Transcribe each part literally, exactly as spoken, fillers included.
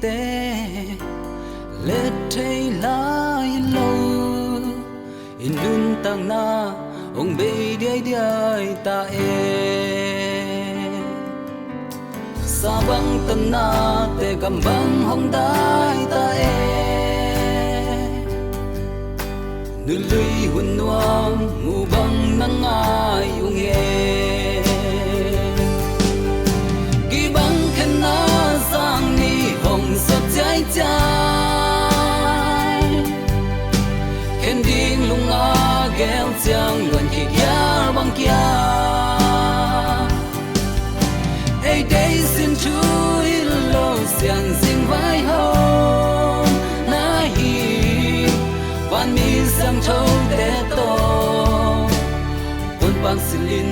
te let thei lai lo, i nuntakna hong bei diaidiai ta e. Sa bang tanna te gam bang hong dai ta e. Nului hun nuam mu bang na ngai ung e. Gibang khenna zang ni hong sot ciaicia. Khen ding lunga gel ciang luan kigial bang kia. Ei dei sin thu i lo sian zing vai hong na hi. Van mi siangtho te tawh hun pang silin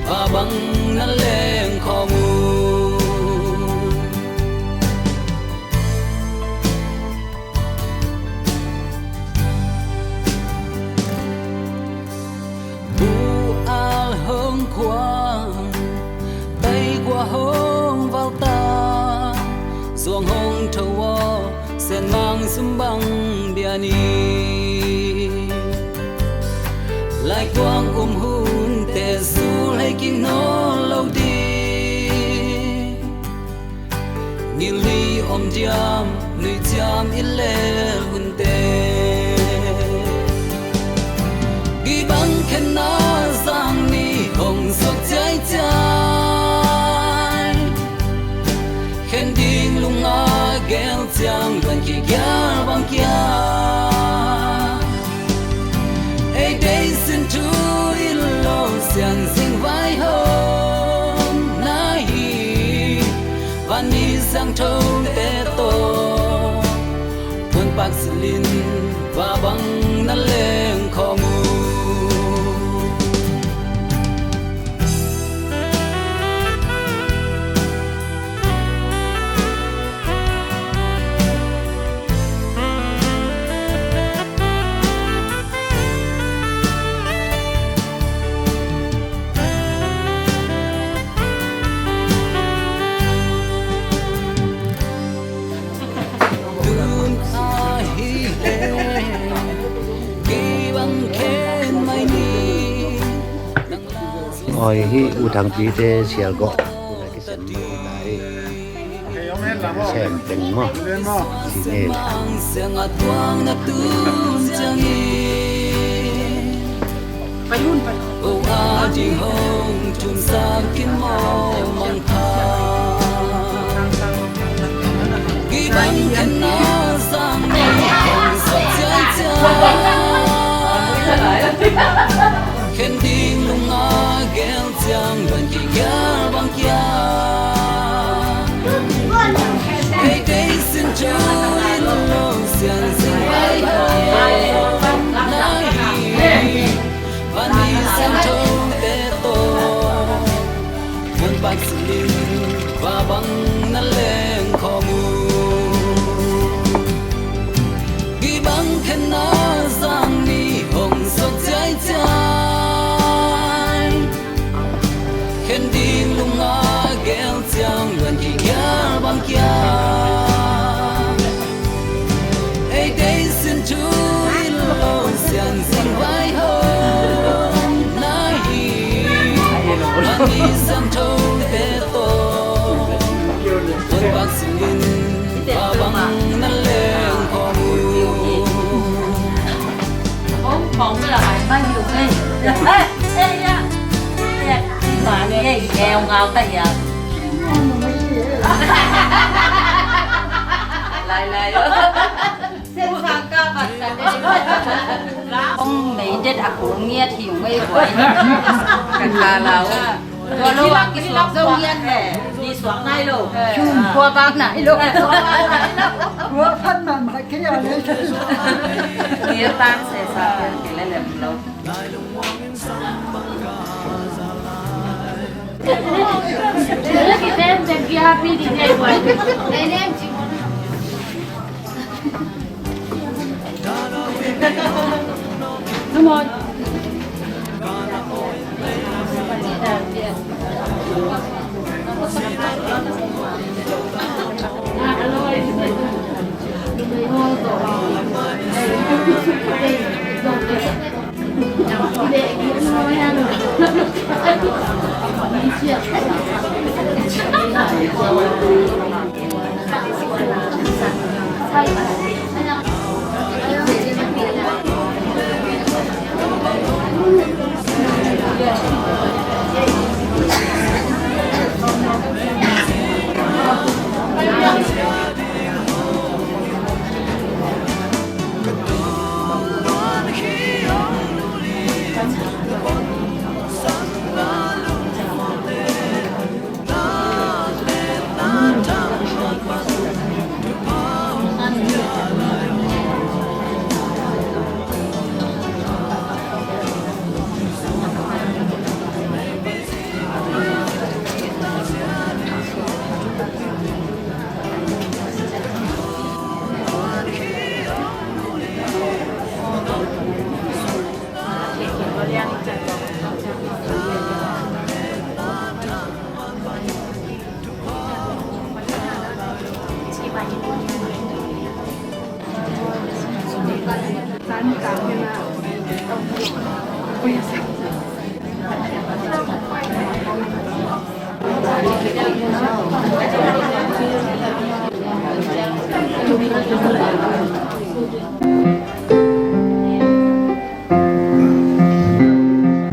va bang na leng khawm uh. Bu al hong kuang, tai kua hong valta, zuang hong tho aw, sen mang sum bang bia ni. Lai kuang um hun te sul hei kik nawn lo ding. Ngilhi om diam, nui ciam i lel hunte. Gibang khenna zang ni hong sot ciaicia. Khen ding lunga gel ciang luan kigial bang kia. Ei dei sin thu i lo sian zing vai hong na hi. Van mi siangtho te tawh hun pang silin va bang na leng khawm uh. Oi, hih U Thang Pi te sial gawh. Sem peng maw? Sine. Khen ding lunga gel ciang luan kigial bang kia. Ei dei sin thu i lo sian zing vai hong na hi. Van mi siangtho te tawh hun pang silin va bang na leng khawm uh. Gibang khenna zang ni hong sot ciaicia. Khen ding lunga gel ciang luan kigial bang kia. Ei dei sin thu i lo sian zing vai hong na hi. Van mi siangtho te tawh hun pang silin va bang na leng khawm uh. Hong mei det a kul ngiat hi ung ei buai. Ka kha lau. Tua lo a kisuak zo ngiat le. Ni suak nai lo. Tua bang nai lo. Tua bang nai lo. Tua phan man sa kei a le. Kir tan se sa kir kile lem lo.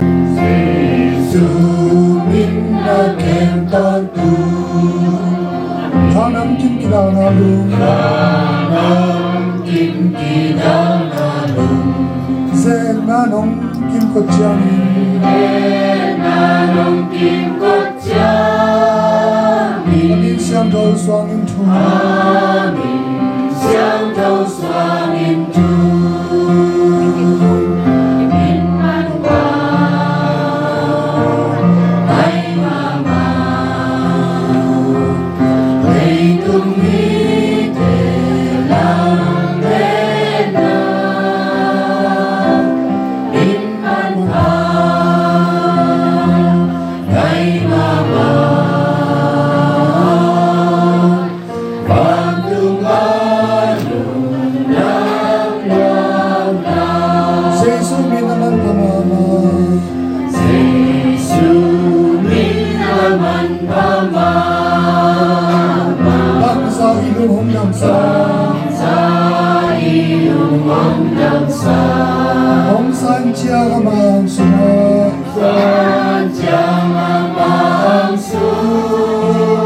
Jesu min a kem tawntung. Tha namkim kidalna lung. Tha namkim kidalna lung. Zenna nong kimkot ciangin. Zenna nong kimkot ciangin. A min siangtho suangin thu. A min siangtho suangin thu. Min man pha, ngai mahmah. Leitung mite lam lenna. Min man pha, ngai mahmah. Vantung a lungdam nuamna. Jesu min a manpha mahmah. Jesu min a manpha mahmah. Bangzah i lung hong damsak. Bangzah i lung hong damsak. Hong san ciang a mang sungah. San ciang a mang sungah.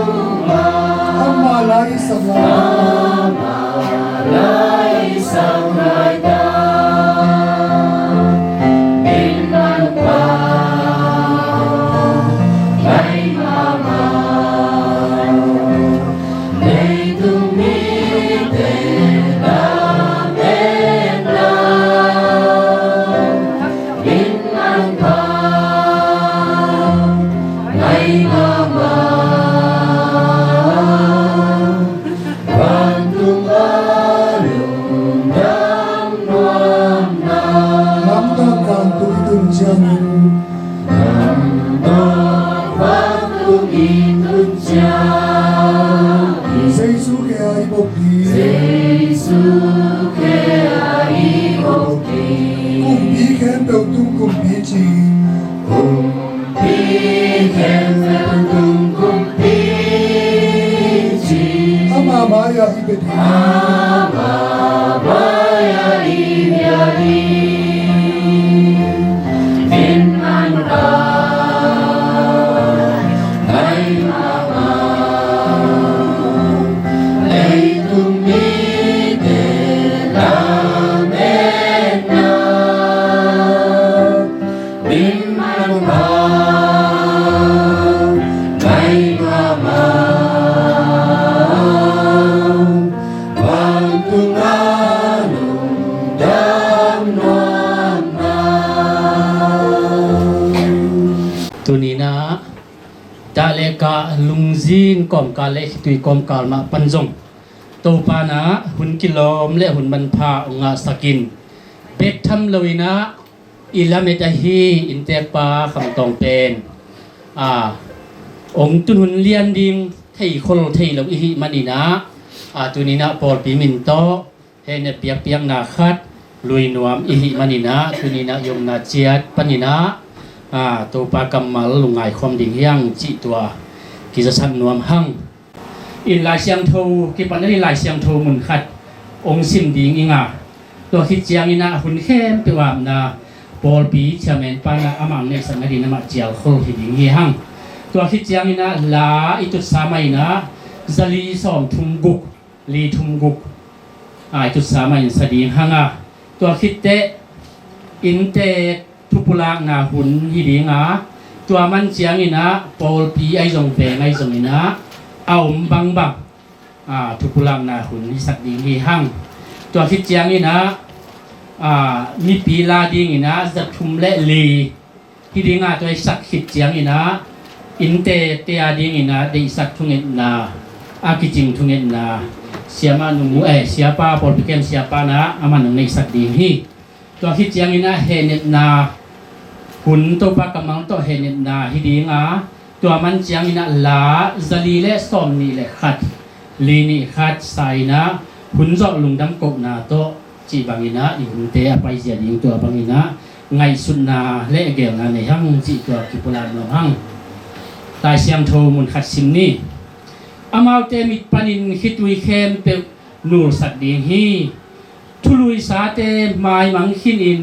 Amah la i sak lai. Amah la i sak lai ta. Min man pha, ngai mahmah. Leitung mite lam lenna. Min man pha, ngai mahmah. Vantung a lungdam nuamna. Lamdang vantung i tun ciangin. Lamdang vantung i tun ciangin. Jesu khe a i bawlpi. Jesu khe a i bawlpi. Kumpi khempeuh tung kumpi cing. Kumpi khempeuh tung kumpi cing. Amah mai-ah i bia ding. Amah mai-ah i bia ding. Min man pha, ngai mahmah. Leitung mite lam lenna. Min man pha, ngai mahmah. Vantung a lungdam nuamna. Tuni-in ah, dah le kah lungzin kawmkal le khitui kawmkal mah pan zong Topa in ah hun kilawm le hun manpha hong ngahsak in, bek tham loin ah i lamet ahi inntekpa Kham Tawng pen, a, hong tun hun lian ding thei khol thei lo i hih manin ah, a, tuni-in ah pawlpi min tawh hehnem biakpiakna khat lui nuam i hih manin ah, tuni-in ah i omna ciat panin ah, a, Topa kammal lungngai khawm ding hi hang cih tua kizasak nuam hang. In Lai Siangtho kipan in Lai Siangtho mun khat hong sim ding ing a, tua khit ciangin ah hun khempeuh ah na pawlpi chairman pa na amah hong neihsak nading amah cialkhol hi ding hi hang. Tua khit ciangin ah la i tutsa mah in ah zali sawmthum guk, li thum guk, a, i tutsa mah in sa ding hang a, tua khit teh inntek thupulakna hun hi ding a, tua man ciangin ah pawlpi ahi zong veng ahi zongin ah a om bangbang, a, thupulakna hun hisak ding hi hang. Tua khit ciangin ah, a, mipi la dingin ah za thum le li hi ding a, tua i sak khit ciangin ah inntekte a dingin ah deihsak thungetna, a kicing thungetna, siamah nungmu, eh, siapa, pawlpi kem siapa na amah hong neihsak ding hi. Tua khit ciangin ah hehnepna hun, Topa kammal tawh hehnepna hi ding a, tua man ciangin ah la zali le sawmnih le khat, li nih khat sa in ah hun zawh lungdam kohna tawh cih bangin ah i hunte a paizia ding, tua bangin ah ngaihsutna le geelna nei hang cih tua kipulak nuam hang. Lai Siangtho mun khat sim ni. Amaute mit panin khitui khempeuh nulsak ding hi. Thuluisate maimang khin in,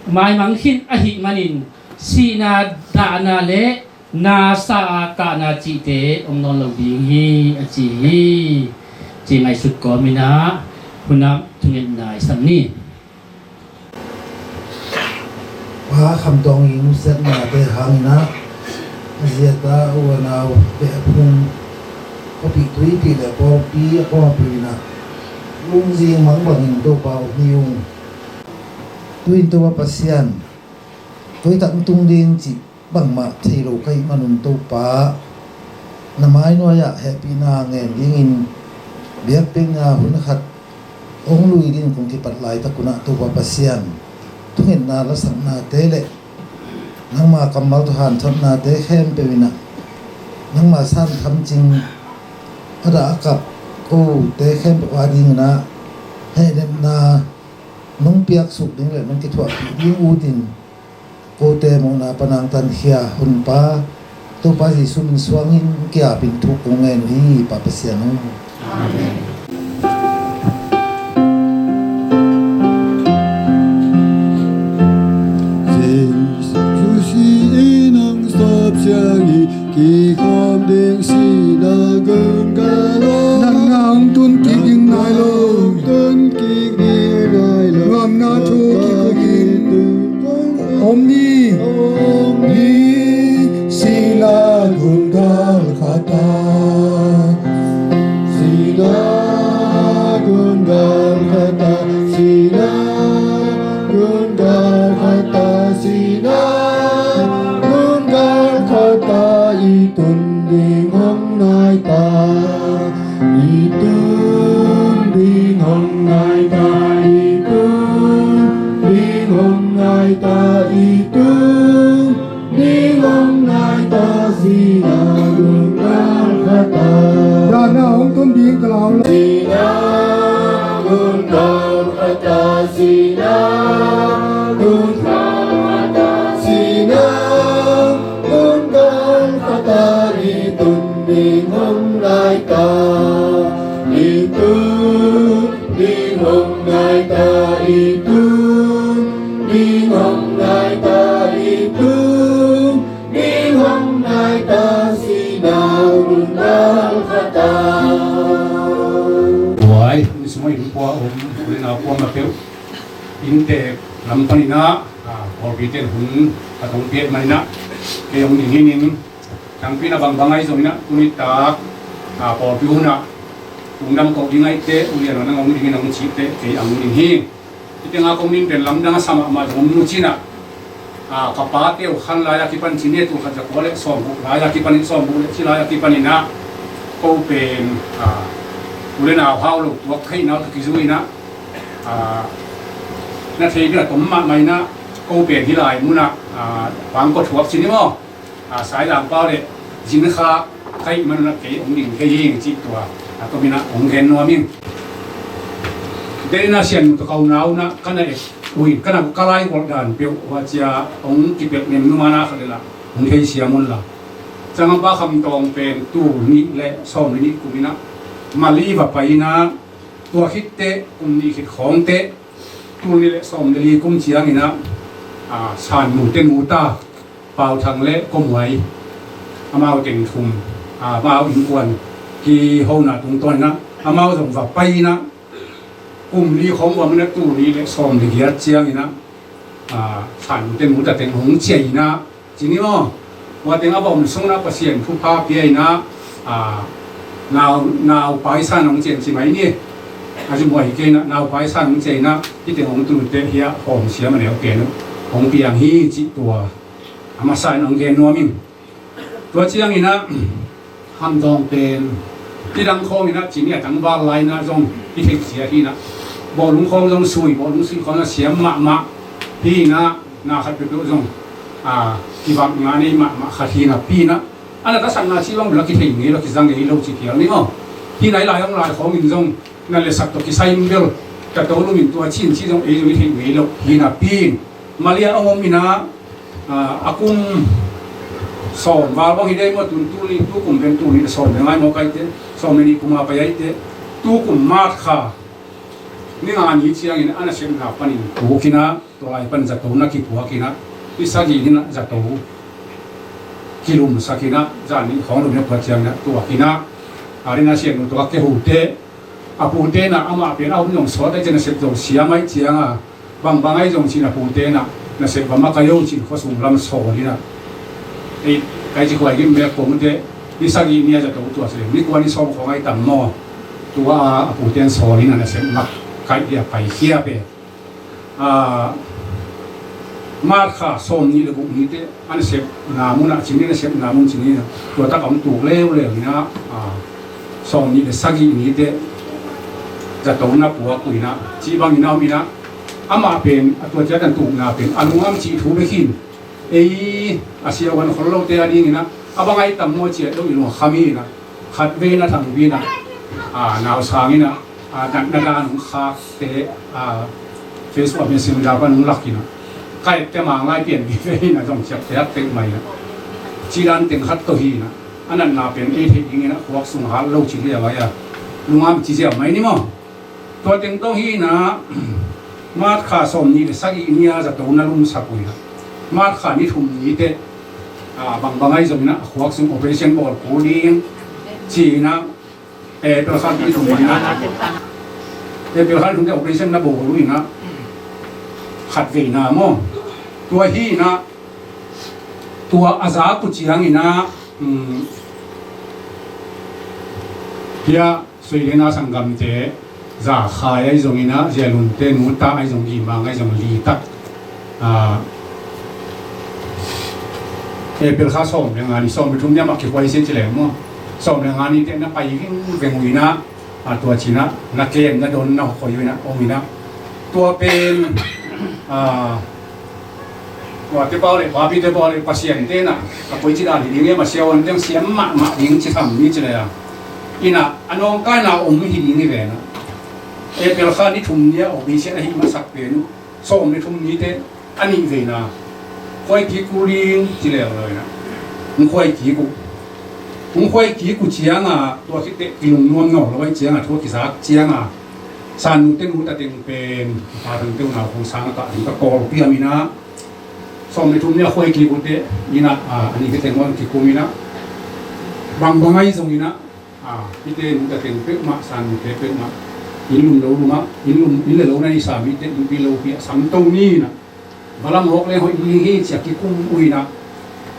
maimang khin ahih manin sihna, dahna le nasa a kahna cihte om nawn lo ding hi, a ci hi. Ci ngaihsut kawmin ah hun ah thungetna i sak ni. Pa Kham Tawng i nusiatnate hangin ah a ziat a u a nau beh a phung khuapih tuipih le pawlpi a pawlpi in ah lungzing mang bangin Topa om ni ung. Tu-in Topa Pasian, koi tak tung ding cih bangmah thei lo ka hih manun Topa, na mai nuai-ah hehpihna ngen dingin biakpiakna hun khat hong lui dingin kong kipat laitak un ah Topa Pasian, thungetna lasaknate le nangma kammal tawh hanthotnate khempeuh in ah nangma san khamcing a dah a kap kote khempeuh a dingin ah hehnepna nong piaksuk ding le nong kithuahpih ding utin kote mawhna pan nang tankhia Honpa Topa Jesu min suangin kiapin thu kong ngen uh hi, Pa Pasian aw. Amen. Jesu si nang sap siang i kikhawm ding sihna gun galak. Nang na hong tun kik ding nai lo. Tun kik ding nai lo. Ngamna thu kikuk in om ni. Om ni. Sihna gun galkhat ah. Sihna gun galkhat ah. Sihna gun galkhat ah. Sihna gun galkhat ah i tun ding hong nai ta. I tun ding hong nai ta, i tun ding hong nai ta, i tun ding hong nai ta, sihna gun galkhat ah. Dahna hong tun ding ka lau lo. Sihna gun galkhat ah, sihna gun galkhat ah, sihna gun galkhat ah i tun ding hong nai ta, i tun ding hong nai ta, i tun ding hong nai ta, i tun ding hong nai ta, sihna gun galkhat ah. Tuai, i sung a i hong pua om, u le nau kuamah peuh, inntek lam panin ah, a, pawlpite in hun a tong piak manin ah, kei hong ning hi ning. Tangpi na bangbang ahi zongin ah, tuni tak, a, pawlpi hun ah lungdam koh ding ahih teh, u Lian aw nang hong dingin hong cih teh, kei hong ding hi. Hih tengah kong nin pen lamdang a sa mahmah zong om nu cin ah, a, ka pate uh khan lai a kipan cin, ne tul khat za kua le sawmguk lai a kipan in, sawmguk le ci lai a kipan in ah, ko pen, a, u le nau hau lo tuak khaihna uh tawh kizui in ah, a, na thei bil a tom mahmah in ah, ko pen hih lai mun ah, a, pangkua thuak cin hi maw? A, Sailam pau le Zin Kha ka hih manun ah kei hong ding kei hi ing cih tua a tomin ah hong gen nuam ing. Dena sian mu tawh ka unau na ka na et uh in, ka na ka lai golh dan peuh huacia hong kipelh nem numa na khat le lah hong thei siam un la. Ciangah Pa Kham Tawng pen tul nih le sawm le nih kum in ah Mali va pai in ah, Tua khit teh kum nih khit khawng teh, tul nih le sawm le li kum ciangin ah, a, San Nu te nu ta Pau Thang le Ko Muai, amau teng thum, a, amau innkuan kihona tungtawn in ah amau zong va pai in ah, kum li khawng va om in ah, tul nih le sawm le giat ciangin ah, a, San Nu te nu ta teng hong ciah in ah, ci ni maw. Tua teng a va om sung in ah Pasian thupha pia in ah, a, nau, nau pai san hong ciah in ci mai ni. A, ci muai kei in ah, nau pai san hong ciah in ah, hih teng hong tun uh teh hiah hawm siam a neu pen uh hong piang hi, cih tua a masa in hong gen nuam ing. Tua ciangin ah, Hamdawng pen, hih dang khawng in ah, ci ni, a tangval lai in ah zong hih theih ciat hi in ah, bawlung khawng zong sui, bawlung sui khawng in ah siam mahmah hi in ah, na khat peuhpeuh zong, a, kivakna nei mahmah khat hi in ah, pi in ah, a na tasakna cih bang bel a kithei ngei lo, kiza ngei lo ci phial ni maw. Hih nai lai hong lai khawng in zong na le sak tawh kisai in bel, ka to lum in tua ci in ci zong ei zong i theih ngei lo hi in ah, pi in Malaysia hong om in ah, a, a kum sawm val bang hi dei maw, tun tul nih, tu kum pen tul nih le sawm le nga hi maw, kai teh, sawm le nih kum a pai ai teh, tu kum March kha ni nga ni ciangin a nasepna panin tuk in ah, tua lai pan zato na kipuak in ah, ni sagih ni in ah zato kilumsak in ah, zan nih khawng lum in ah puak ciangin ah tuak in ah, a, ri na sian uh tua ke hu teh, a pute in ah amah pen a hun zong sawt ai ciang, nasep zong siam ai ciang a, bangbang ai zong ci in ah pute in ah nasep va makaih o ci in khua sung lam sawl in ah. Ei, kai ci khuai gim mek kong te, ni sagih ni a zato tua se, ni kua ni sawm khawng ai tam maw. Tua a pute in sawl in ah nasep makaih dia paikhia pen. A, March kha sawm nih le guk ni teh, a nasepna mun ah ci ni, nasepna mun ci ni, tua tak a hong tuk leuleu in ah, a, sawm nih le sagih ni teh zato na puak uh in ah, ci bang in ah om in ah, amah pen, a tua ciat a tukna pen, a lungam cih thu bek hi in, ei, a siavuan khol lote a ding in ah, a bang ai tam maw ciat lo i lungkham hi in ah, khatvei na thang vei na, a, nausang in ah, a, natna dan hong khakte, a, Facebook Messenger pan hong lak in ah, ka ette ma ngai pian vive in ah, zong ciapteak tek mai in ah, ci dan teng khat tawh hi in ah, a natna pen ei theih ding in ah, khuak sung hat lo ci liang ai a, lungam ci ziau mai ni maw. Tua teng tawh hi in ah, March kha sawm nih le sagih ni a zato na lumsak uh in ah, March kha ni thum ni teh, a, bangbang ai zong in ah, a khuak sung operation bawl kul ding ci in ah, April kha ni thum ni in ah, April kha ni thum teh operation na bawl uh in ah, khatveina maw. Tua hi in ah, tua a zak uh ciangin ah, um, hiah Sui le na sanggamte, Za Khai ai zong in ah, Zia Lun te nu ta ai zong, Gimang ai zong, li tak, a, April kha sawm le nga ni, sawm le thum ni a mah kikhuai sin ci leng maw. Sawm le nga ni teh na pai vingveng uh in ah, a, tua ci in ah na kem, na don, na khoi uh in ah om in ah, tua pen, a, Tua te pau le, papi te pau le, Pasian te in ah, a koi ci dan hi ding e, ma siavuan teng siam mahmah ding ci tham ni ci le a. In ah, a nawngkaina om hi ding hi ven ah. April kha ni thum ni a, operation ahih masak pen uh, sawm le thum ni teh, a nih veina khuai kik uh ding ci leuleu in ah. Hong khuai kik uh. Hong khuai kik uh ciang a, tua khit teh kilungnuam nawn lo ai ciang a, thu a kizak ciang a, San Nu te nu ta teng pen, Pa Thang te uh nau Khong Sang a kah ding ka kawl piam in ah, sawm le thum ni a khuai kik uh teh, in ah, a, a nih khit teng hong kikum in ah, bangbang ai zong in ah, a, hihte nu ta teng peuhmah, San Nu te peuhmah, inn lum lo lum ah, inn lum, inn le lo na i sam, hihte innpi lopi ah sam to ni in ah, va lam awk leng hoih ding hi ci a kikum uh in ah,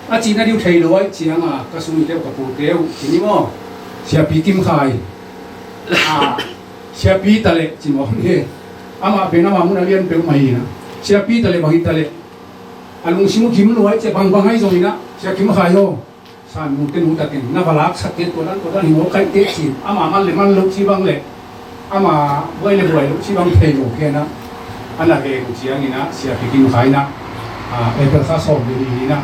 a cihna ding uh thei lo ai ciang a, ka sung te uh, ka pu te uh, ci ni maw, Siapi Kim Khai, a, Siapi ta leh ci maw ni, amah pen amah mun a lian peuhmah hi in ah, Siapi ta leh bang hi ta leh, a lungsim uh gim lo ai ci a, bangbang ai zong in ah, Sia Kim Khai aw, San Nu te nu ta teng na va laksak teh, tua dan tua dan hi maw, kai teh ci, amah man le man lo ci bang leh, amah buai le buai lo ci bang thei lo kei in ah, a na veng uh ciang in ah, Siapi Kim Khai in ah, a, April kha sawm le ni ni in ah,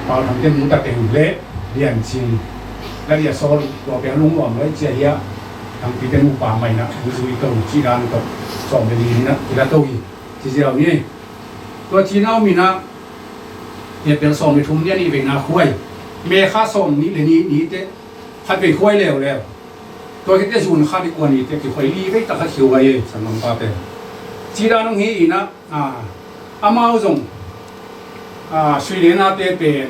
Pau Thang te nu ta teng le Lian Cing, la dia sawl, tua pen lungnuam lo ai ci a hiah, Thang Pi te nu pa mai in ah, nu zui to ci dan tawh, sawm le ni ni in ah, i la to hi, ci ziau ni. Tua ci na om in ah, April sawm le thum ni a nih veina khuai. May kha sawm nih le nih ni teh, khatvei khuai leuleu. Tua khit teh June kha ni kua ni teh kikhoi li vei tak khat kikhoi e, sanggampa pen. Ci dan hong hi in ah, amau zong, Sri Lanka te pen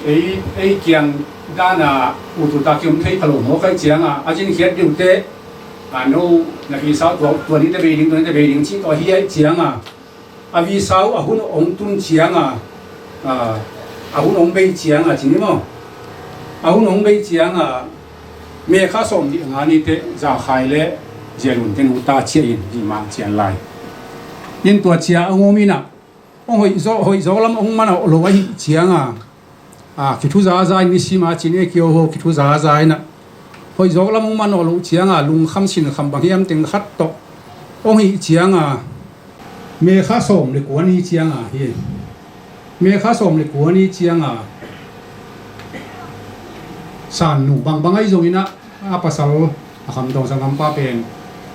ei, ei kiang dan a ut ut a kiom thei pha lo mawk ahih ciang a, a zin khiat deuh teh, no, na visa tua, tua ni teh bei ding, tua ni teh bei ding cih tawh hi ahih ciang a, a visa uh a hun hong tun ciang a, a hun hong bei ciang a, ci ni maw? A hun hong bei ciang a, May kha sawm nih nga ni teh Za Khai le Zia Lun te nu ta ciah in, hi mang cian lai. In tua ciah hong om in ah, hong hoih zawk, hoih zawk lam hong man lo ahih ciang a, a, kithuzaza in, nisim a ci ni, kio ho kithuzaza in ah, hoih zawk lam hong man lo ciang a, lungkham sinkham bang hiam teng khat tawh hong hih ciang a, May kha sawm le kua ni ciang a hi. May kha sawm le kua ni ciang a, San nu bangbang ahi zongin ah, a pasal a khamdawng sanggampa pen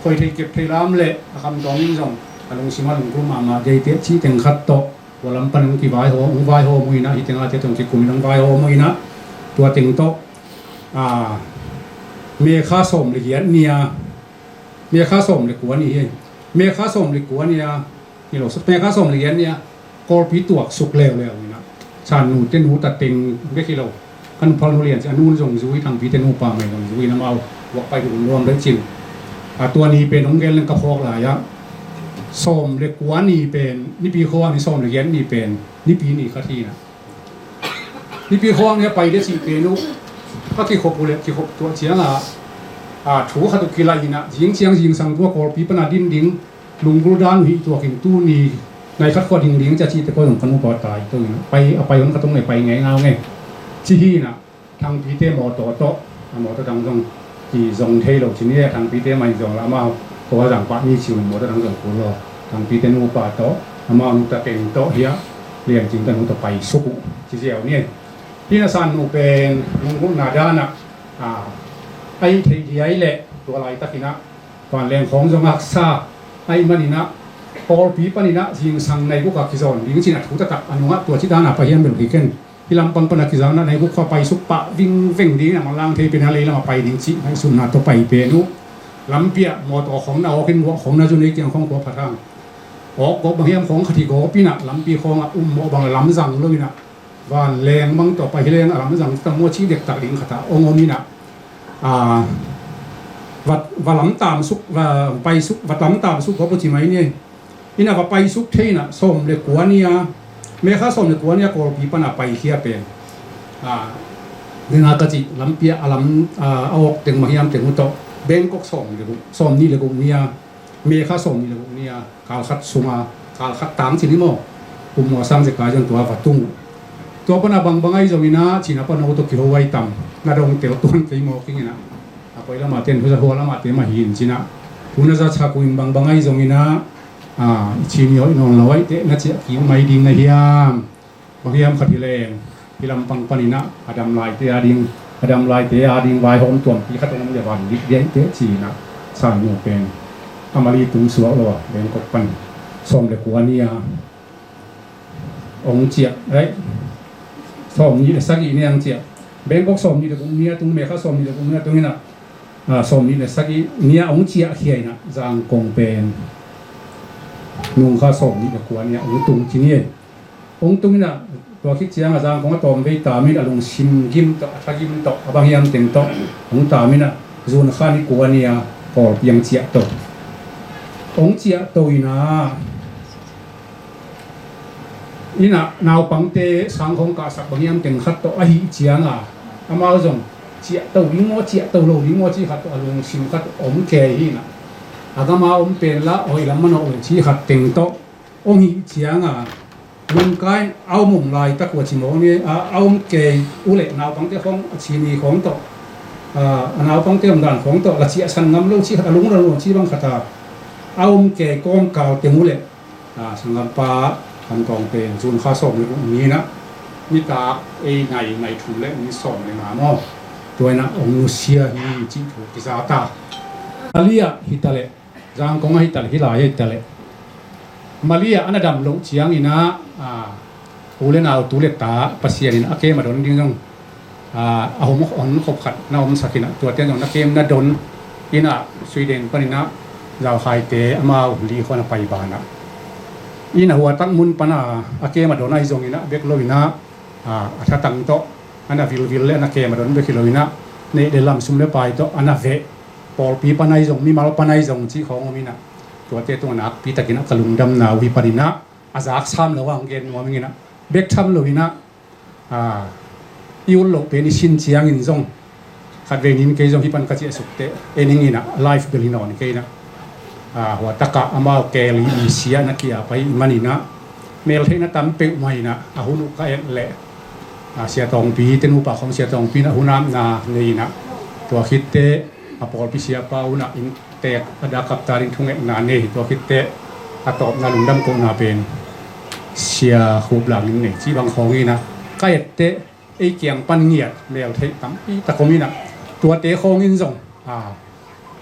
khoi thei kep thei lam le a khamdawng in zong a lungsim a lungkul mahmah dei teh cih teng khat tawh, tua lam pan hong kivai hawm, hong vai hawm uh in ah, hi teng a te tawh kikum in hong vai hawm uh in ah, tua teng tawh, a, May kha sawm le giat ni a, May kha sawm le kua ni hi. May kha sawm le kua ni a, hi lo, May kha sawm le giat ni a, Kawlpi tuak suk leuleu in ah, San nu te nu ta teng bek hi lo, ka nu phal nu lian ci a, a nu zong zui, Thangpi te nupa mai zong zui in ah, amau vuak pai hun nuam reh cin. A, tua ni pen hong gen leng ka phawk lai ah, sawm le kua ni pen, Nipi khuang ni sawm le giat ni pen Nipi ni khat hi in ah, Nipi khuang ni a pai ding cih pen uh ka kikhop uh leh kikhop tuah ciang a, a, thu khat uh kilaih in ah, zing ciang zingsang tua Kawlpi pan a din ding, lunggulh dan uh hih tuak in, tuni nai khat khua ding ding ci a, cih teh kua zong ka nupa tai to in ah, pai, a pai hun khat hong leh pai ngei ngau ngei ci hi in ah, Thangpi te mawtaw tawh, a mawtaw dang zong kizong thei lo ci ni, a Thangpi te mah in zong lah, amau khua zang pah ni ci un, mawtaw dang zong kul lo. Thangpi te nupa tawh, amau nu ta teng tawh hi a, Lian Cing ta nu tawh pai suk uh ci ziau ni. Hi in ah San nu pen lunggulhna dan ah, a, a hih theih ding ahih leh tua laitak in ah vanleng khawng zong haksa ahih manin ah, Kawlpi panin ah zingsang nai guk a kizawn ding ci in ah thu taktak a nungah tua ci dan a pai hiam bel hi ken. Hih lampang pan a kizang in ah nai guk khua pai suk pah vingveng ding in ah, manlang thei pen a lei lam a pai ding cih ngaihsutna tawh pai pen uh. Lampi ah mawtaw khawng na awk in, guah khawng na zun, ei kiang khawng khua phat hang, awk gawp bang hiam khawng khat hi gawp in ah, lampi khawng ah um mawh bang lam zang lo in ah, vanleng bang tawh pai hi leng a lam zang tam maw cih dektak ding khat ah hong om in ah, a, va, va lam tam suk, va pai suk, va lam tam suk gawp uh ci mai ni. In ah va pai suk thei in ah, sawm le kua ni a, May kha sawm le kua ni a Kawlpi pan a paikhia pen, a, dena ka cih lampi ah a lam, a, a awk teng bang hiam teng uh tawh, Bangkok sawm le guk, sawm nih le guk ni a, May kha sawm nih le guk ni a, kal khat sung a, kal khat tang ci ni maw, kum mua sang zekai zong tua va tung uh. Tua pan a bangbang ahi zongin ah, Cina pan a uh tawh kiho ahi tam, na dong tel tuan kei mawk ing in ah, a koi lam a ten, hua lam a te mah hi in ci in ah, thu na za chak uh in, bangbang ahi zongin ah, a, i Chin i hoih nawn lo ahih teh na ciah kik mai ding na hiam? Bang hiam khat hi leng, hih lampang panin ah a dam laite a ding, a dam laite a ding vaihawm tuampi khat hong om leh van dik ding ahih teh ci in ah, San nu pen a mali tung suak lo a, Bangkok pan sawm le kua ni a hong ciah, right? Sawm nih le sagih ni a hong ciah. Bangkok sawm nih le guk ni a tung, May kha sawm nih le guk ni a tung in ah, a, sawm nih le sagih ni a hong ciahkhia in ah, Zangkong pen nung kha sawm nih le kua ni a hong tung ci ni. Hong tung in ah, tua khit ciang a Zangkong a tawmvei tam in, a lungsim gim tawh, a thagim tawh, a bang hiam teng tawh hong tam in ah, June kha ni kua ni a Kawlpi hong ciahto. Hong ciahto in ah, in ah naupangte sang khawng kahsak bang hiam teng khat tawh ahih ciang a, amau zong ciahto ding maw, ciahto lo ding maw cih khat tawh a lungsim khat om kei hi in ah, a gam a om pen lah hoih lam manawh lo cih khat teng tawh hong hih ciang a, lungkai a om om laitak uh a ci mawk ni, a, a om kei uh leh naupangte khawng, a Chin i khawng tawh, a, a naupangte omdan khawng tawh la ciahsan ngam lo cih khat, a lungdam lo cih bang khat a, a om kei kawmkal teng uh leh, a, sanggampa Kam Tawng pen June kha sawm le guk ni in ah, nitak ei nai, nai thum le ni sawm le nga maw, tua in ah hong nusia hi cih thu kiza ta. A liah hi ta leh, Zangkong ah hi ta leh, hih lai ah hi ta leh, Mali ah a na dam loh ciangin ah, a, u le nau, tu le ta, Pasian in a kem a don ding zong A, a hom hon khop khat na omsak inah, tuate zong na kem na don inah, Sweden paninah Zalkhaite amau li khua na pai banah, inah huatak mun pana a kem a don ahi zonginah bek lo inah, a, a thatang tawh a na vilvil le a na kem a don bek hi lo inah, neih le lam sum le pai tawh a na veh, pawlpi pana ahi zong, mimal pana ahi zong cih khawng om inah, tuate tungah nakpi takinah ka lungdamna uh hi paninah, a zak sam lo a hong gen nuam inginah, bek tham lo inah, a, i ut loh pen i sin ciangin zong, khatvei nin kei zong hih pan ka ciah suk teh, en inginah live bel hi nawn kei inah, a, huatakah amau keel i sia na kia pai i maninah, meltheihna tam peuhmah inah, a hun uh ka et leh, a, Sia Tawngpi te nupa khawng, Sia Tawngpi inah hun apna nei inah, tua khit teh a pawlpi siapa unah inntek a dak kapta ding thungetna nei, tua khit teh a tawpna lungdam kohna pen Sia Khup Lang in nei cih bang khawng inah, ka et teh ei kiang pan ngiat meltheih tampi tak om inah, tuate khawng in zong, a,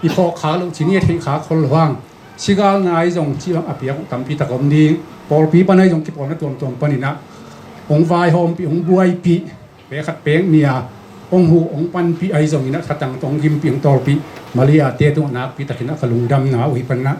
i phawk khak loh cin i theih khak khol lo hang, sigalna ahi zong cih bang a piak uh tampi tak om ding, pawlpi pana ahi zong kipawlna tuamtuam paninah hong vaihawmpih, hong buaipih, pek khat pek nih a hong huh, hong panpih ahi zonginah, thatang tawh hong gimpih, hong tawlpih Malia te tungah nakpi takinah ka lungdamna uh hi paninah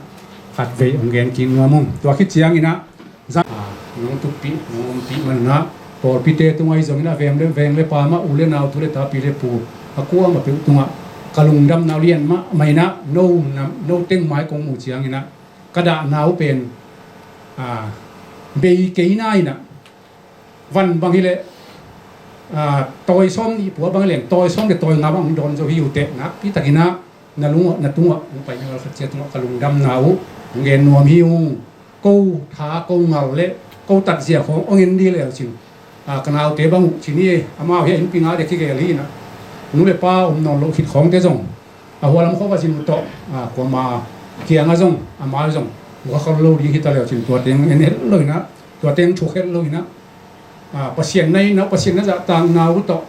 khatvei hong gen kik nuam ung. Tua khit cianginah, zan, a, nong tuppih, nong ompih manunah, pawlpite tungah ahi zonginah, veng le, veng le pa mah, u le nau, tu le ta, pi le pu, a kuamah peuh tungah ka lungdamna uh lian mahmah inah, no, no teng mai kong muh cianginah ka dahna uh pen, a, bei kei na inah, van bang hileh, a, tawi sawm nih pua bang hileh, tawi sawm le tawi nga bang hong dawn zo hi uh teh, nakpi takinah na lungah, na tungah hong pai mimal khat ciat tungah ka lungdamna uh hong gen nuam hi ung. Ko tha, ko ngal le ko tatzia khawng hong en dih le uh cin, a, ka naute bang uh cin hi, amau hi a innpi nga dek kigel hi inah, nu le pa om nawn loh khit khawngte zong a hualam khawng a zin uh tawh, a, kuama kiangah zong, amau zong, uh a khol lo ding hi ta le uh cin, tuate hong en het lo inah, tuate hong thuk het lo inah, a, Pasian na itna uh, Pasian na zahtakna uh tawh,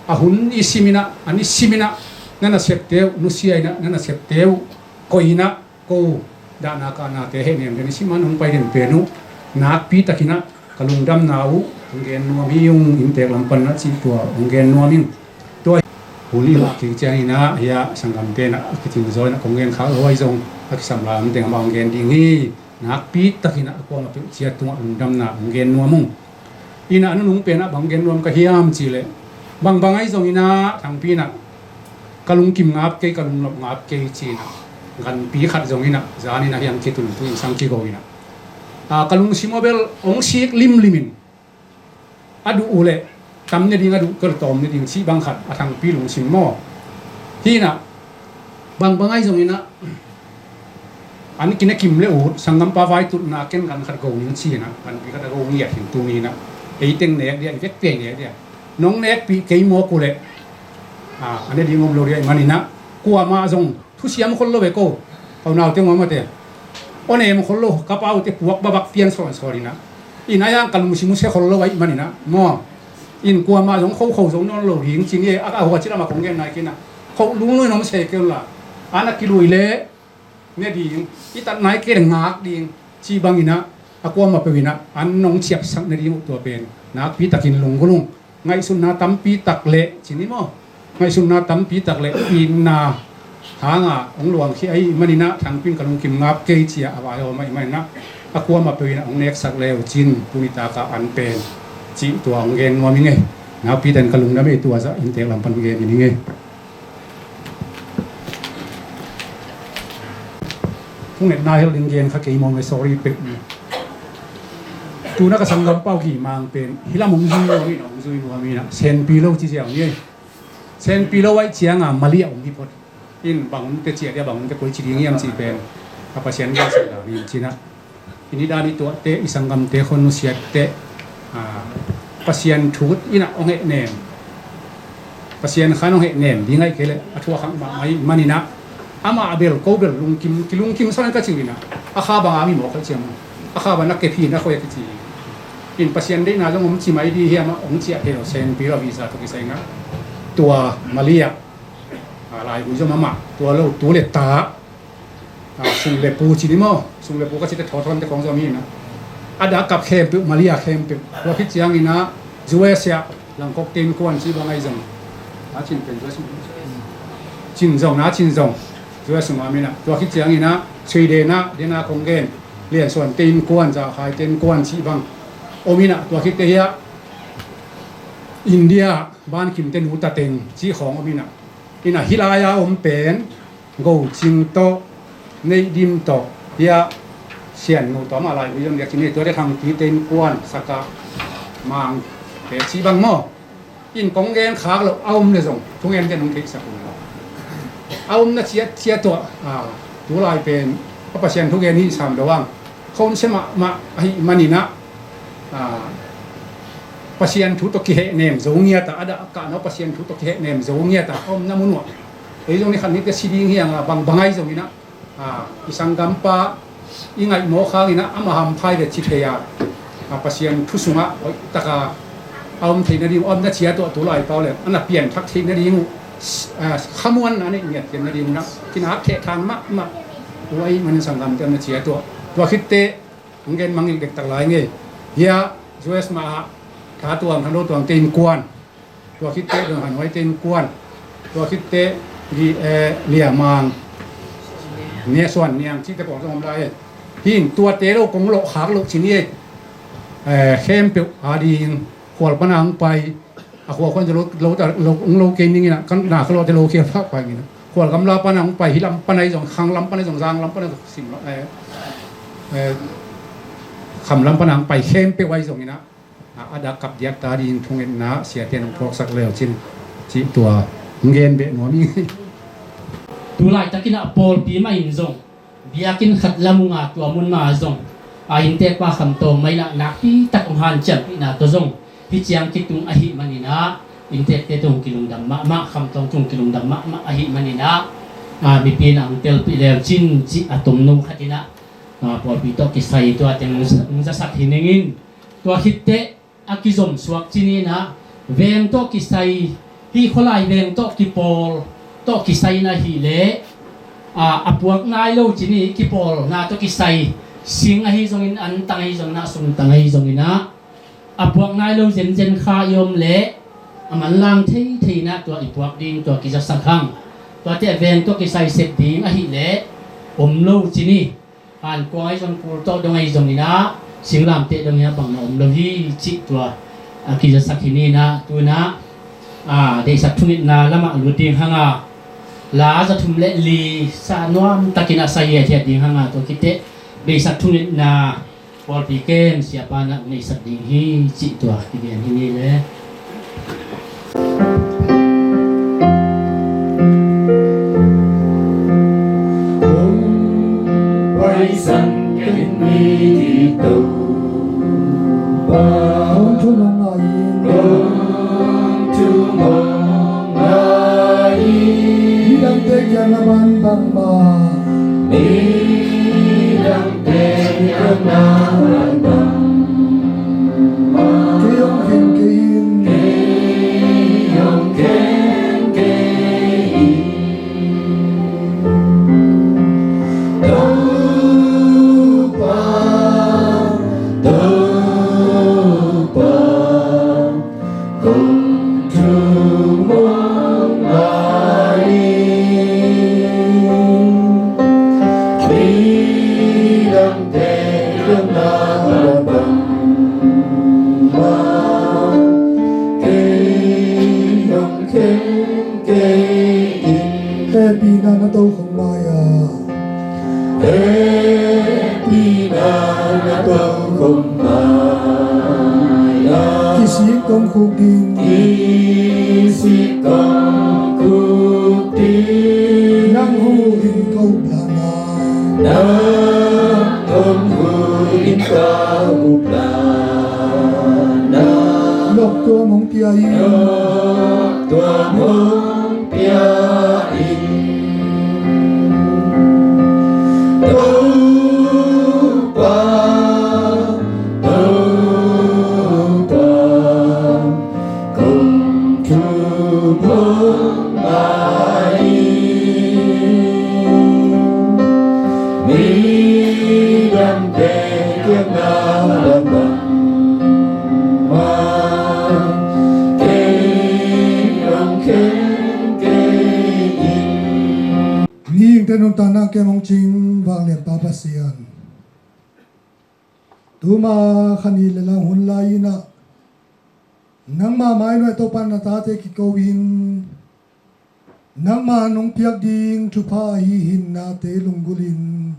a hun i sim inah, an i sim inah, na nasepte uh nusia inah, na nasepte uh koih inah, ko dahna kahnate hehnem den i sim an hong pai den pen uh, nakpi takinah ka lungdamna uh hong gen nuam hi ung, inntek lam paninah cih tua hong gen nuam ing. Tua hun i ngah kik cianginah, hiah sanggamte inah a kicing zaw inah kong gen khak lo ahi zong, a kisam lai om teng amah hong gen ding hi. Nakpi takinah a kuamah peuh ciat tungah lungdamna hong gen nuam ung. Inah a nunung penah bang gen nuam ka hiam cihleh, bangbang ahi zonginah Thangpi inah ka lungkim ngap kei, ka lungnop ngap kei ci inah, ganpi khat zonginah zaninah hiang kitun tu in sang kigo inah, a, ka lungsim aw bel hong sik limlimin, a duh uh leh tam ne ding, a duh kei leh tawm ne ding cih bang khat a Thangpi lungsim maw. Hi inah, bangbang ahi zonginah, an kine kim le ut, sanggampa vai tutna ken gan khat go ning ci inah, ganpi khat a go ngiat hin tuni inah, ei teng nek dia, i vekpi a i nek dia, nong nekpih kei mawk uh leh, a, a ne ding om lo dia i maninah, kuamah zong thusiam khol lo ve ko, ka unaute ngawmate, aw nem khol lo, ka pa ute puak babak pian sawnsawn inah, inah hiang ka lungsim uh sia khol lo ahih maninah maw. In kuamah zong khokho zo nawn lo ding cin hi, a, a huaci lamah kong gen nai kei inah, khoh lunglung in om se kei unla, an a kilui leh ne ding, i tat nai kei leh ngak ding cih banginah, a kuamah peuh inah an nong ciapsak ne ding uh tua pen nakpi takin lunggulh ung. Ngaihsutna tampi tak leh cin hi maw, ngaihsutna tampi tak leh itna hanga hong luangkhia ahih maninah Thangpi in ka lungkim ngap kei ci-a a vaihawm ahih maninah, a kuamah peuh inah hong neksak le uh cin, tuni taka an pen cih tua hong gen nuam ing ei. Nakpi takin ka lungdam ei, tua zah inntek lam pan gen ing ei. Phung etna hel ding gen kha kei mawng e, sorry pek. Tuna ka sanggam pau ki mang pen hilam hong zui nuam in, hong zui nuam in a, senpi lo ci ziau ni. Senpi lo aih cianga mali a om hi phot. In bang hun te ciah dia, bang hun te koi ci ding hiam ci pen a Pasian gelsak dan in cina. I ni dan i tuahte, i sanggamte khon nusiatte, a, Pasian thu in a hong hehnem, Pasian khan hong hehnem ding aih kei leh a thuak hak mahmah ih manin a, amah bel ko bel lungkim, kilungkim sawn ka ci uh in a, a kha bang a mi mawk ka ciam, a kha bang a kephi na khoi a kici. In Pasian deihna zong om ci mai dih hiam a, hong ciah thei lo, senpi lo, visa tawh kisai in a, tua Malia, a, laigui zom amah, tua lo tu le ta, a, sung le pu ci ni maw, sung le pu ka cite thawthawnte kong zom hi in a, a dak kap khempeuh, Malia khempeuh, tua khit ciangin a, U S A, Langkok te innkuan cih bang ahi zong, a Chin pen Joyce, Chin zong, na Chin zong Joyce Mah min ah, tua khit ciangin ah Sweden ah, den a kong gen, Lian Suan te innkuan, Za Khai te innkuan cih bang om in ah, tua khit te hiah India Ban Kim te nu ta teng cih khawng om in ah, in ah hih lai-a om pen Go Cing tawh, Neih Dim tawh, hiah Sian Nu tawh, amah lai ui zong diak cin hi, tua te Thang Pi te innkuan, Saka Mang te cih bang maw. In kong gen khak loh a om le zong, thungen den hong theihsak un la. A omna ciatciat tawh, a, tu lai pen a Pasian thugen hi sam lo ang. Khonsia mahmah ahih manin ah, a, Pasian thu tawh kihehnem zo ngiat a, a dah a kahna uh Pasian thu tawh kihehnem zo ngiat a, a omna mun uah ei zong ni khat ni te si ding hi ang a, bangbang ahi zongin ah, a, i sanggampa i ngaih mawk hangin ah, amah hampha hi ve ci thei a, a, Pasian thu sungah hoih taka a om theih nading, a omna ciat uh a tu lai pau le a na pianthak theih nading uh, a, khamuanna a neih ngiat theih nading uh na kinak thehthang mahmah uh ahih manin sanggamte a omna ciat uh. Tua khit teh hong gen mangngilh dektak lai ngei. Hiah U S mah ah Tha Tuang, Than Do Tuang te innkuan, tua khit teh Don Han Huai te innkuan, tua khit teh Li, eh, Lia Mang, Nia Suan Niang cihte pawl zong om lai. Hi in tuate lo kong lawh khak loh cin hi. Eh, khempeuh a ding khual pana hong pai, a khua khuan lo, lo, lo, lo kei ning in ah, kan na ka lawhte lo khia phak pai ning in ah, khual gamla pana hong pai, hih lam pana hi zong, khang lam pana hi zong, zang lam pana hi zong, sim lam, eh, eh, kham lam pana hong pai khempeuh ahi zongin ah, a, a dak kap diak ta ding thungetna siate in hong phawksak leu cin, cih tua hong gen beh nuam ing. Tu laitakin ah pawlpi mah in zong biakinn khat lam uh nga, tua mun mah zong a inntekpa Kham Tawng mah in ah nakpi tak hong hanciampihna tawh zong hih ciang kitung ahih manin ah, inntekte tawh hong kilungdam mahmah, Kham Tawng tawh hong kilungdam mahmah ahih manin ah, a, mipi in ah hong telpih leu cin cih a tomno khat in ah, a, pawlpi tawh kisai tua teng hong za-, hong zasak hi ning in. Tua khit teh a kizom suak cin in ah, veng tawh kisai, hih khualai veng tawh kipawl tawh kisai in ahih leh, a, a puak nai lo cin hi, kipawlna tawh kisai, sing ahi zongin, antang ahi zongin ah, sungtang ahi zongin ah, a puak nai lo zenzen kha i om leh a manlang theithei in ah tua i puak ding tua kizasak hang. Tuate a veng tawh kisai sep ding ahih leh om lo cin hi. Hankuang ahi zong, kul tawh dong ahi zongin ah, singlamteh dongin ah bangmah om lo hi cih tua a kizasak hi ni in ah, tu in ah, a, deihsak thungetna lamah lut ding hang a, la za thum le li sa nuam takin a sa hiathiat ding hang a, tua khit teh deihsak thungetna pawlpi kem siapa in ah neihsak ding hi cih tua kigen hi ni le. Kong paisan ken mi Topa. Kong thum hong ngai in. Kong thum hong ngai in. Midangte kiang a ban bangmah. Midang Kei hong khen kei in. Kei hong khen kei in. Topa, Topa, kong thum hong ngai in. Midangte kiang a ban bangmah kei hong khen kei in. Hehpihna na tokhom mai-ah. Hehpihna na tokhom mai-ah. Kisik kong khuk ding. Kisik kong khuk ding. Nang hu in ka up lana. Nang hong hu in ka up lana. Lawp tuam hong pia in. Lawp tuam hong pia in. Topa, Topa, kong thum hong ngai in. Midangte kiang a ban bangmah Hihte nuntakna kem hong cing vanglian Pa Pasian, tuma kha nih le lang hun lai-in ah nangma mainuai Topa na tate kiko-in nangma nong piak ding thupha ahi hinnate lunggulhin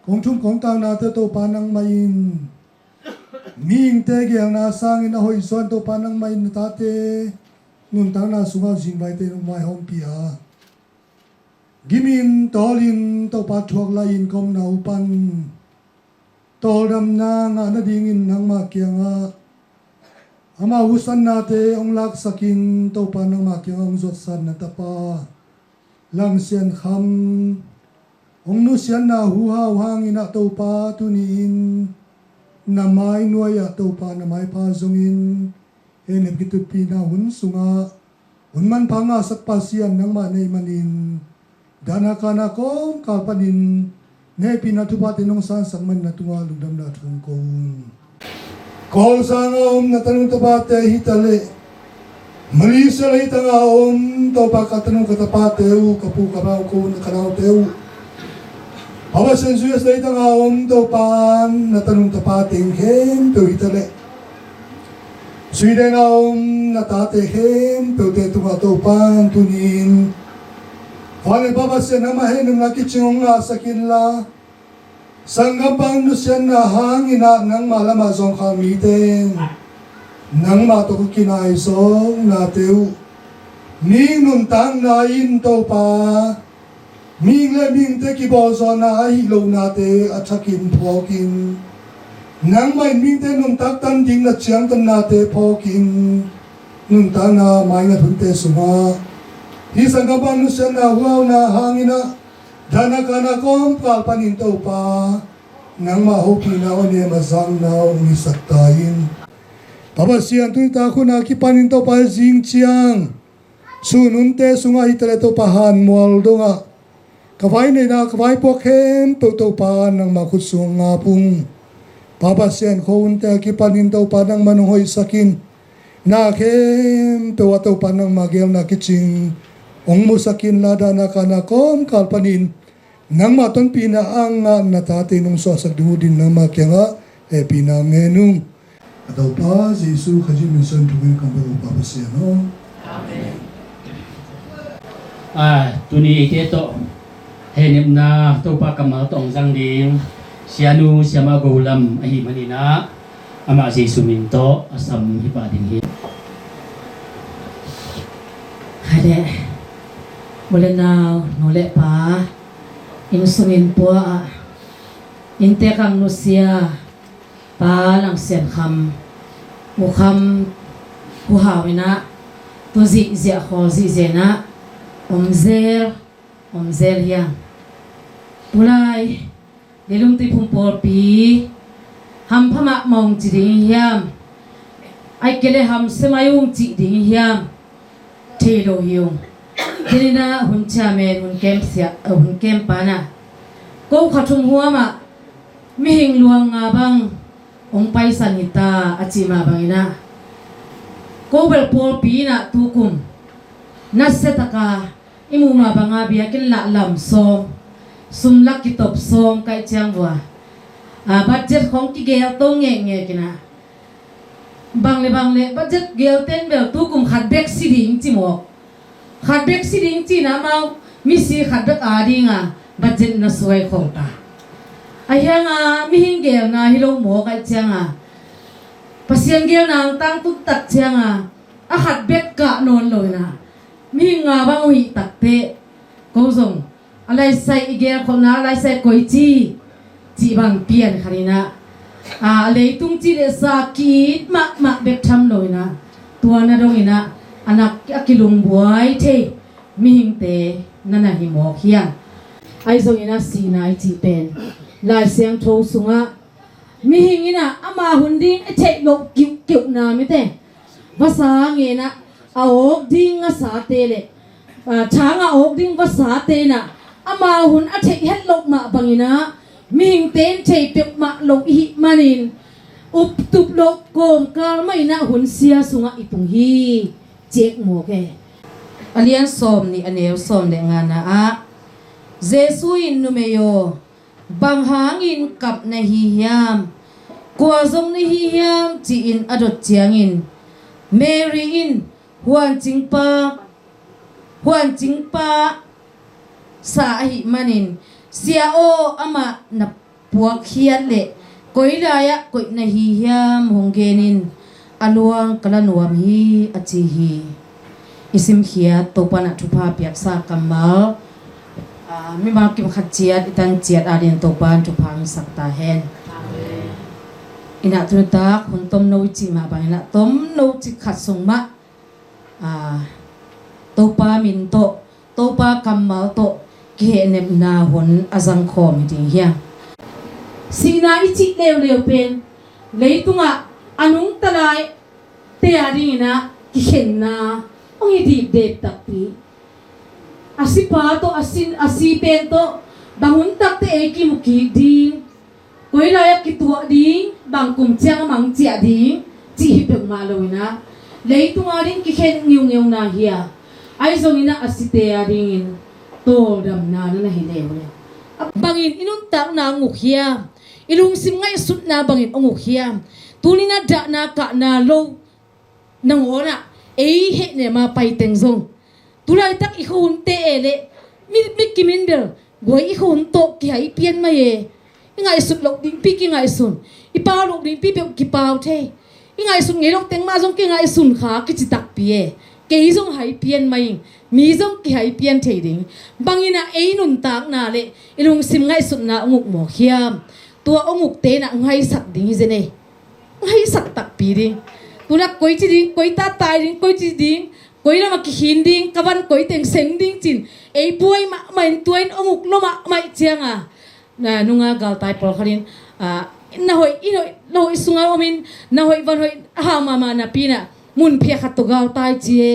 kong thum kong taunate Topa nangmah in mihingte geelna sangin a hoih zaw in Topa nangmah in na tate nuntakna sungah zingvaite nong vaihawmpih a, gimin tawlin Topa thuak lai-in ka omna uh pan tawldamna ngah nadingin nangma kiangah amau husannate hong laksakin Topa nangma kiangah hong zuatsan na tapa Lang Sian Kham hong nusiatna huhau hangin ah Topa tuni-in na mainuai ah Topa na maipha zongin hehnem kitutpihna hun sungah hun manpha ngahsak Pasian nangmah na hih manin dahna kahna kawmkal panin na hehpihna thuphate nong sansak manin na tungah lungdamna thu kong ko ung. Kawlzang a om na tanu tapate hi ta leh Malaysia leitang a om Topa ka tanu ka tapate uh, ka pu ka pau, ko na ka naute uh, Papa Sian U S leitang a om Topa na tanu tapate khempeuh hi ta leh Sweden a om na tate khempeuhte tungah Topa tuni-in vanglian Pa Pasian nangmah hehnemna kicing hong ngahsak inla, sanggampa nusiatna hangin ah nangmah lamah zawngkhal mite nangmah tawh ka kinai zawknate uh mihing nuntakna in Topa mihing le mihingte kibawlzawhna ahi lohnate a thakin phawkin nangmah in mihingte nuntak tan ding na ciangtannate phawkin nuntakna maingat hunte sungah hih sanggampa nusiatna huauna hangin ah dahna kahna kawmkal panin Topa nangmah hopihna uh a nem a zangna uh hong hisak ta in. Papa Sian tuni tak hun a kipanin Topa zing ciang sun hunte sungah hi ta leh Topa hanmual dongah ka vai neihna ka vai puak khempeuh Topa nangmah khut sung ngap ung. Papa Sian khuahunte a kipanin Topa nangmah nong hoihsak in na khempeuh ah Topa nangmah geelna kicing hong musak inla dahna kahna kawmkal panin nangmah tonpihna a ngah na tate nong suahsak ding uh din nangmah kiangah hehpihna ngen ung. A Topa Jesu Khazih min suang thu in ka bawlpa Pasian aw. Amen. A, tuni eite tawh hehnemna Topa kammal tawh hong zang ding Sianu Siama Go Lam ahih manin ah amah Jesu min tawh a sam hi pah ding hi. Hale. U le nau, nu le pa, inn sung inn pua ah inntek ah nusia Pa Lang Sian Kham, U Kham, U Hau in ah tu zihziah khawl zihziah in ah om zel, om zel hi hang. Tulai leilungtui phung pawlpi hampha mahmah ung ci ding hiam, ahih kei leh hamsia mai ung cih ding hiam thei lo hi ung. Tuni in ah hun chairman, hun camp siah, eh, hun camp pa in ah ko kha thum huam ah mihing luang nga bang hong paisan hi ta a cih mah bangin ah ko bel pawlpi in ah tukum nasia taka i muh mah banga biakinn lah lam sawm, sum lak kitop sawm ka hih ciang vua, a, budget khawng kigel to ngekngek in ah bang le bang le budget gelte in bel tukum khat bek si ding ci mawk. Khat bek si ding ci in ah amau misi khat bek a ding a budget na suai khol ta. Ahi hang a mihing geelna hi lo mawk ahih ciang a Pasian geelna hong tangtun tak ciang a a khat bek kah nawn lo in ah mihing nga bang uh hih tak teh ko zong a laisai i geelkholhna a laisai koici cih bang pian khat in ah, a, leitung ci le sa ki-it mahmah bek tham lo in ah tua na dong in ah a nak a kilungbuai thei mihingte na na hi mawk hi hang. Ahi zongin ah sihna i cih pen Lai Siangtho sungah mihing in ah ama hun ding i theih loh kiuhkiuhna mite vasa ngen ah a awk ding a sate le, a, thang a awk ding vasate in ah ama hun a theih het loh mah bangin ah mihingte in thei peuhmah loh i hih manin uptup loh kawmkal mah in ah hun sia sungah i tung hi. Cek mawk e. A lian sawm nih a neu sawm le ngana ah Jesu in, "Numei aw, bang hangin kap na hi hiam? Kua zong na hi hiam?" ci-in a dot ciangin Mary in, "Huancingpa, huancingpa sa ahih manin, Sia aw, amah na puakkhiat leh koi lai-ah koih na hi hiam hong gen in, a luang ka la nuam hi," a ci hi. I simkhiat Topa in ah thupha piaksa kammal, aa, mimal kim khat ciat, i tan ciat adingin Topa in thupha hong sak ta hen. Amen. In ah tunitak hun tomno i cih mah bangin ah tomno cik khat sung mah, aa, Topa min tawh, Topa kammal tawh kihehnepna hun a zangkhawm hi ding hi hang. Sihna i cih leuleu pen leitungah a nungta laite adingin ah kikhenna hong hi dipdep takpi. A sipa tawh, a si, a si pen tawh bang hun takte ei kimu kik ding, koi lai-ah kituah ding, bang kum ciang a mang ciah ding cih hi peuhmah loin ah, leitung ading kikhen ngiungiuna hi a, ahi zongin ah a site adingin tawldamna na na hi leuleu. A bangin i nuntakna hong uk hiam? I lungsim ngaihsutna bangin hong uk hiam? Tuni-in ah dahna kahna lo nangawn ah ei hehnem a pai teng zong, tu laitak i khuahunte e leh mi, mi kim in bel guai i khuahun tawh kihai pian mai e. I ngaihsut loh dingpi kingaihsun, i pau loh dingpi peuh kipau thei. I ngaihsut ngei loh teng mah zong kingaihsun kha kici takpi e. Kei zong hai pian mai ing, mi zong kihai pian thei ding. Bangin ah ei nuntakna leh i lungsim ngaihsutna hong uk mawk hiam? Tua hong ukte in ah hong haisak ding hi zen e. Haisak takpi ding. Tu-in ah koi ci ding, koi tatai ding, koi ci ding, koi lam a kikhin ding, ka van koi teng seng ding ci-in ei buai mahmah in, tua in hong uk lo mahmah ciang a, na, nunga galtai pawlkhat in, ah, na hoih, i hoih, na hoih sungah om in, na hoih van hoih a hau mahmah napi-in ah mun phiat khat tawh galtai ci e.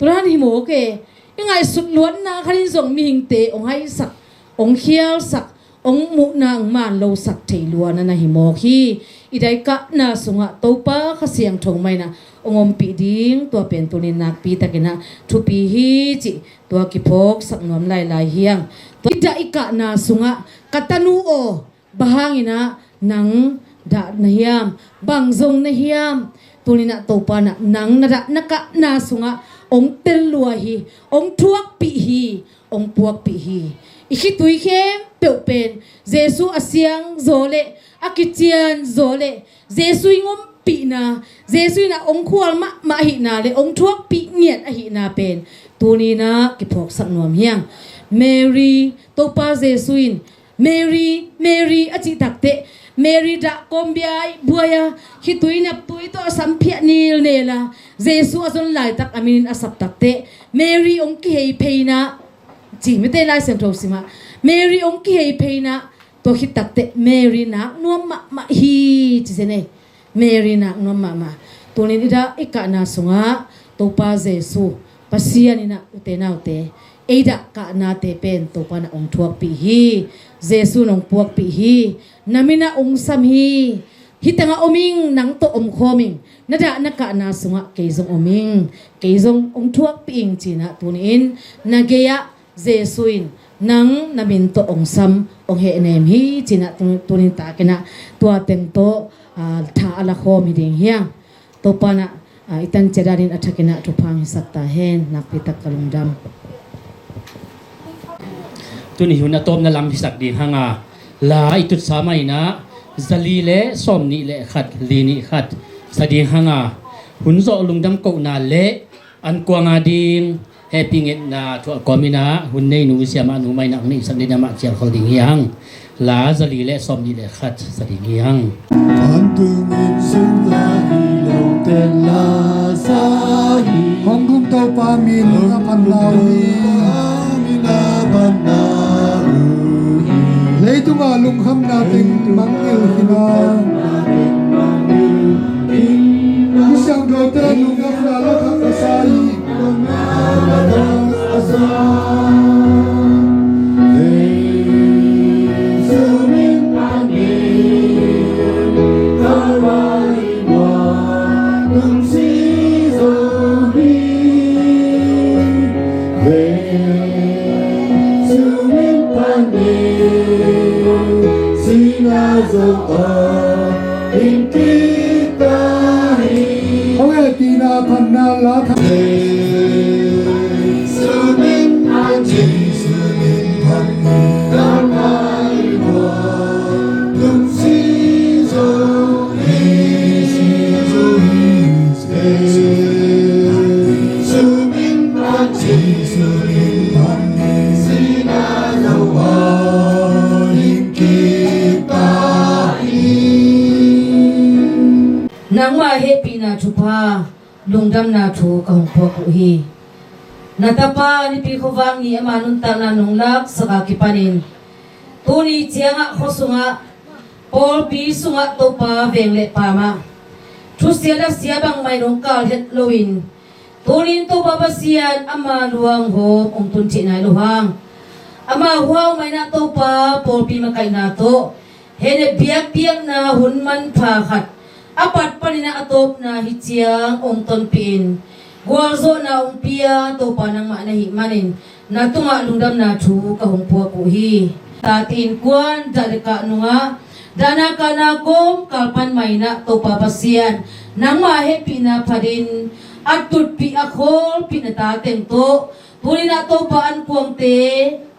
Tua dan hi mawk e. I ngaihsut luatna khat in zong mihingte hong haisak, hong khialsak, hong muhna hong manlosak thei lua na na hi mawk hi. I daikahna sungah Topa Kha Siangtho mah in ah hong ompih ding, tua pen tuni-in nakpi takin ah thupi hi cih tua kiphawksak nuam lailai hi hang. Tua i daikahna sungah, ka tanu aw, bang hangin ah nang dah na hiam? Bang zong na hiam? Tuni-in ah Topa in ah nang na dah na kahna sungah hong tel lua hi, hong thuakpih hi, hong puakpih hi. I khitui khempeuh pen Jesu a siangzaw leh a kicianzaw leh Jesu i ngompihna, Jesu in ah hong khual mahmah ahihna leh hong thuakpih ngiat ahihna pen tuni-in ah kiphawksak nuam hi hang. Mary, Topa Jesu in, "Mary, Mary," a cih takteh, Mary dah kawmbia i buai a, khitui naptui tawh a sam phiah nilnel a, Jesu a zon laitak a minin a sap takteh, Mary hong kihei phei in ah, ci mite Lai Siangtho simah, Mary hong kihei phei in ah, tua khit takteh Mary nak nuam mahmah hi ci zen e. Mary nak nuam mahmah. Tuni-in i dah i kahna sungah Topa Jesu, Pasian in ah, ute naute, ei dah kahnate pen Topa in ah hong thuakpih hi. Jesu in hong puakpih hi. Na min ah hong sam hi. Hih tengah om ing, nang tawh omkhawm ing. Na dah na kahna sungah kei zong om ing, kei zong hong thuakpih ing ci-in ah tuni-in na gei-ah Jesu in nang na min tawh hong sam, hong hehnem hi ci-in ah tu, tuni-in takin ah tua teng tawh, aa, tha a lakhawm hi ding hi hang. Topa in ah, aa, i tan ciat adingin a thakin ah thupha hong hisak ta hen. Nakpi tak ka lungdam. Tuni hun a tawpna lam hisak ding hang a, la i tutsa mah in ah zali le sawmnih le khat, li nih khat sa ding hang a, hun zawh lungdam kohna le an kuang ading hehpih ngetna thuah kawmin ah hun neinu siamahnu mah in ah hong neihsak dingin amah cialkhol ding hi hang. La zali le sawmnih le khat sa ding hi hang. Vantung in sungah hi lo ten la sa hi. Hong gum Topa min a pan lau hi. Hong gum Topa min a pan lau hi. Leitungah lungkhamna teng mangngilh hi na. Misiangthote lungkhamna lakah ka sa hi. Sina zo a in kita hi. Hong e tina phanna la tha. Sumin a Jesu min phan ni ka pai wa. Lung si zo hi, si zo hi. Nangmah hehpihna thupha, lungdamna thu ka hong puak uh hi. Na tapa Nipi khuavak ni ama nuntakna nong laksak a kipanin tuni ciangah khua sungah, pawlpi sungah Topa veng le pamah thusia dasia bangmah in hong kal het loin, tunin Topa Pasian ama luanghawm hong tun thei nai lo hang, ama huau mah in ah Topa pawlpi makaihna tawh, hehna biakpiakna hun manpha khat a pat panin ah a tawpna hi ciang hong tonpih in, gualzawhna hong pia Topa nangmah na hih manin, na tungah lungdamna thu ka hong puak uh hi. Tate innkuan dah le kah nungah, dahna kahna kawmkal pan mah in ah Topa Pasian, nangmah hehpihna phatin a tutpih a khawlpih na ta teng tawh, tunin ah Topa ankuangte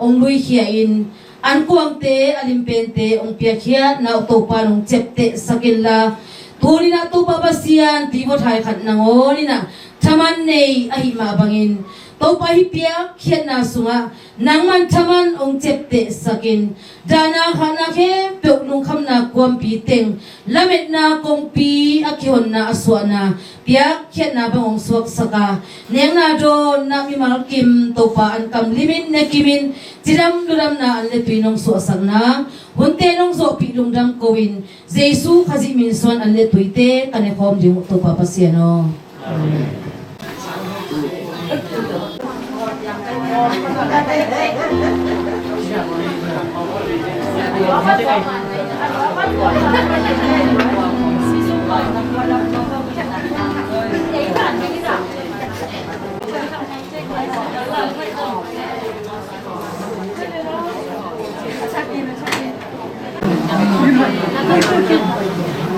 hong luikhia in, ankuangte a limpente hong piakkhiatna uh Topa in hong ciaptehsak inla, tunin ah Topa Pasian, tivawthai khat nangawn in ah thaman nei ahih mah bangin, Topa hih piakkhiatna sungah nangman thaman hong ciaptehsak in, dahna khahna khempeuh lungkhamna kuampi teng, lametna kongpi a kihonna a suahna, piakkhiatna bang hong suaksak a, nekna dawnna mimal kim Topa an kam limin nekimin, cidam ludamna an le tui nong suahsak nang, hunte nong zawhpih lungdam ko-in, Jesu Khazih min suan an le tuite ka nekhawm ding uh Topa Pasian aw. Amen.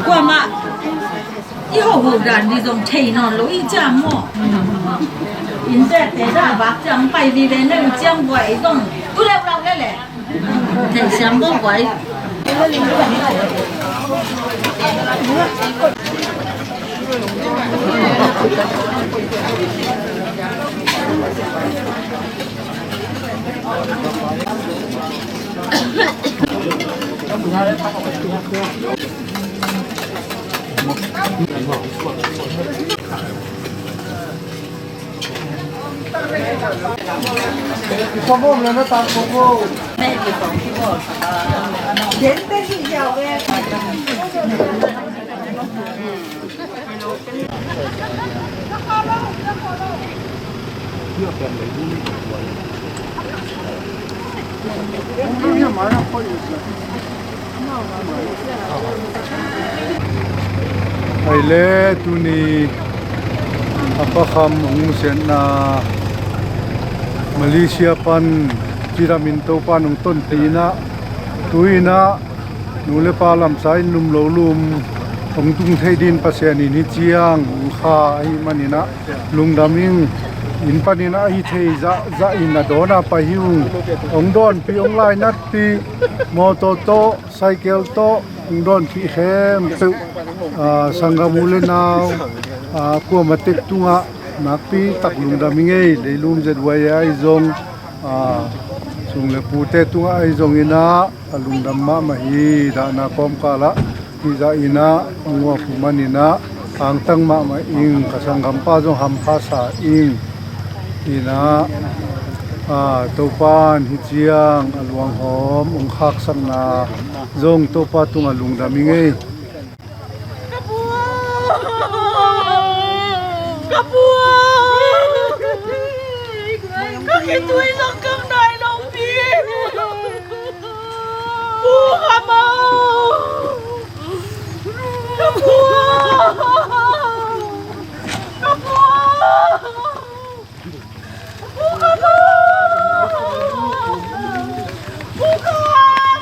Kuamah i hoh hoh dan ding zong thei nawn lo i ciam maw? Innte te dah vak ciang pai vive neu ciang buai zong tu leulau lele. Thei siam bo buai. Ai le tuni a pakham hong musetna Malaysia pan cidam in Topa nong tonpih in ah, tu in ah nu le pa lamsa in lum lo lum hong tung thei din Pasian in hi ciang hong kha ahih manin ah lungdam ing. Inn panin ah hi thei zahzah in a dawn a pai hi ung. Hong dawnpih, hong lainatpih, mawtaw tawh, cycle tawh hong dawnpih khempeuh, ah, sanggam u le nau, ah, kuamah tek tungah nakpi tak lungdam ing ei. Leilum Z Y A ahi zong, ah, sung le pute tungah ahi zongin ah a lungdam mahmah hi. Dahna kawmkal ah hih zah in ah hong muak uh manin ah angtang mahmah ing. Ka sanggampa zong hampha sa ing. In ah, ah, Topa in hi ciang a luanghawm hong khaksakna zong Topa tungah lungdam ing ei. Ka pu aw! Ka pu aw! Ka khitui zong kam nai lo pi. Pu Kham aw! Ka pu aw! Ka pu aw! Pu Kham aw! Pu Kham! Pu Kham!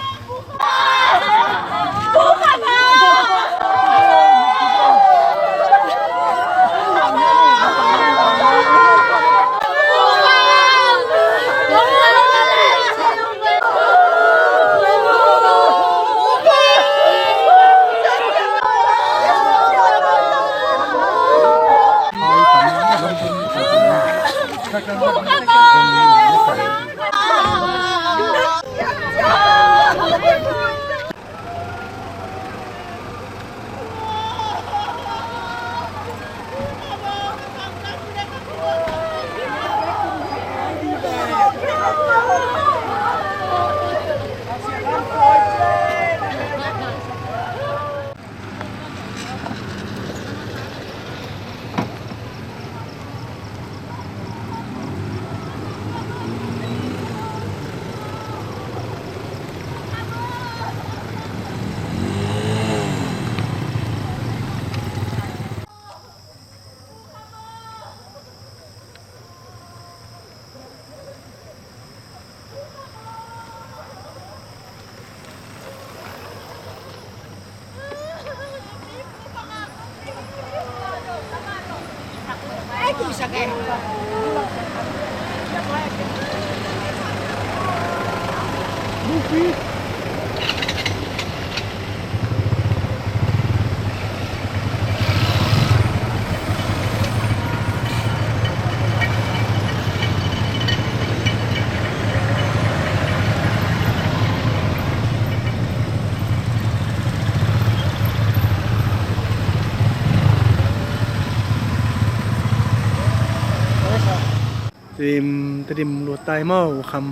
Tedim, Tedim lut ta hi maw, Kham,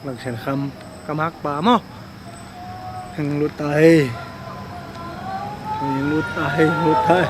Langsian Kham, Kham Hak Pa maw. Heng lut ta hi. Heng lut ta hi, lut ta hi.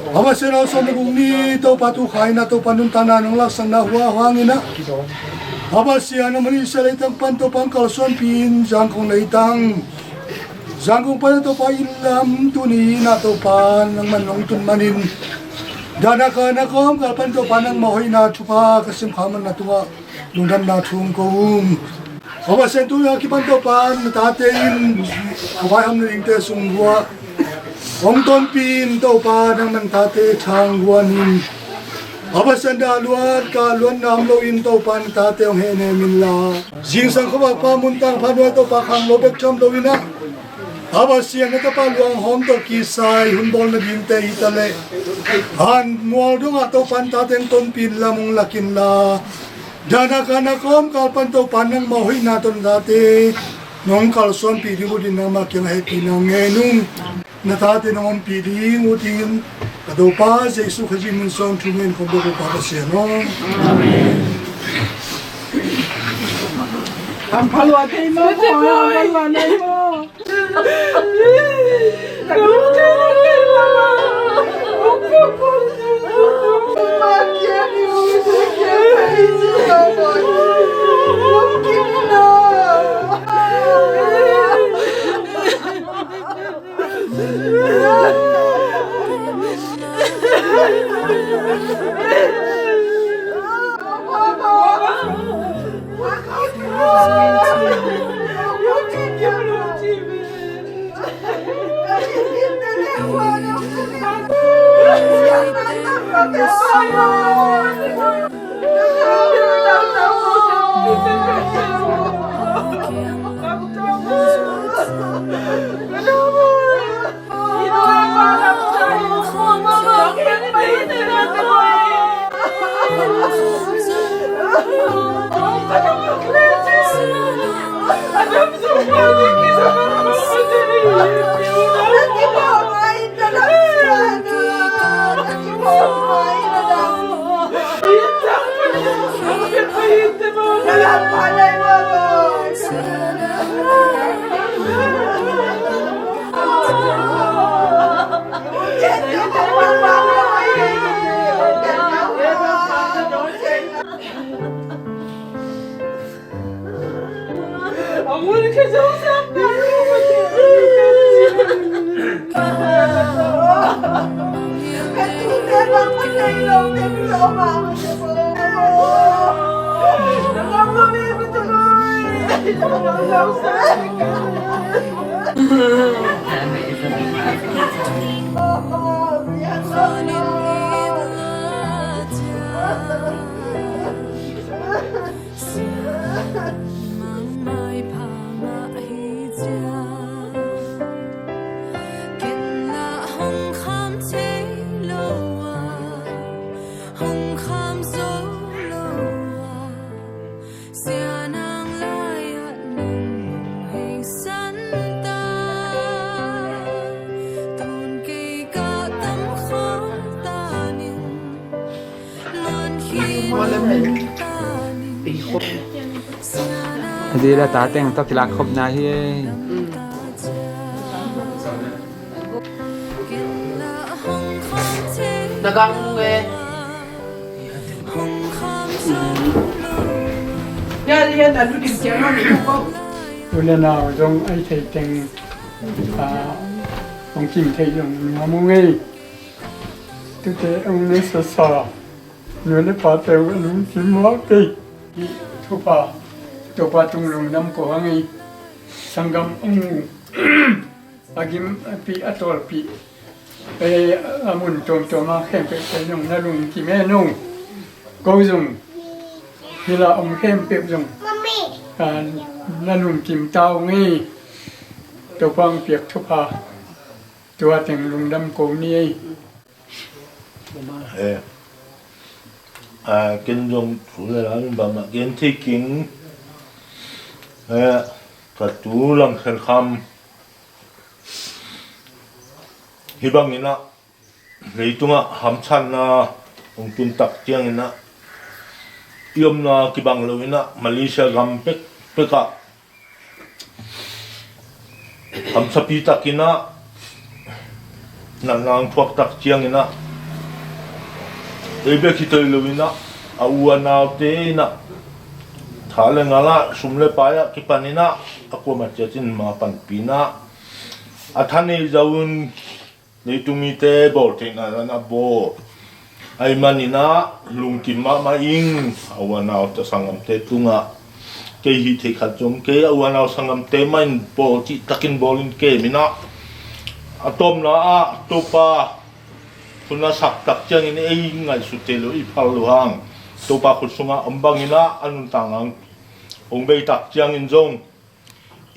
A Pasian aw, sawm le guk ni Topa, tu kha in ah Topa nuntakna nong laksakna hua hangin ah, a Pasian, a Malaysia leitang pan Topa hong kalsuanpih in, Zangkong leitang, Zangkong pan ah Topa inn lam tuni in ah Topa nangman nong tun manin, dahna kahna kawmkal pan Topa nangmah hoihna thupha ka sim kha man na tungah lungdamna thu hong ko ung. A Pasian, tu a kipan Topa na tate in a vaihawmna dingte sung uah hong tonpih in Topa, nangman tate thang guan in. A Pasian, dah luat kah luat nam loin Topa na tate hong hehnem inla, zingsang khuavak pha, muntang pha nuai Topa khang lo bek tham loin ah, a Pasian, na tapa luang hawm tawh kisai hun bawlna dingte hi ta leh, han mual dongah Topa na tate hong tonpih in lam hong lak inla, dahna kahna kawmkal pan Topa nangmah hoihna tawh na tate nong kalsuanpih ding uh din nangmah kiangah hehpihna ngen ung. Na tate nong ompih ding uh tin, ka Topa Jesu Khazih min suang thu ngen khawm bek uh Pa Pasian aw. Amen. Hampha lua kei maw, hampha lua nei maw. Adila ta teng tawh kilak khopna hi. Na gang nge. Ya, ya, na lu dim kia na ni ko. U le nau zong ai thei teng, ah, hong kim thei zong ni ma mu ngei. Tute hong ne sa sa. Nu le pate uh a lungkim mawk kei. Hih thupha Topa tung lungdam ko hang ei. Sanggam a ngu, a gimpih, a tawlpih, ei, a mun tuamtuam a khempeuh te zong na lungkim e nung. Ko zong hih la om khempeuh zong, ah, na lungkim ta ung ei. Topa hong piak thupha tua teng lungdam ko ni ei. Eh, ah, ken zong thu le la min bangmah gen thei keng. Eh, ka tu Lam Khen Kham hih bangin ah leitungah hamsatna hong tun tak ciangin ah i omna kibang loin ah Malaysia gam pekpek ah hamsapi takin ah natna hong thuak tak ciangin ah ei bek hi toi loin ah a u a naute in ah tha le ngal ah sum le pai ah kipanin ah a kuamah ciat in ma panpih in ah a tha nei zo un leitung mite bawl theihna dan a bawl ahih manin ah lungkim mahmah ing. A u a nau ta sanggamte tungah kei hih theih khat zong kei a u a nau sanggamte mah in bawl cih takin bawl in kem in ah a tawpna ah Topa khut na sak tak ciangin ei ngaihsut thei lo i phal lo hang Topa khut sungah om bangin ah a nuntak hang hong bei tak ciangin zong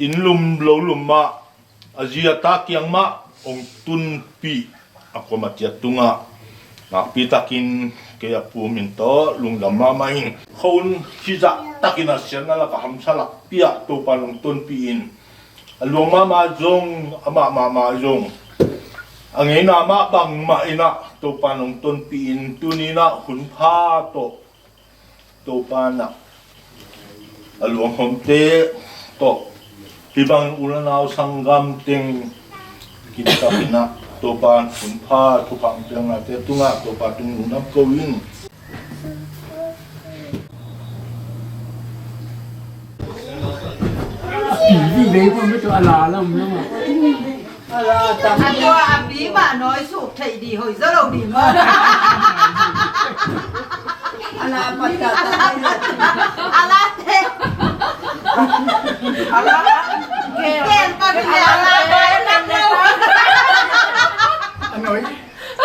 inn lum lo lum mah a zi a ta kiang mah hong tunpih a kuamah ciat tungah nakpi takin kei a pu min tawh lungdam mahmah ing. Kho un khizah takin a siatna lak a hamsa lakpi ah Topa in hong tonpih in a luang mahmah zong amah mahmah zong a ngeina mah bangmah in ah Topa in hong tonpih in tuni in ah hun pha tawh Topa in ah a luanghawmte tawh hih bangin u le nau sanggam teng kiptak in ah Topa hun pha thupha hong piaknate tungah Topa tungah lungdam ko in. Ala tam. A tua a pi mah nawi suk theih dih hoih zaw lo dih maw? Ala pai ta ta. Ala te. Ala. Ken pa ken ala pai ta ta. A nawi. A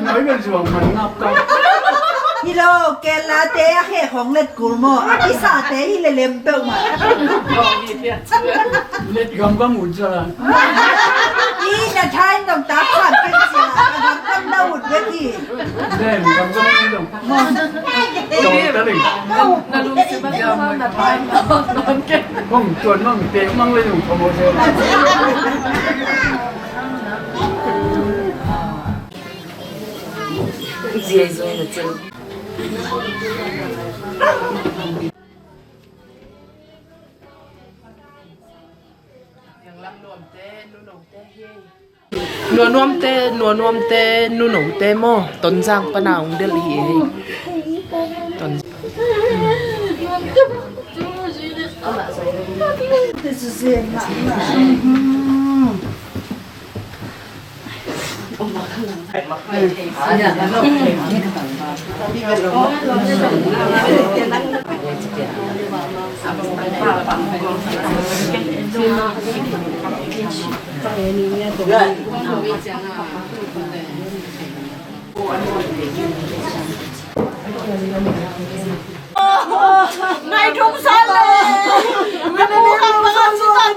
nawi pen zuang man ngap ka. Hi lo, ken late a khek hong let kul maw? A kisate hi le lem peuhmah. Let gamgam ut zala. I na thain dong tak khan ken sia. A gamgam na ut bek hi. Lem gamgam ut dong. Maw. Dong ta ling. Na lungsim a biang na thain dong. Hong tuan mang te mang le lung promotion. Nuanuamte, nuanuamte, nunote maw? Tonzang pana hong delh hi ei. Ton. Ngai thum sa le. Ngai thum sa le.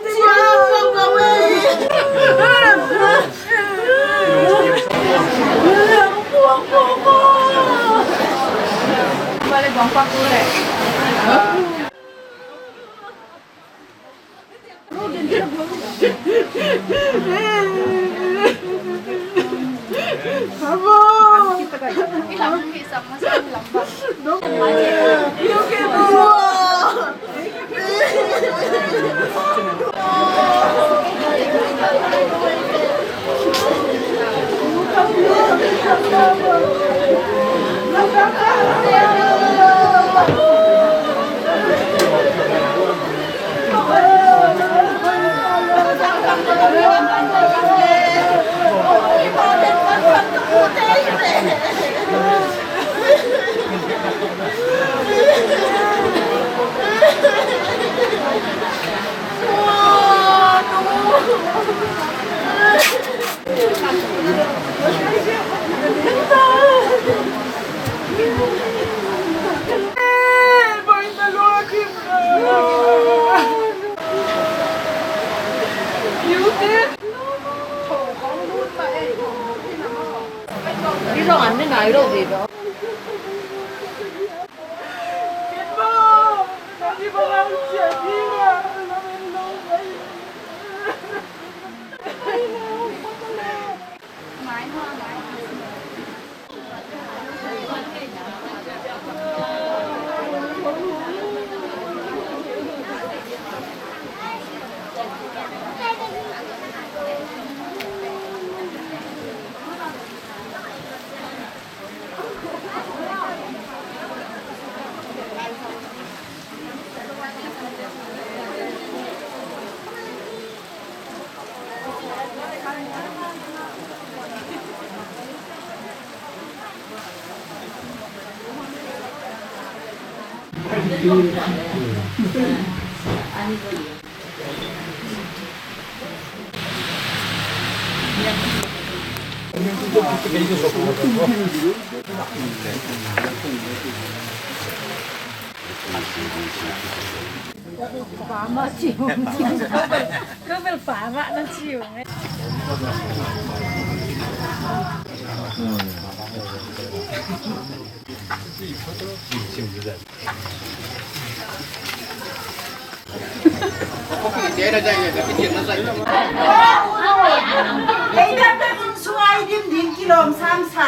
Ei, dah dah in sungai dim dim kilom sam sa.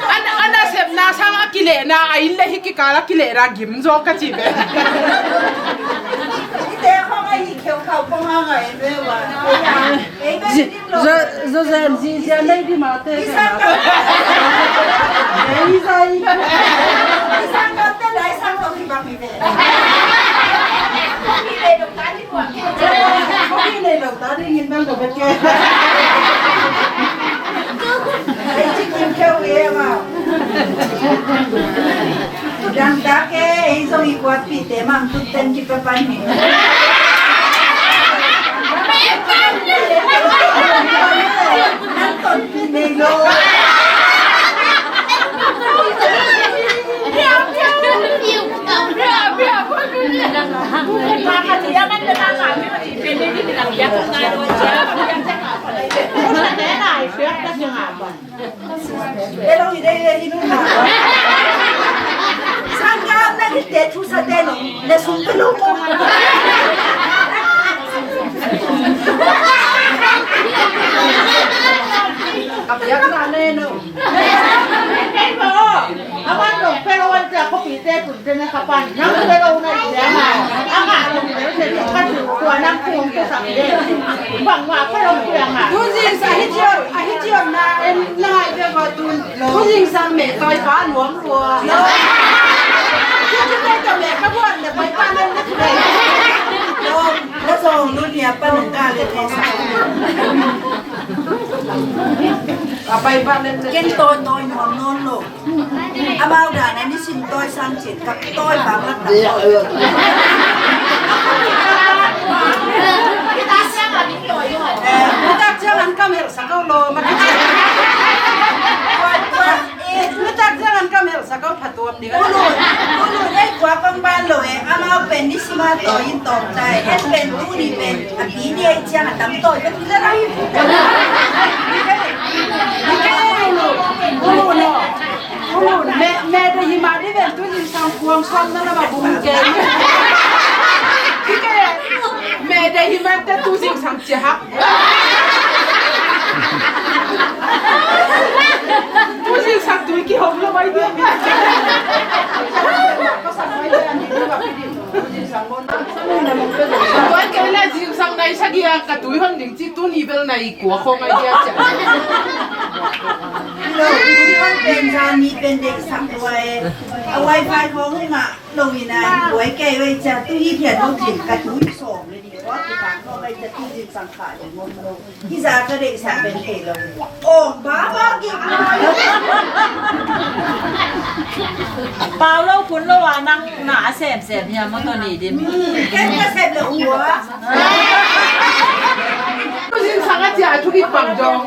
An, an a sepna sang a kilehna, a inn le hih kikal a kilehna gim zaw ka ci ve. Kau pong a ngai me wa. Ei me Zi-, dim lo. Zo-, zo zen zi zia nei di ma te. Isang ka. Ei zai. Isang ka te lai sang to ki bak mi ve. Ko ki nei lo ta di ngin bang do bet ke. Ei ci kim keu e ma. Dang ta ke, ei zong i kuat pi te mang tut ten ki pa pan hi. Nan ton pi nei lo. Elo i dei le hi nu na. Sangam na hi te thu sa te no. Le sum pe lo mo. Apiak na ne no. Aman dong pe lo wan tia kopi te tu. Dene kapan nang pe lo na i sia ma. Ama lo ni lo se ka tu tua nang pu ong tu sak de. Bang ma pe lo tu yang ma. Tu zing sa hi cio, a hi cio na en na i pe ko tun. Tu zing sa me toi pa nuam tua. Tu tu me to me ka buan de pai pa nan de tu de. Lo, lo song lu nia pa nang ka le te sa. A pai pa le te. Ken toi toi nuam non lo. Amau dan a nisim tawi sang cin ka tawi bang mat na tawi. Eh, nitak ciang an ka melh sak lo, ma ka ciang. Eh, nitak ciang an ka melh sak lo, pha tuam ding. Ulu, ulu, eh, kua kong ban lo, eh, amau pen nisim a tawi in tawm tai, en pen tuni pen, a pi ni ei ciang a tam tawi, ka ti la rai. Ulu, ulu, no. Ulu, me, me de hima di ven tu zingsang kuang suam na na ba bung ke. Kike, me de hima te tu zingsang cia hak. Tu zingsang tu ki hong lo mai dia. Ko sang mai dia ni ba ki di. Tu zingsang bon. Ko ke na zingsang nai sa dia ka tu hon ding. Ci tuni bel nai kua khong ai dia cia. Lo, tuni bel pen zan ni pen dek sak lua e. A wifi khong hi mah lo in ai buai kei wei cia tu hi thian lo cin ka tu hi sawm le ni kua tu tak khong ai cia tu cin sang kha le ngom lo. Hi za ka dek sak pen kei lo. Oh, ba ba ki. Pau lo kun lo a nang na a sem sem hiam mo to ni dim. Ken ka sem lo ua. Tu zingsang a cia a thuk i pang jong.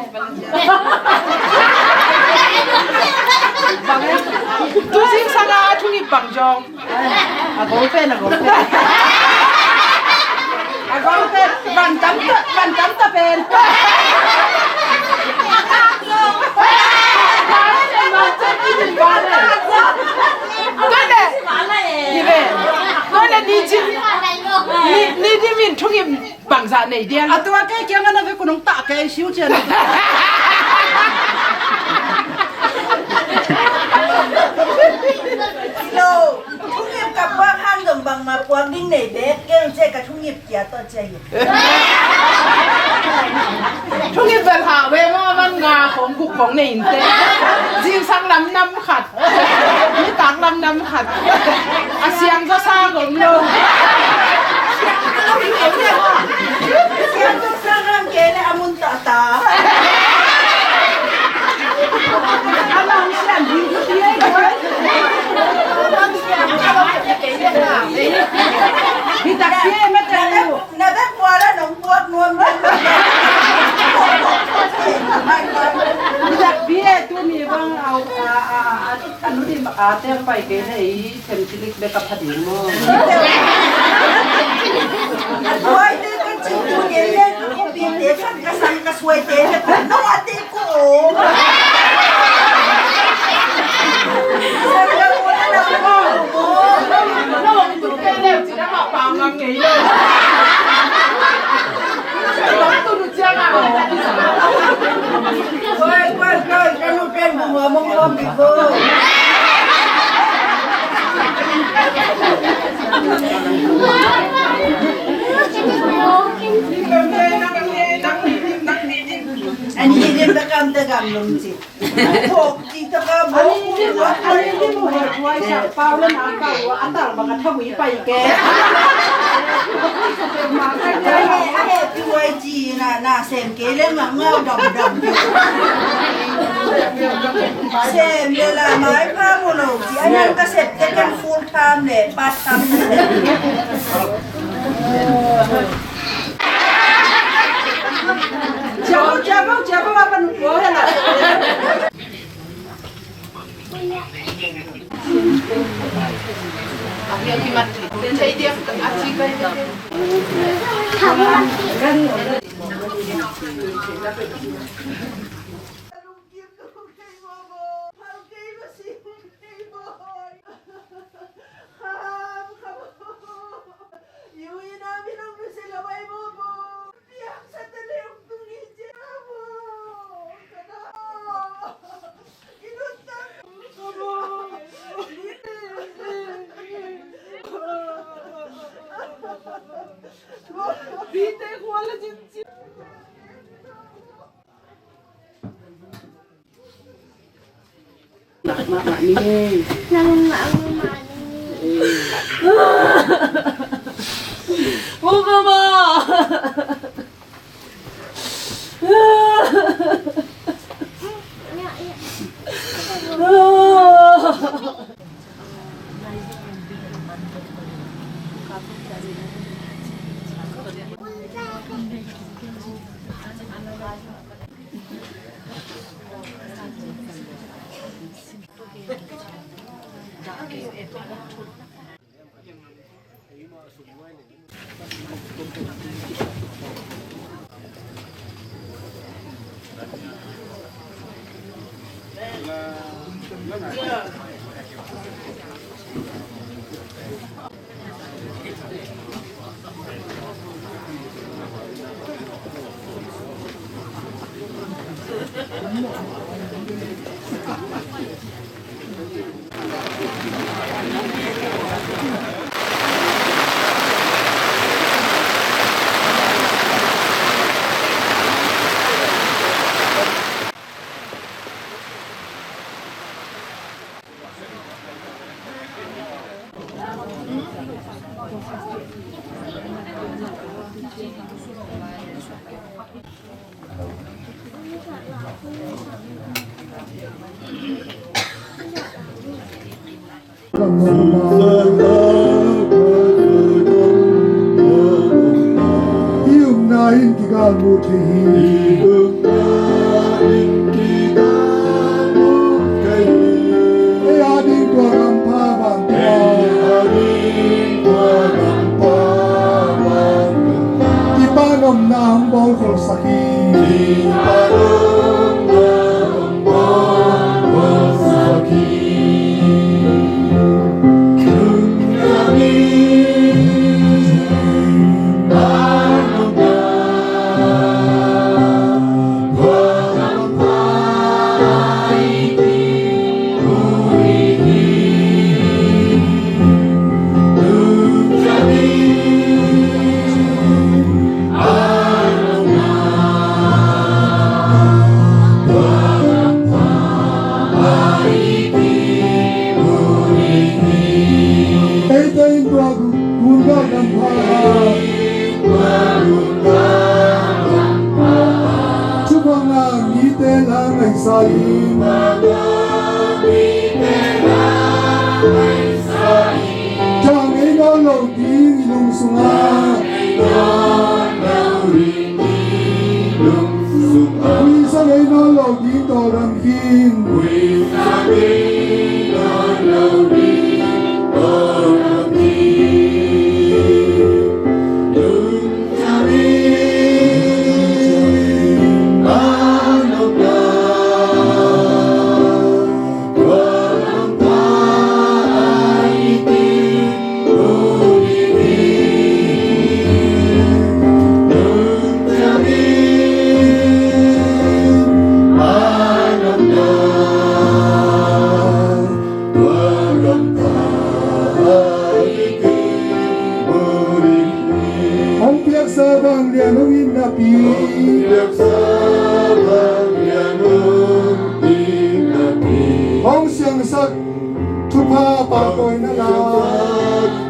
Tu zingsang a thuk i pang jong. A gol pen, a gol pen. A gol pen, van tam ta, van tam ta pen. Kane, ni ven. Kane ni cin. Ni, ni di min thuk i Bangzah nei diam? A tua kei kiang a na ve kunung ta kei siu cian. Lo, thungip ka puak hang zong bangma puak ding nei bek kei cia ka thungip kia to cia hi. Thungip bel ha ve ma man nga khong guk khong nei inte. Zingsang lam nam khat. Nitak lam nam khat. A siang zaw sa gom lo. Siang zaw sa gom kei le a mun ta ta. A lam siang ding tu ti ai. Nitak ti ai ma ta lo. Na bek puala nong puak nuam. Nitak bia tuni bang au a a a a nu di a teng pai kei hei. Themsilik bek a pha ding maw? A tuaite ka cih tu ding le, ka khuapite khat ka sang ka suaite le, no a te ko. Sang ka ko na na ko. No a te ko le, ci na ma pa ngam ngei lo. Koi, koi, koi, ka nu pen bu ma mong lom bi ko. Ani dim da kam da gam lum ci. Khok ci ta ka bo. Ani dim, ani dim mu he kuai sa pau le na ka wa atal ba ka thawi pai ke. Ahe, ahe, P Y G na, na sem ke le ngau ngau dam dam. Sem le la mai pa mu lo ci. Ani ka sep te kan full time le part time. Nak, nak, nak ni. Nak, nak, nak ni. Buka ba. I upna in kigalmuh thei hi. Ei a ding tua ram pha bang tua. I Pa nopna hong bawl kholsak hi. Eite in tua gun gah gam pha. Thupha ngah mite la ngaihsa in. Thang ei nawn lo ding i lung sungah. Huisa ngei nawn lo ding tawldam khin. Siangsak thupha pahtawina la,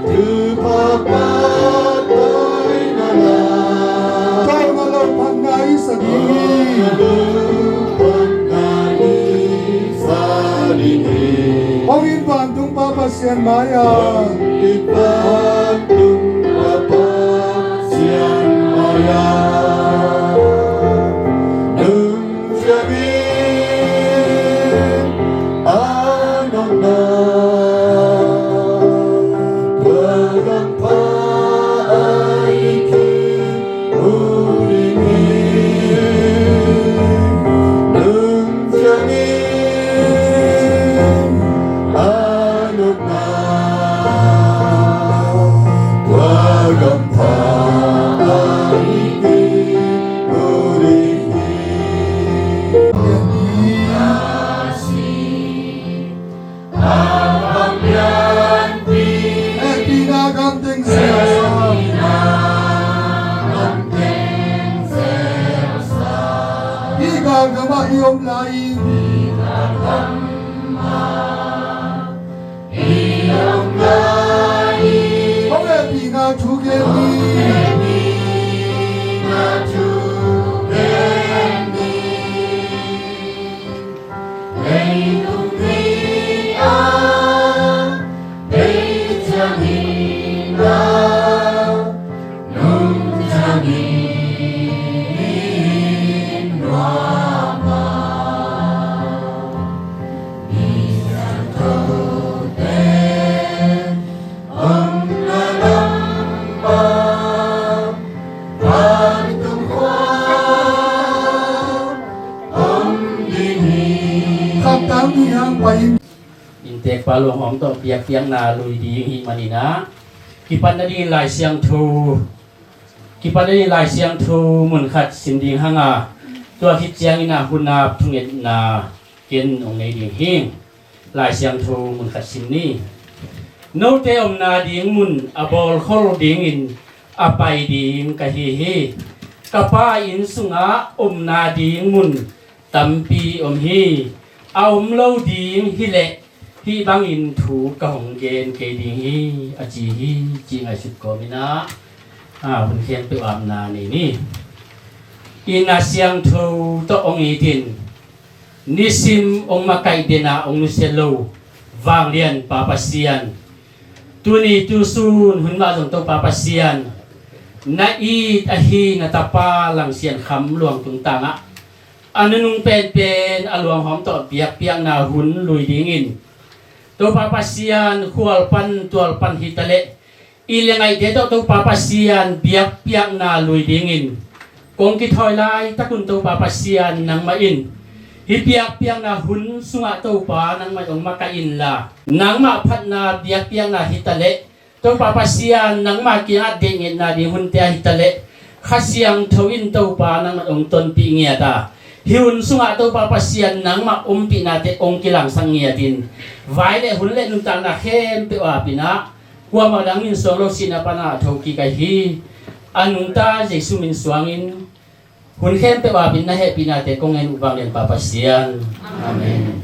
thupha pahtawina la, tawlnga lo phatna i sa ding hi. Tawlnga lo phatna i sa ding hi. Hong it vantung Pa Pasian mai-ah, hong it vantung Pa Pasian mai-ah, nung ciangin a nopna, tua gam pha a i kimu ding hi. Nung ciangin a nopna, tua gam pha a i kimu ding hi. Hehpihna gam teng zelsa, hih galgam ah i om lai in, hong hehpihna thu gen ni. Leitung ni a, bei ciangin a, nung ciangin nuam a, mi siangthote omna lam ah vantung khua om ding hi. Khamtang ni hang pai in. Innteekpa luanghawm tawh biakpiakna lui ding hih manin ah, kipat nadingin Lai Siangtho, kipat nadingin Lai Siangtho mun khat sim ding hang a, tua khit ciangin ah hun ap thungetna ken hong nei ding hi. Lai Siangtho mun khat sim ni. Note omna ding mun a bawlkhol dingin a pai ding ka hi hi. Ka Pa inn sungah omna ding mun tampi om hi. A om lo ding hileh hih bangin thu ka hong gen kei ding hi, a ci hi, ci ngaihsut kawmin ah, a, hun khempeuh apna nei ni. Inn a siangtho tawh hong it in, nisim hong makaih den a hong nusia lo vanglian Pa Pasian, tuni tusun hun mah zong Topa Pasian, na it ahi na tapa Lang Sian Kham luang tungtang ah a nunung penpen a luanghawm tawh biakpiakna hun lui dingin, Topa Pasian, khual pan tual pan hi taleh i le ngaihte tawh Topa Pasian biakpiakna lui dingin kong kithawi laitakun Topa Pasian nangmah in hih biakpiakna hun sungah Topa nangmah in hong makaih inla, nangmah phatna biakpiakna hi taleh Topa Pasian nangmah kiangah deih ngetna ding hunte ahi taleh Kha Siangtho in Topa nangmah hong tonpih ngiat a, hih hun sungah Topa Pasian nangmah ompihnate hong kilangsak ngiat in, vai le hun le nuntakna khempeuh a pinah kuamah dang min suang lo sihna pana a thokik ahi a nungta Jesu min suangin hun khempeuh a pin na hehpihnate kong ngen uh vanglian Pa Pasian. Amen.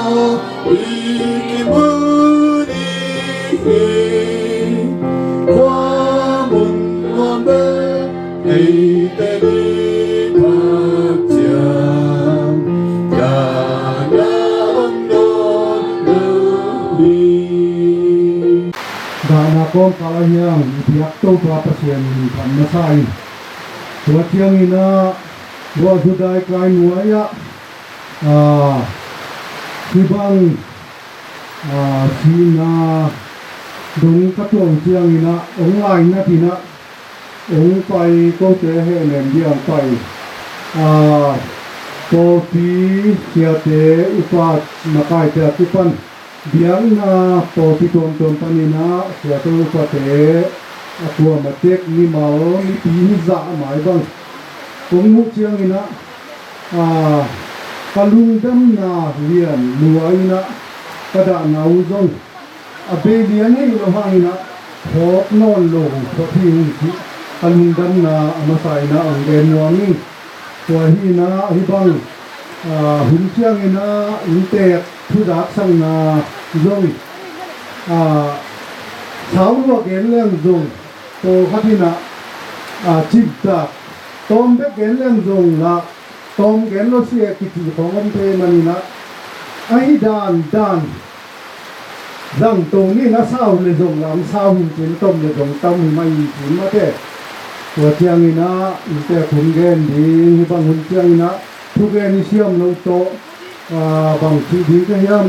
I kimu ni hi, khua mun nuam bel eite ni Pasian, dahna om nawn lo hi. Dahna kawmkal ah hiam i biak Topa Pasian min phat masa in. Tua ciangin ah, tua Juda Kai nuai ah, aa, hih bang, aa, sihna dong ka tuah uh ciangin ah, hong lainat in ah, hong pai, kote hehnem ding hong pai. Aa, pawlpi siate, upa makaite a kipan biakna pawlpi tuamtuam panin ah, siate upate a kuam a tek mimal mipi hi zah mai bang kong muh ciangin ah, aa, ka lungdamna lian lua in ah, ka dahna uh zong a bei lian hi lo hangin ah, phawk nawn lo phawk hi ung cih ka lungdamna a masa in ah hong gen nuam ing. Tua hi in ah, hih bang, aa, hun ciangin ah inntek thuzaksakna zong, aa, sau lua gen leng zong, pawlkhat in ah, aa, cipzak, tawm bek gen leng zong lah, tawm gen lo si e kici khawng om thei manin ah, ahi dan dan zangto ni in ah, sau le zong lam sau hin cin, tom le zong tom hi mah hi cin mate. Tua ciangin ah inntek hun gen ding, hih bang hun ciangin ah thugen i siam lo tawh, aa, bang cih ding ka hiam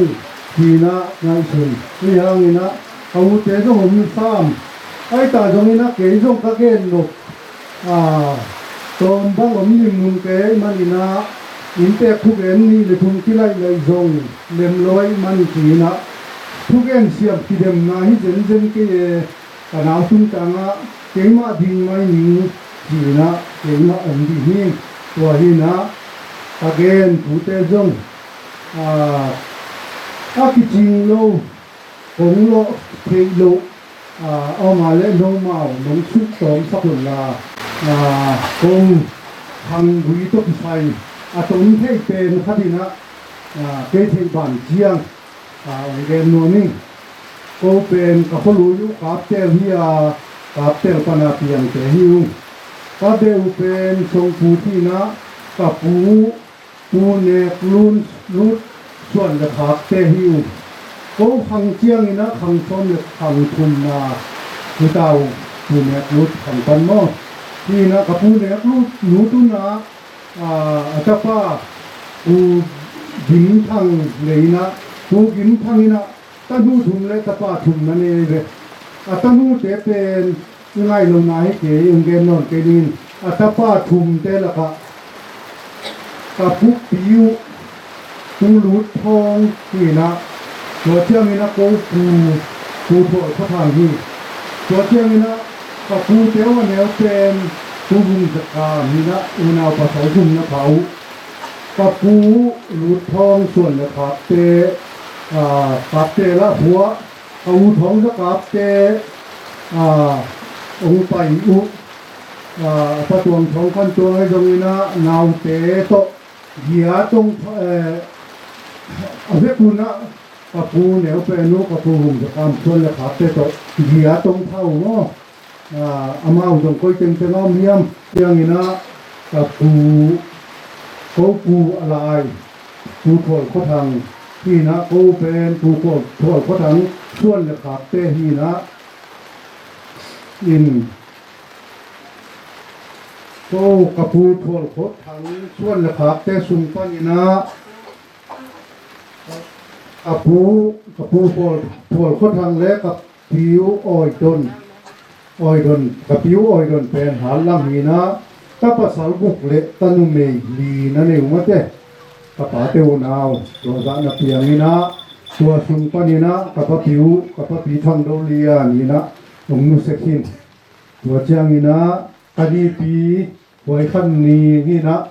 ci-in ah ngaihsun. Hih hangin ah ka ute zong om sam, ahi ta zongin ah kei zong ka gen nop, aa, tawm bang om limlung kei manin ah, inntek thugen nih le thum kilaih laih zong lem lo ahih man ci-in ah, thugen siam kidemna hi zenzen kei e, ka nau tungtang ah keimah ding mai ning ci-in ah, keimah om ding hi. Tua hi in ah, ka gen tute zong, aa, a kicing lo, kong lawh theih loh, aa, a om a leh nomau nong suk tawmsak unla, aa, kong khanggui tawh kisai a tom thei pen khat in ah, aa, kei theih ban ciang, aa, hong gen nuam ing. Ko pen ka khualui uh Kaptel hi a, Kaptel pan a piangte hi ung. Ka beh uh pen Songpu hi in ah, ka pu uh Pu Nek Lut, Lut suan le khakte hi uh. Ko khang ciangin ah khang sawm le khang thumna hi ta uh, Pu Nek Lut khang pan maw. Hi in ah ka Pu Nek Lut, Lut un ah, aa, a tapa Pu Gim Thang le in ah, Pu Gim Thang in ah tanu thum le tapa thum na nei ve. A tanute pen i ngaih lohna hi kei, hong gen nawn kei ding in, a tapa thumte lakah ka pupi uh Pu Lut Thawng hi in ah, tua ciangin ah ko pu, Pu Thual Khua Thang hi. Tua ciangin ah ka pute uh a neu pen Pu Vung Za Kam hi in ah, unau pasal thum na pha uh. Ka pu Lut Thawng suan le khakte, aa, khakte lah phuah, ka u Thawng Za Kapte, aa, hong pai uh, aa, a pa Tuang Thawng Khan Tuang ahi zongin ah naute tawh giat hong, eh, a vekun ah ka pu neu pen uh, ka pu Vung Za Kam suan le khakte tawh giat hong thau maw. Aa, amau zong koi tengteng a om hiam? Ciangin ah ka pu, ko pu a lai, Pu Thual Khua Thang hi in ah, ko pen Pu Thual, Thual Khua Thang suan le khakte hi in ah, in ko ka pu Thual Khua Thang suan le khakte sung panin ah, ka pu, ka pu Thual, Thual Khua Thang le ka piu Awi Don, Awi Don, ka piu Awi Don pen Hatlang hi in ah, ta pasal guk le ta numei li na nei uh mate. Ka pate unau tua zah na piang in ah, tua sung panin ah ka papi uh, ka papi Thang Do Lian in ah hong nusia khin. Tua ciangin ah ka nipi Huai Khan Ni hi in ah,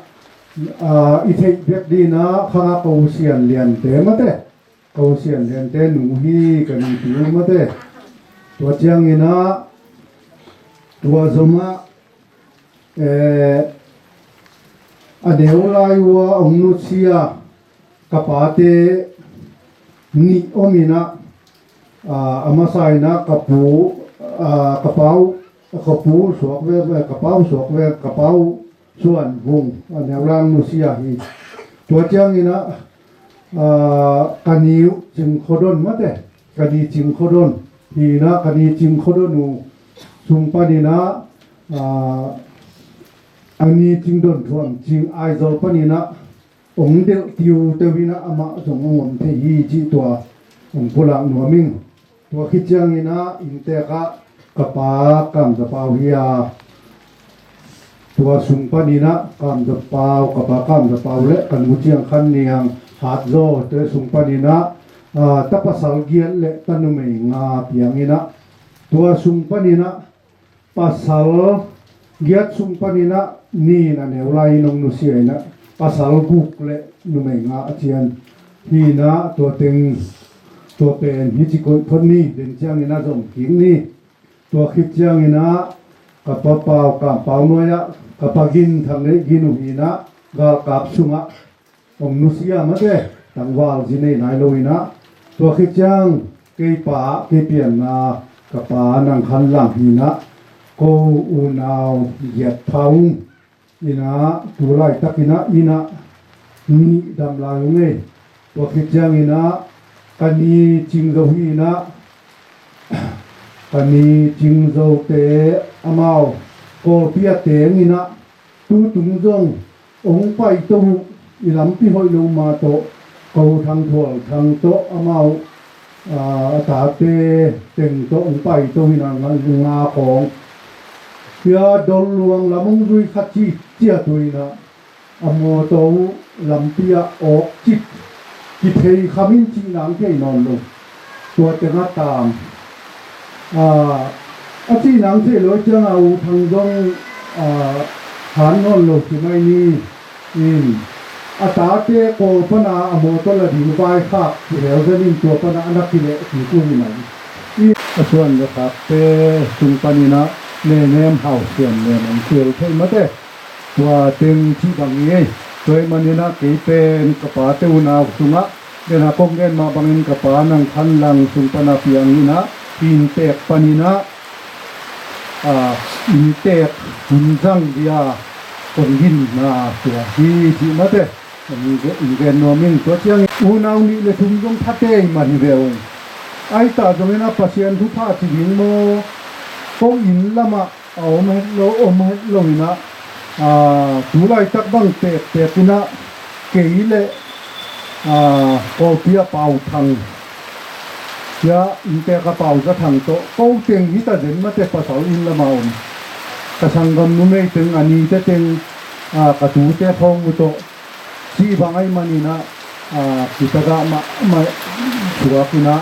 aa, i theih bek ding in ah, khang ah ko Sian Liante mate, ko Sian Liante nu hi, ka nipi uh mate. Tua ciangin ah tua zomah, eh, a neu lai uh a hong nusia ka pate, nih om in ah, aa, a masa in ah ka pu, aa, ka pau, ka pu suak ve, ka pau suak ve, ka pau Suan Vung, a neu lang nusia hi. Tua ciangin ah, aa, ka ni uh Cing Khaw Don mate, ka ni Cing Khaw Don hi in ah, ka ni Cing Khaw Don uh sung panin ah, aa, a ni Cing Don Thuam Cing Aizawl panin ah ong delh tiuteu in ah amah zong ong om thei hi cih tua ong pulak nuam ing. Tua khit ciangin ah inntek ah ka pa Kam Za Pau hi a, tua sung panin ah Kam Za Pau, ka pa Kam Za Pau le ka nu Ciang Khan Niang Hat Zaw te sung panin ah, aa, ta pasal giat le ta numei nga piang in ah, tua sung panin ah pasal giat sung panin ah ni in a neu lai in ong nusia in ah, pasal guk le numei nga a cian hi in ah, tua teng, tua pen hi ci koih phot ni, den ciangin ah zom kik ni. Tua khit ciangin ah ka pa Pau Kam Pau nuai ah ka pa Gin Thang Neih Gin uh hi in ah, galkap sungah ong nusia mate, tangval zi nei nai lo in ah, tua khit ciang kei pa, kei pianna ka pa Nang Khan Lang hi in ah, ko unau giat pha ung in ah, tu laitakin ah inn ah nih dam lai ung ei. Tua khit ciangin ah ka ni Cing Zo hi in ah, ka ni Cing Zo te amau Kawlpi a teng in ah, tutung zong ong paito uh, i lampi hoih lo mah tawh, ko Thang Thual Thang tawh amau, aa, a tate teng tawh ong paito in ah, nga, nga khawng. Sia Dol Luang lam ong zui khat ci ciat uh in ah, a mawtaw uh lampi ah awk cit, kithei kham in cih nang thei nawn lo. Tua teng a tam. Aa, a cih nang thei lo ciang a U Thang zong, aa, han nawn lo ci mai ni. In, a tate Kawl pana a mawtaw la ding vaikhak kihel zen in tua pana a na kileh kik uh hi mai. In, a suan le khakte sung panin ah Nenem Hau Siam Nen ong kiel thei mate. Tua teng cih bang hi ei. Tua ahih manin ah kei pen ka pate unau sungah, den a kong gen mah bangin ka pa Nang Khan Lang sung pan a piang in ah, inntek panin ah, aa, inntek hun zang dia kong ginna tua hi cih mate. Ong gen, ong gen nuam ing. Tua ciangin unau nih le thum zong pha tei mah hi ve ung. Ahi ta zongin ah Pasian thupha ci ding maw, ko inn lamah a om het lo, om het lo in ah, aa, tu laitak bang tektek in ah kei le, aa, Kawlpi a Pau Thang, sia inntek a Pau Za Thang tawh, ko teng hi ta zen mate, pasal inn lamah om. Ka sanggam numei teng, a nite teng, aa, ka tute khawng uh tawh, cih bang ahih manin ah, aa, kitagah mahmah suak in ah,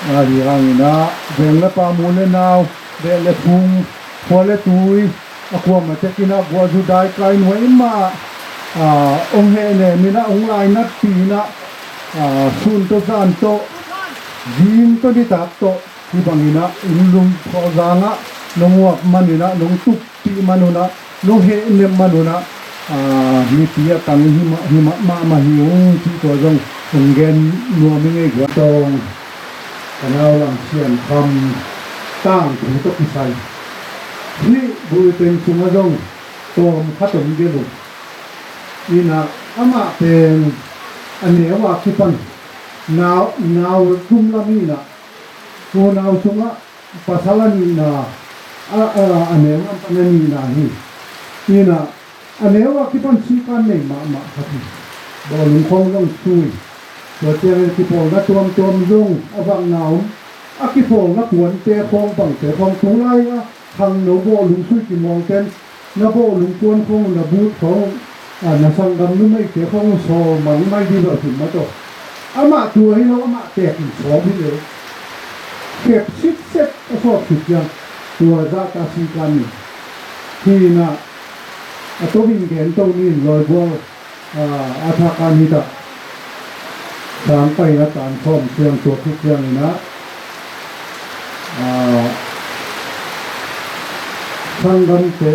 aa, hi hangin ah, veng le pam, u le nau, beh le phung, khua le tui, a kuamah tek in ah guah zu daikai nuai mah, aa, ong hehnem in ah, ong lainatpih in ah, aa, sun tawh zan tawh, zing tawh nitak tawh, hih bangin ah inn lum khawzang ah nong uap man un ah, nong tuppih man un ah, nong hehnem man un ah, aa, mipi a tang hi mah, hi mah, mahmah hi ung cih tua zong ong gen nuam ing ei guai. Tawng, ka nau Lam Sian Kham tangthu tawh kisai, hih Bulpeng sungah zong tawm khat om gel uh in ah, amah pen a neu a kipan nau, nau tum lam in ah, unau sungah pasal a nihna, a, a, a neu lam pan a nihna hi. In ah, a neu a kipan sikan nei mahmah khat hi. Bawlung khawng zong sui. Tua ciangin kipawlna tuamtuam zong a vakna om. A kipawlna kuante khawng, bangte khawng, tu lai-a khangno bawlung sui kimawlten, na bawlung kuan khawng, na but khawng, a, na sanggam numeite khawng sawl mang mai dih lo, sim mah tawh. Amah tua hi lo, amah teek in sawm hi lo. Kep sitset a sawp sut ciang, tua zahta sikan ni. Hi in ah, a to in gen to ni in, lawi bual, aa, a thakan hi ta. Sang paina tan sawm ciang, tua khit ciangin ah, aa, sanggamte,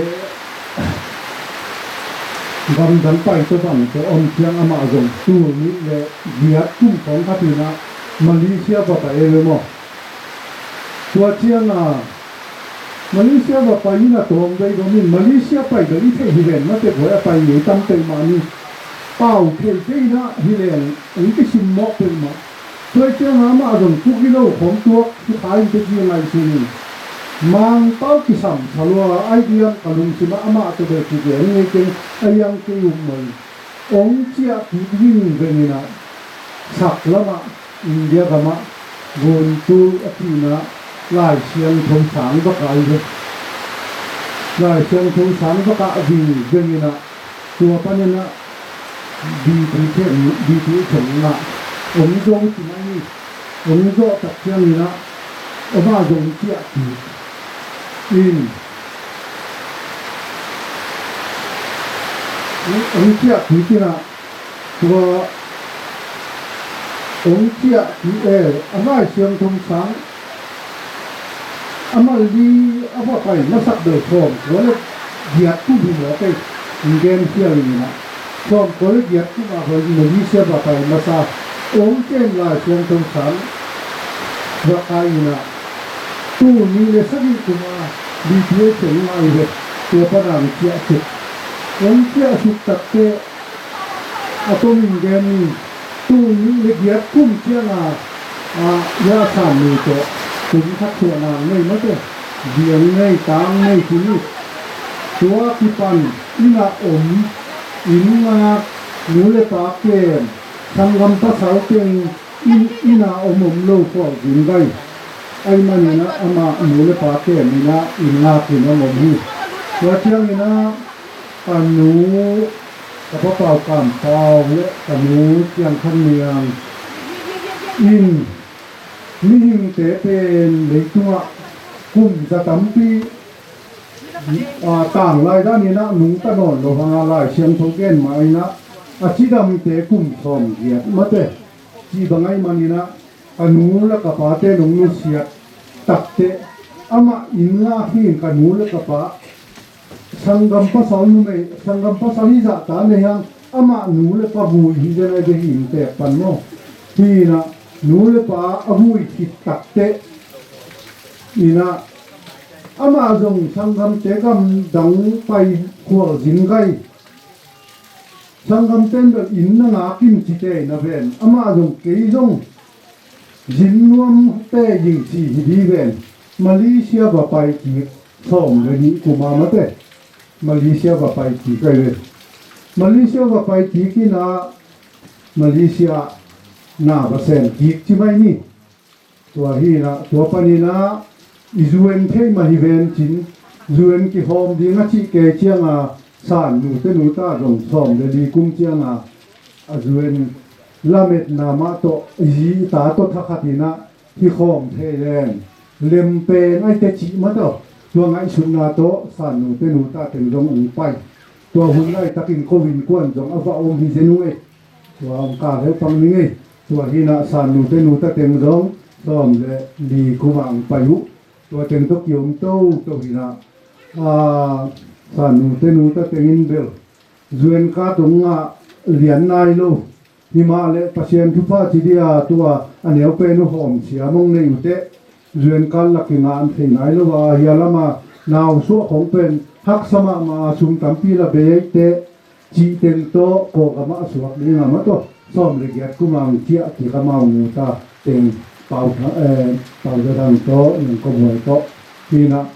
gamdang paito bangte om ciang, amah zong tul nih le giat kum khawng khat in ah, Malaysia va pai e ve maw. Tua cianga Malaysia va pai in a tawm vei bawm in Malaysia pai bel i theih hi ven mate buai a pai ngei tam peuhmah ni. Pau thei thei na hi leng ong kisim mawk peuhmah. Tua cianga amah zong tuk i lo khawng tuak hi kha in te ci ngaihsun in. Mangpau kisam sa lua a ai diam ka lungsimah amah tawh bel kigen ngei keng a iang kei um maw in. Ong ciah kik vingveng inah sak lamah India gamah Guntur a kihna Lai Siangtho sang va kai ve. Lai Siangtho sang va kah vingveng inah tua paninah B T K, B T K ngah ong zo ci mai ni. Ong zawh tak cianginah amah zong ciah kik in ong ciah kik inah tua ong ciah kik e a Lai Siangtho sang a mali a va pai masak bel sawm kua le giat kum hi maw kei in gen hial inah sawm kua le giat kum a hoi Malaysia va pai masa ong ciah in Lai Siangtho sang va kai inah tuni le sagih kum a B T K ngai ve. Tua pana ong ciah suk ong ciah suk takteh a tawm in gen ni. Tuni le giat kum cianga a ya san ni tawh kum khat suahna nei mate. Ziang nei tang nei ci ni. Tua kipan inah om inn ngak nu le pa kem sanggam pasal teng in inah om om lo khualzin gai. Ai maninah amah nu le pa kem inah inn ngak in om om hi. Tua cianginah ka nu ka papau kampau le ka nu ciangkhan niang in mihingte pen leitungah kum za tampi a tanglai daninah nungta nawn lo hanga Lai Siangtho gen mah inah a cidamte kum sawm giat mate. Ci bang ai maninah ka nu le ka pate nong nusiat takteh amah inn ngak hi in ka nu le ka pa sanggam pasal numei sanggam pasal hi zahta nei hang amah nu le pa vui hi zen ai ve hi in tek pan maw. Hi inah nu le pa a vui khit takteh inah amah zong sanggamte gamdang pai khualzin gai. Sanggamte in bel inn na ngak in ci tei na ven amah zong kei zong zin nuam te zing ci hi di ven. Malaysia va pai kik sawm le nih kuma mate. Malaysia va pai kik ai ve. Malaysia va pai kik inah Malaysia na va sem kik ci mai ni. Tua hinah tua paninah i zuen thei mah hi ven cin zuen kihawm ding a cih kei cianga san nute nuta zong sawm le li kum cianga a zuen lametna mah tawh i zi i ta tawh thakhat inah hi khawm thei leng lem pen ai te cih mah tawh tua ngaihsutna tawh san nute nuta teng zong ong pai. Tua hun laitakin ko innkuan zong a va om hi zen uh ei. Tua ong kal heu pang ning ei. Tua hinah san nute nuta teng zong sawm le li kumah ong pai uh. Tua teng tawh kiom toto hinah a san nute nuta teng in bel zuenka tungah lian nai lo. Himah le Pasian thupha ci dia tua a neu pen uh hawm siam ong nei uh teh zuenka lak kingah an thei nai lo a hia lama nausuah khong pen haksa mahmah a sum tampi la bei ei teh. Cih teng tawh kawkam ah a suak ding a mah tawh sawm le giat kum ang ciah kik amau nuta teng pau tha eh pau tha thang tawh nang kawmuai tawh hinah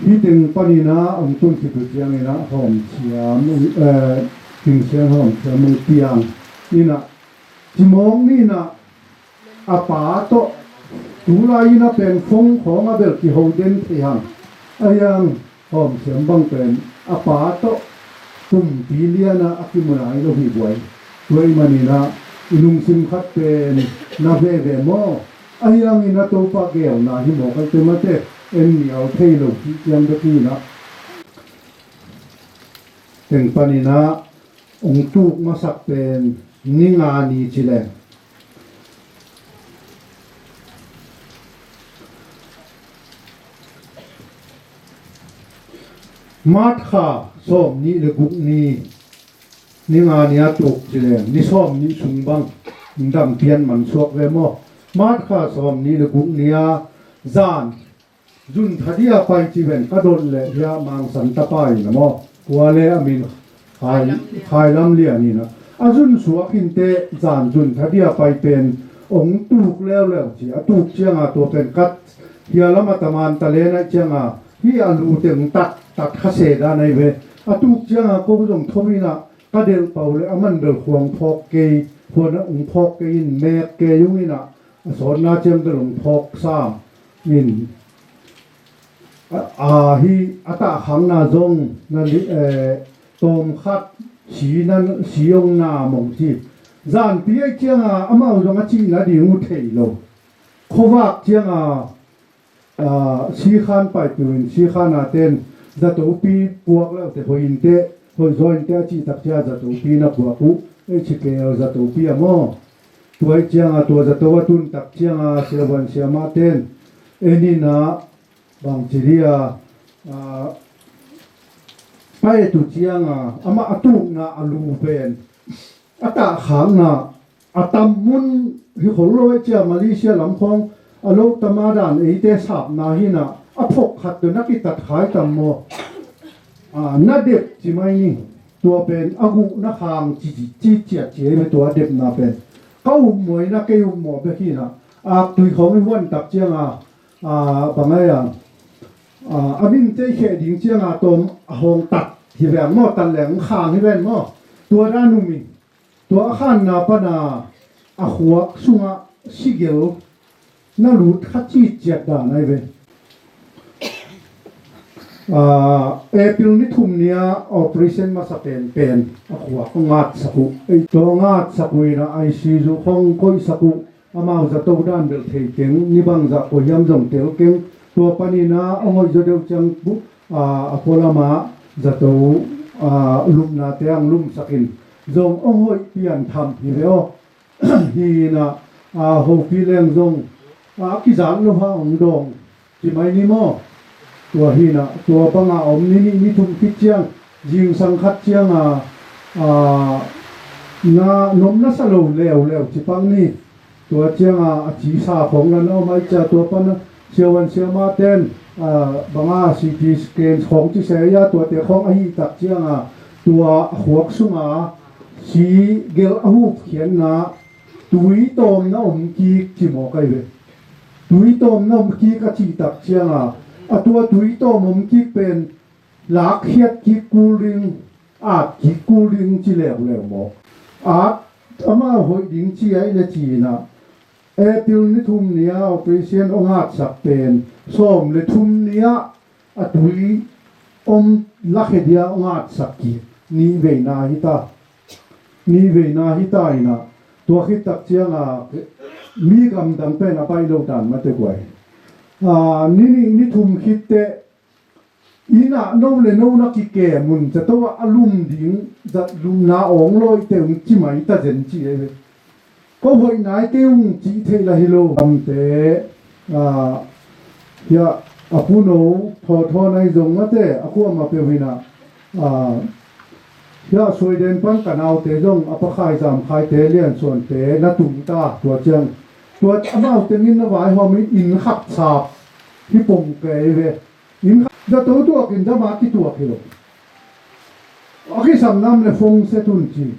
hih teng paninah ong tun khit uh cianginah hawm siam eh hing siang hawm siam ong piang inah cimawng ninah a pa tawh tulai in a pengfong khawng a bel kiho den thei hang. A hiang hawmsiam bang pen a pa tawh kumpi liana a kimu nai lo hi buai. Tua ih maninah i lungsim khat pen na veve maw? A hiangin a Topa geelna hi mawk aite mate en nial thei lo cih ciang bek hinah teng paninah ong tuk masak pen ni nga ni ci leng March kha sawm nih le guk ni ni nga ni a tuk ci leng ni sawm nih sung bang dam pian man suak ve maw? March kha sawm nih le guk ni-a zan zun thadia pai ci ven ka dot leh hia Mangsan tapa in a maw, kua le a min khai, khai lam lian in a, a zun suak in teh zan zun thadia pai pen ong tuk leuleu ci. A tuk cianga tua pen kat hia lam a taman ta len aih cianga hi a lu teng tat tat kha se dan aih ve. A tuk cianga ko zong tho in a ka delh pau le a man bel khuang phawk kei, khuan a ung phawk kei in mek kei ung in a, a sawtna ciang bel ung phawk sam in a, a hi a tahkhakna zong na li, eh, tawm khat si na, si ong na mong ci. Zanpi aih cianga amau zong a cihna ding uh thei lo. Khuavak cianga, ah, sikhan paipiu in sikhan a ten zatopi puak leute hoih in teh, hoih zaw in teh a cih tak cia zatopi na puak uh, ei ci kel zatopi a maw. Tua aih cianga tua zato a tun tak cianga siavuan siama ten en in a bang ci dia, ah, pai tu cianga amah a tukna a lu pen a tahkhakna a tam mun hi khol lo aih cia Malaysia lam khawng a lo tama dan eite sapna hi na a phok khat tawh na kitat khai tam maw? Ah, na dep ci mai ni. Tua pen a guh na khang ci ci ci ciat ci ei ve tua depna pen. Ka upmawh in a kei upmawh bek hi na. Aktui khawng i huan tak cianga, ah, bang ai a, ah, a min tei kheh ding cianga tawm a hawng tat hi veng maw, tat leng khang hi ven maw? Tua dan um in. Tua a khanna pana a khuak sungah sigel na lut kha ciciat dan ai ve. Ah, April ni thum ni-a operation masa penpen a khuak a ngatsak uh. Ei tua ngatsak uh in a I C U khong koihsak uh. Amau zato dan bel thei keng, ni bangzah koi hiam zong tel keng. Tua panin a ong hoih zaw deuh ciang bu, ah, a pualam ah zato, ah, lumnate ang lumsak in zong ong hoih pian tham hi ve aw. Hi na, ah, hopih leng zong, ah, a kizat lo ha ong dawng ci mai ni maw? Tua hi na, tua banga om ni nih ni thum khit ciang, zingsang khat cianga, ah, na nom na sa lo leuleu ci pang ni. Tua cianga a cisa khawng na na om aih cia tua pana siavuan siama ten, ah, banga C T scan khawng ci se ia tuate khawng ahi tak cianga tua a khuak sunga si gelh a hup khiatna tui tawm na om kik ci mawk ai ve. Tui tawm na om kik a cih tak cianga a tua tui tawm om kik pen lakkhiat kik kul ding, at kik kul ding ci leuleu mawk. At amau hoih ding ci ai le ci na. April ni thum ni-a operation ong atsak pen sawm le thum ni-a a tui om lakhe dia ong atsak kik ni veina hi ta. Ni veina hi ta in a tua khit tak cianga mi gamdang pen a pai lo dan mate guai. Ah, ni nih ni thum khit teh inn ah no le no na kikem un zato ah a lum ding zat lumna awng lawite ung ci mai ta zen ci ei ve. Ko hoih nai kei ung cih theih la hi lo. Amte, ah, hia a puno thawthaw nai zong mate a kuama peuh in a, ah, hia Sweden pan ka naute zong a pakhai zamkhaite liansuante na tung ta tua ciang. Tua amau tengin na vaihawm in inn khat sap hi pong kei ve. Inn zato tuakin dama kituak hi lo. A kisam nam le fongse tun ci.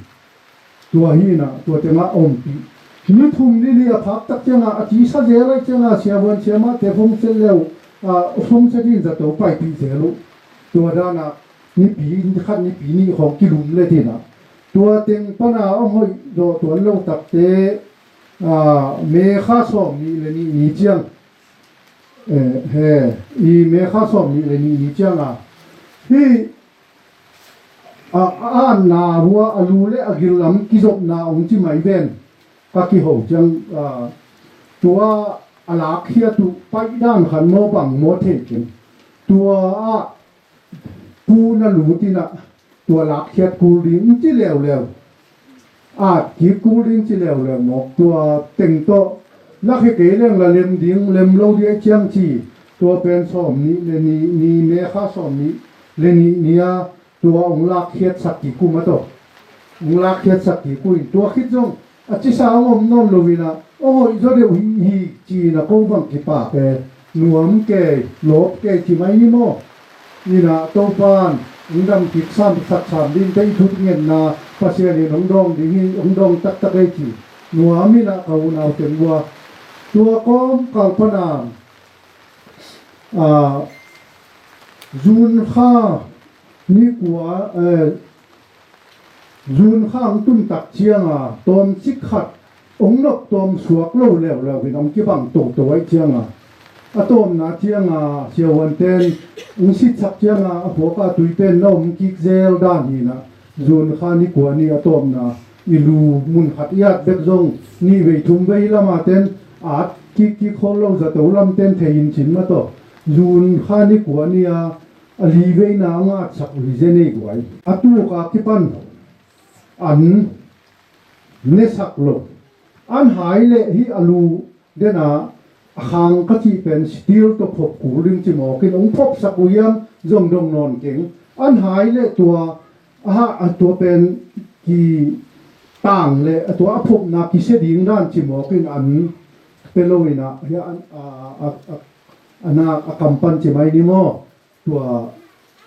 Tua hi na, tua tenga ompih. Ni thum ni li a phak tak cianga a cisa zel ai cianga siavuan siamate fongse leu, a, fongse din zato paipih zel uh. Tua dana nipi khat nipi nih khawng kilum le tina. Tua teng pana a hoih dawh tuan lo takte, a, me kha sawm nih le nih ni ciang. Eh, he, i me kha sawm nih le nih ni cianga hi, a, a, a na hua a lu le a gil lam kizopna ong ci mai ven ka kiho ciang, a, tua a lakkhiat uh paih dan khat maw bang maw thei keng. Tua ah pu na lut in ah tua lakkhiat kul ding ci leuleu. At kik kul ding ci leuleu mawk tua teng tawh lakhia kei leng la lem ding lem lo ding a ciang ci. Tua pen sawm nih le nih ni me kha sawm nih le nih ni a tua ong lakkhiat sak kik uh mah tawh. Ong lakkhiat sak kik uh in tua khit zong A cisa hong om nawn lo inah hong hoih zaw deuh hi hi ci-inah ko bang kipak e. Nuam kei, lawp kei ci mai ni maw? Inah Topan hong dam kik sam, sak sam ding te i thut ngetna Pasian in hong dawng ding hi, hong dawng taktak ei ci. Nuam inah ka unau teng ua tua kawmkal pana a, June kha ni kua, eh, June kha hong tun tak cianga tawmcik khat hong nop tawm suak lo leuleu in hong kibang toto aih cianga a tawmna cianga siavuanten hong sitsak cianga a puaka tui pen na om kik zel dan hinah June kha ni kua ni a tawmna i lu mun khat i at bek zong nih vei thum vei lama ten at kik kik khol lo zato lam ten thei in cin mataw. June kha ni kua ni a a li veina a ngatsak uh hi zen ei guai. A tuka kipan an nesak lo. An hai leh hi a lu dena a khang ka cih pen steel tawh phop kul ding cimawkin hong phopsak uh hiam zong dong nawn keng. An hai leh tua a ha a tua pen ki tang leh a tua a phopna kisia ding dan cimawkin an pe lo inah hi a, a, a, a, a nak a kampan ci mai ni maw? Tua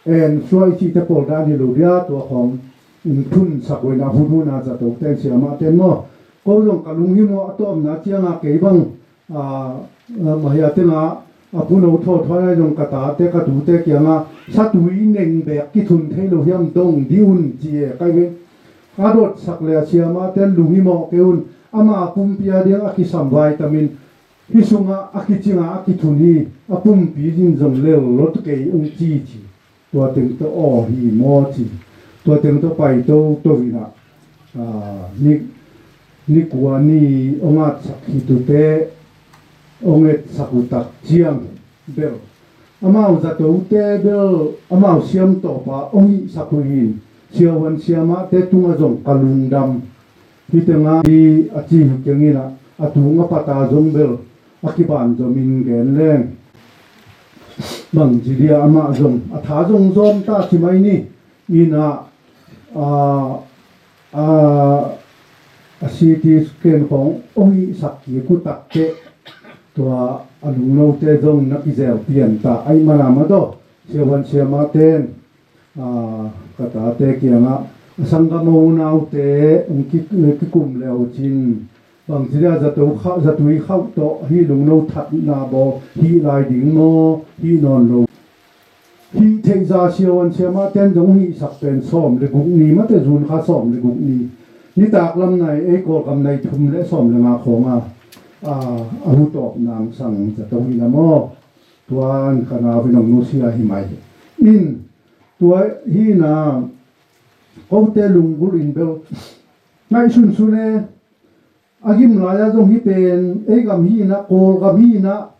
en suai cihte pawl dan hi lo dia tua khawng in thunsak uh inah hun huna zato ten siamah ten maw? Ko zong ka lunghimawh a tawmna cianga kei bang a, a, mahia tenga a puno thawthawnai zong ka tate ka tute kianga satui neng bek kithun thei lo hiam dong di un ci e kai ve. A dotsak le a siamah ten lunghimawh kei un ama pumpi a ding a kisam vaitamin hi sungah a kicinga a kithun hi a pumpi zin zong lel lot kei ung ci ci. Tua teng tawh aw hi maw ci. Tua teng tawh pai toto inah a, ni, ni kua ni hong atsak hi tute hong etsak uh tak ciang bel amau zatote bel amau siam tawpa hong hihsak uh hin siahuan siamahte tunga zong ka lungdam. Hi tenga hi a ci hi keng inah a tung a pata zong bel a kiban zomin gen leng bang ci dia amah zong a tha zong zawm ta ci mai ni. Inah a, a, a C T scan khawng hong hihsak kik uh takteh tua a lungnote zong na kizel pian ta aih mana mataw siahuan siamah ten a, ka tate kiangah a sanggam a unaute hong ki, kikum le uh cin bang ci dia zato kha, zatui khauh tawh hi lungno thatna baw hih lai ding maw hih nawn lo. Hih theihza siahuan siamah ten zong hihsak pen sawm le guk ni mate June kha sawm le guk ni. Nitak lam nai ei Kawlgam nai thum le sawm le nga khawnga a, a hutawp nang sang zato hi na maw? Tuan ka nau hi nong nusia hi mai. In tua hi na kote lunggulh in bel ngaihsunsun e. A gim lai-a zong hi pen ei gam hi inah Kawlgam hi inah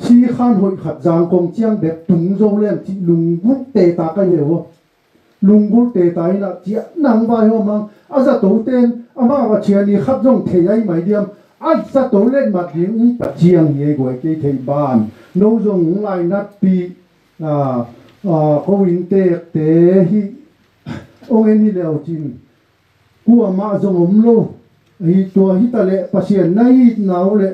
sikhan hoih khat zangkong ciang bek tung zo leng cih lunggulh teta kai ve uh. Lunggulh teta inah ciah nang vaihawm ang a zatote in amau a ciani khat zong thei ai mai diam a zato letmat ding ung ta ciang hi ei guai kei thei ban no zong ung lainatpih a, a, ko inntekte hi ong en hi leu cin kuamah zong om lo. Hi tua hi taleh Pasian na itna uh leh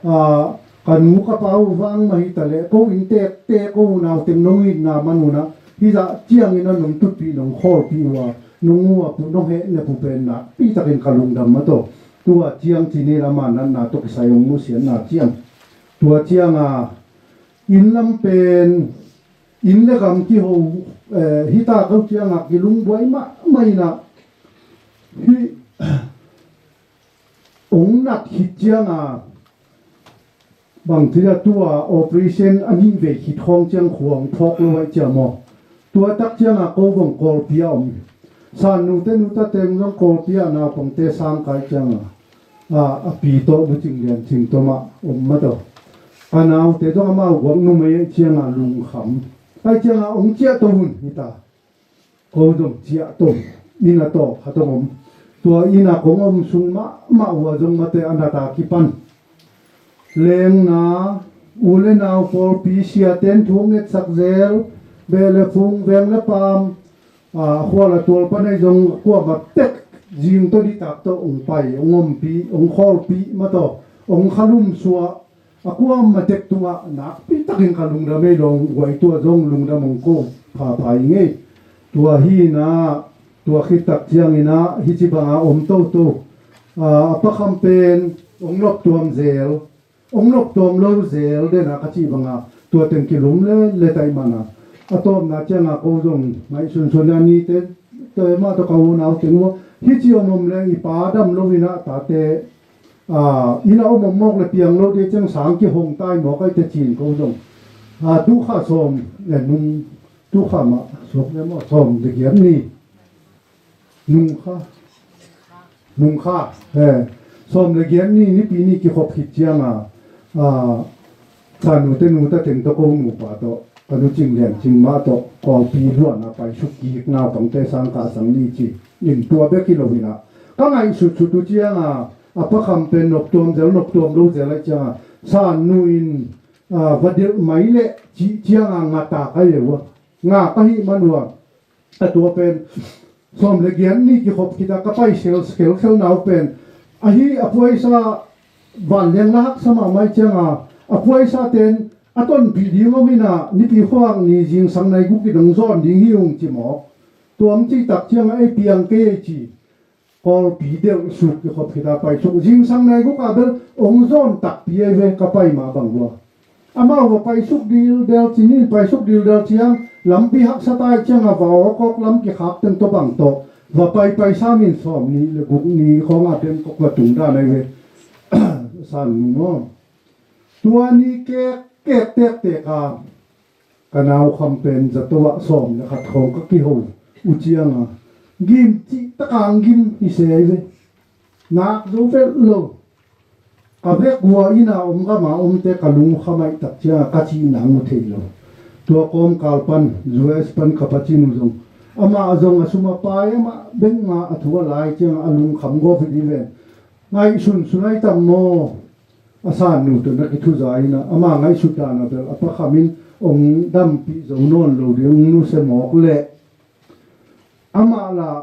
a, ka nu ka pa uh vang mah hi taleh ko inntekte ko unau teng nong itna man unah hizah ciangin a nong tutpih nong khawlpih uh a nong uh a pu nong heh ne pu pen nakpitakin ka lungdam mataw. Tua ciang cinin ama natna tawh kisai hong nusiatna ciang tua cianga inn lam pen inn le gam kiho eh, hita ko cianga kilungbuai mahmah inah hih ong nat khit cianga bangci a tua operation a nih vei khit khawng ciang khuang phawk lo aih ciam aw. Tua tak cianga ko vong Kawlpi a om. San nute nuta teng zong Kawlpi a naupangte sangkai cianga a, a pi tawh lucing lian cing tawmah om mataw. A naute zong amau guak numei aih cianga lungkham aih cianga ong ciah to hun hita. Ko zong ciah to ina tawh khat ong om. Tua ina kong om sung mahmah uh a zong mate a nata kipan lengna u le nau pawlpi siaten thu ngetsak zel beh le phung veng le paam a khual a tual pan ei zong kuamah pek zing tawh nitak tawh hong pai, hong ompih, hong khawlpih mah tawh, hong khalum suah, a kuamah tek tungah nakpi takin ka lungdam ei, long guai tua zong lungdam hong ko phapha ing ei. Tua hi inah, tua khit tak ciang inah hih ci banga om toto, a, a pakham pen hong noptuam zel, hong noptuam lo zel den a ka cih banga tua teng kilum le le taih mana. A tawpna cianga ko zong ngaihsunsun a nite, tua mah tawh ka unau teng uh a, hih ci om om leng i pa dam lo inah tate, a, inn a om om mawk le piang lo dih ciang sang kihong tai mawk ai te cin ko zong, a, tukha sawm le nung, tukha mah sawm le mawk sawm le giat ni, nungkha, nungkha, he, sawm le giat ni nipi ni kikhop khit cianga, a, Sa nute nuta teng tawh ko nupa tawh, ka nu Cing Lian Cing mah tawh Kawlpi luan a paisuk kik naupangte sang kah sang ni ci in tua bek hi lo inah, ka ngaihsutsut uh cianga, a pakham pen noptuam zel noptuam lo zel aih cianga, San nu in, a, va delh mai leh cih cianga ngata ka hi uh a, nga ka hih man uh a, a tua pen sawm le giat ni kikhop khit a ka pai sel khelkhel nau pen, ahi a puaisa vanliang la haksa mahmah aih cianga, a puaisa ten a tonpih ding om inah nipi khuak ni zingsang nai guk in hong zawn ding hi ung ci mawk. Tua hong cih tak cianga ei piang kei ei ci. Kawlpi delh suk kikhop khit a paisuk, zingsang nai guk a bel hong zawn takpi ei ve ka pai mah bang uh a. Amau va paisuk dildel ci ni, paisuk dildel ciang lampi haksa tai cianga va awkawk lam kikhak teng tawh bang tawh va paipai sam in sawm ni le guk ni khawnga Bangkok va tung dan ai ve. San nu maw? Tua ni kek kek tektek a ka naukham pen zato ah sawm le khat khawng ka kiho uh cianga gim cih taka ang gim hi se ai ve. Nak zo velh lo. Ka vek uh a inn a om gam a omte ka lungkham aih tak cianga ka cihna mu thei lo. Tua kawmkal pan, U S pan ka pacin uh zong, amah zong a sum a pai amah bek mah a thu a lai cianga a lungkham gawp hi dih ven. Ngaihsunsun ai tam maw? A San nu tawh na kithuza inah ama ngaihsut dan a bel a pakham in hong dampih zo nawn lo ding, hong nusia mawk leh amah lah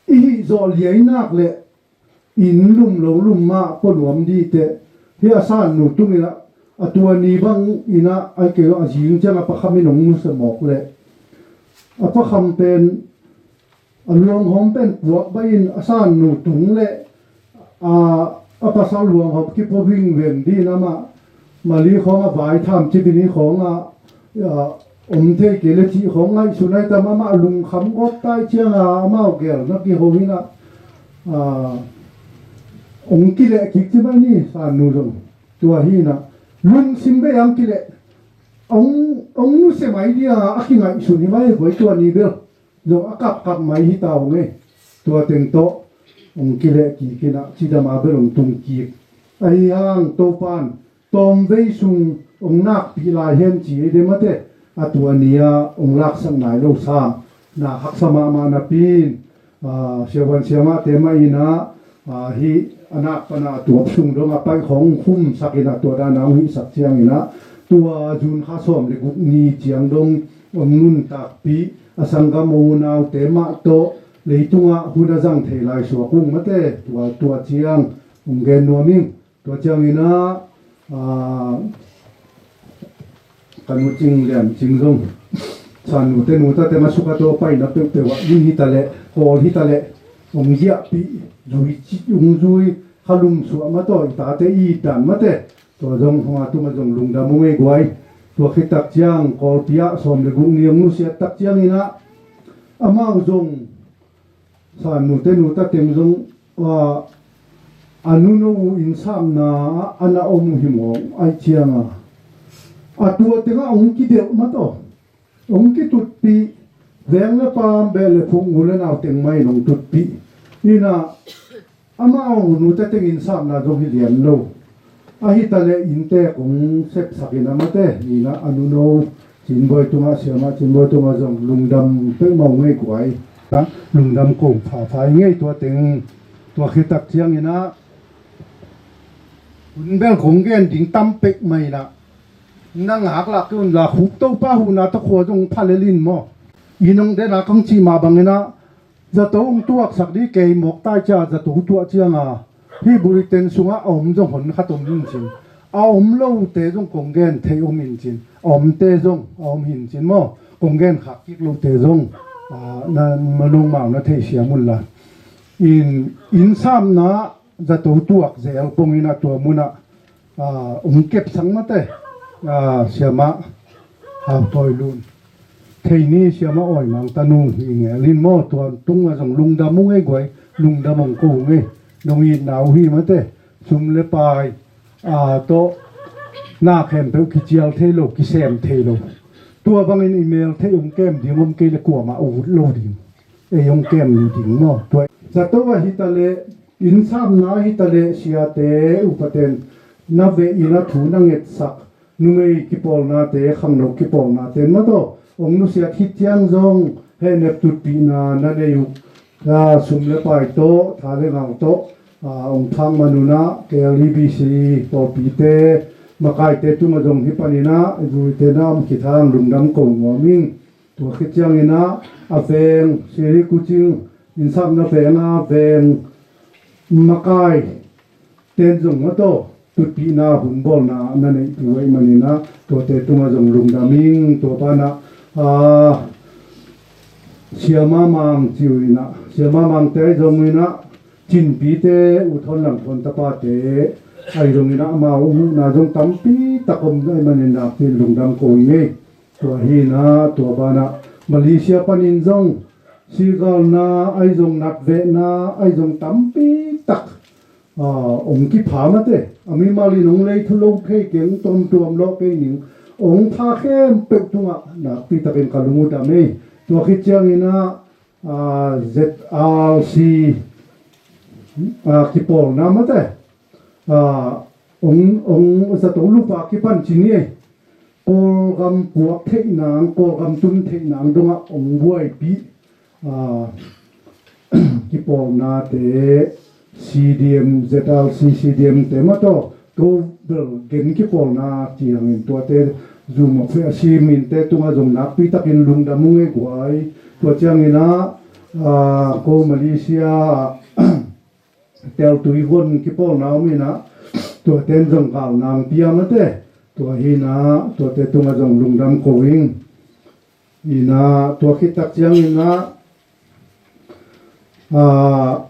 i hih zawh liai nak leh inn lum lo lum mah pua nuam dih teh. Hih a San nu tung inah a tua ni bang inah ai kei lo a zing ciang a pakham in hong nusia mawk leh a pakham pen a luanghawm pen puak baih in a San nu tung leh a, a pasal luanghawm kipua vingveng dih in amah mali khawng a vai tham cipini khawng a, a, om thei kei le cih khawng ngaihsun ai tam, amah lungkham gawp tai cianga amau gel na kiho inah, a, hong kileh kik ci mai ni San nu zong. Tua hi inah lungsim bei ang kileh hong, hong nusia mai dia a kingaihsun hi mai guai tua ni bel. Zong a kapkap mai hi ta ung ei. Tua teng tawh hong kileh kik inah cidam a bel hong tung kik. Ahi hang Topan tawmvei sung hong nakpih lai hen ci ei de mate. A tua ni-a hong laksak nai lo sam na haksa mahmah napi in, a, siavuan siamahte mah inah, a, hih a nak pana a tuap sung dong a paih khawng hong khumsak inah tua dana hong hihsak ciang inah tua June kha sawm le guk ni ciang dong hong nuntakpih a sanggam a unaute mah tawh leitungah hun a zang thei lai suak ung mate. Tua, tua ciang hong gen nuam ing. Tua ciang inah, a, ka nu Cing Lian Cing zong San nute nuta te mah suk a tua paina peuhpeuh ah inn hi ta leh, kawl hi ta leh hong giahpih, zui ci, hong zui khalum suah mah tawh i tate i dan mate. Tua zong hong a tuma zong lungdam ung ei guai. Tua khit tak ciang Kawlpi ah sawm le guk ni hong nusiat tak ciang inah amau zong San nute nuta teng zong, a, a nuno uh innsapna ah a na om uh hi mawk aih cianga a tua tengah hong kidelh mah tawh hong kitutpih, veng le paam beh le phung u le nau teng mah in hong tutpih inah amau nute teng innsapna zong hi lian lo. Ahi ta leh inntek hong sepsak inah mate inah a nuno Cinbawi tungah, siamah Cinbawi tungah zong lungdam peuhmah ung ei guai. Lungdam ko phapha ing ei tua teng. Tua khit tak ciang inah hun bel kong gen ding tam peuhmah inah na ngak lah kei un la, khuk Topa huhna tawh khua zong pha lel in maw? Inn hong den a kong cih mah bang inah Zato hong tuaksak dih kei mawk tai cia zato tuah cianga hih bulletin sungah a om zong hon khat om in cin. A om lote zong kong gen thei om in cin. A omte zong a om hin cin maw? Kong gen khak kik lote zong, ah, na, na nongmau na thei siam unla. In, inn samna zato tuak zel pongin a tua munah, ah, ong kepsak mate, ah, siamah Hau Tawi Lun. Thei ni siamah Awi Mang tanu hi nge lin maw, tua tungah zong lungdam ung ei guai, lungdam ong ko ung ei. Nong itna uh hi mate, sum le pai, ah, tawh na khempeuh kicial thei lo, kisem thei lo. Tua bangin i mel thei ong kem ding om kei le kuamah ut lo ding. Ei ong kem ni ding maw? Tua zato ahi ta le, inn samna ahi ta le, siate upaten na veh in a thu na ngetsak numei kipawlnate, khangno kipawlnate mataw ong nusiat hi ciang zong hehnep tutpihna na nei uh. Ah, sum le pai tawh, tha le ngau tawh, ah, ong phak man unah K L E B C pawlpite, makaite tungah zong hi paninah zuite na om khit hang lungdam ko nuam ing. Tua khit cianginah a veng Siri Kucing innsakna venga veng makai ten zong mataw tutpihna hun bawlna na neihtu ahih maninah tuate tungah zong lungdam ing. Tua banah, ah, siamah Mang ciu inah, siamah Mangte ahi zonginah Cinpite, U Thawn Lam Thawn tapate ahi zonginah amau huhna zong tampi tak om ahih manin nakpi lungdam ko ing ei. Tua hinah tua banah Malaysia panin zong sigalna ahi zong natvehna ahi zong tampi tak, ah, ong kipha mate. A mimal in ong lei thu lo thei keng, ong tuamtuam lawh kei ning, ong pha khempeuh tungah nakpi takin ka lung uh dam ei. Tua khit cianginah, ah, Z R C, ah, kipawlna mate, ah, ong, ong zato lupa kipan ci ni ei. Kawlgam puak theih nang, Kawlgam tum theih nang dongah ong buaipih, ah, kipawlnate, C D M, Z R C, C D M te mataw, ko bel gen kipawlna ciangin tuate zum a feh a si minte tungah zong nakpi takin lungdam ung ei guai. Tua cianginah, ah, ko Malaysia ah Teltui von kipawlna om inah tuate in zong galnang pia mate. Tua hinah tuate tungah zong lungdam ko ing. Inah tua khit tak cianginah, ah,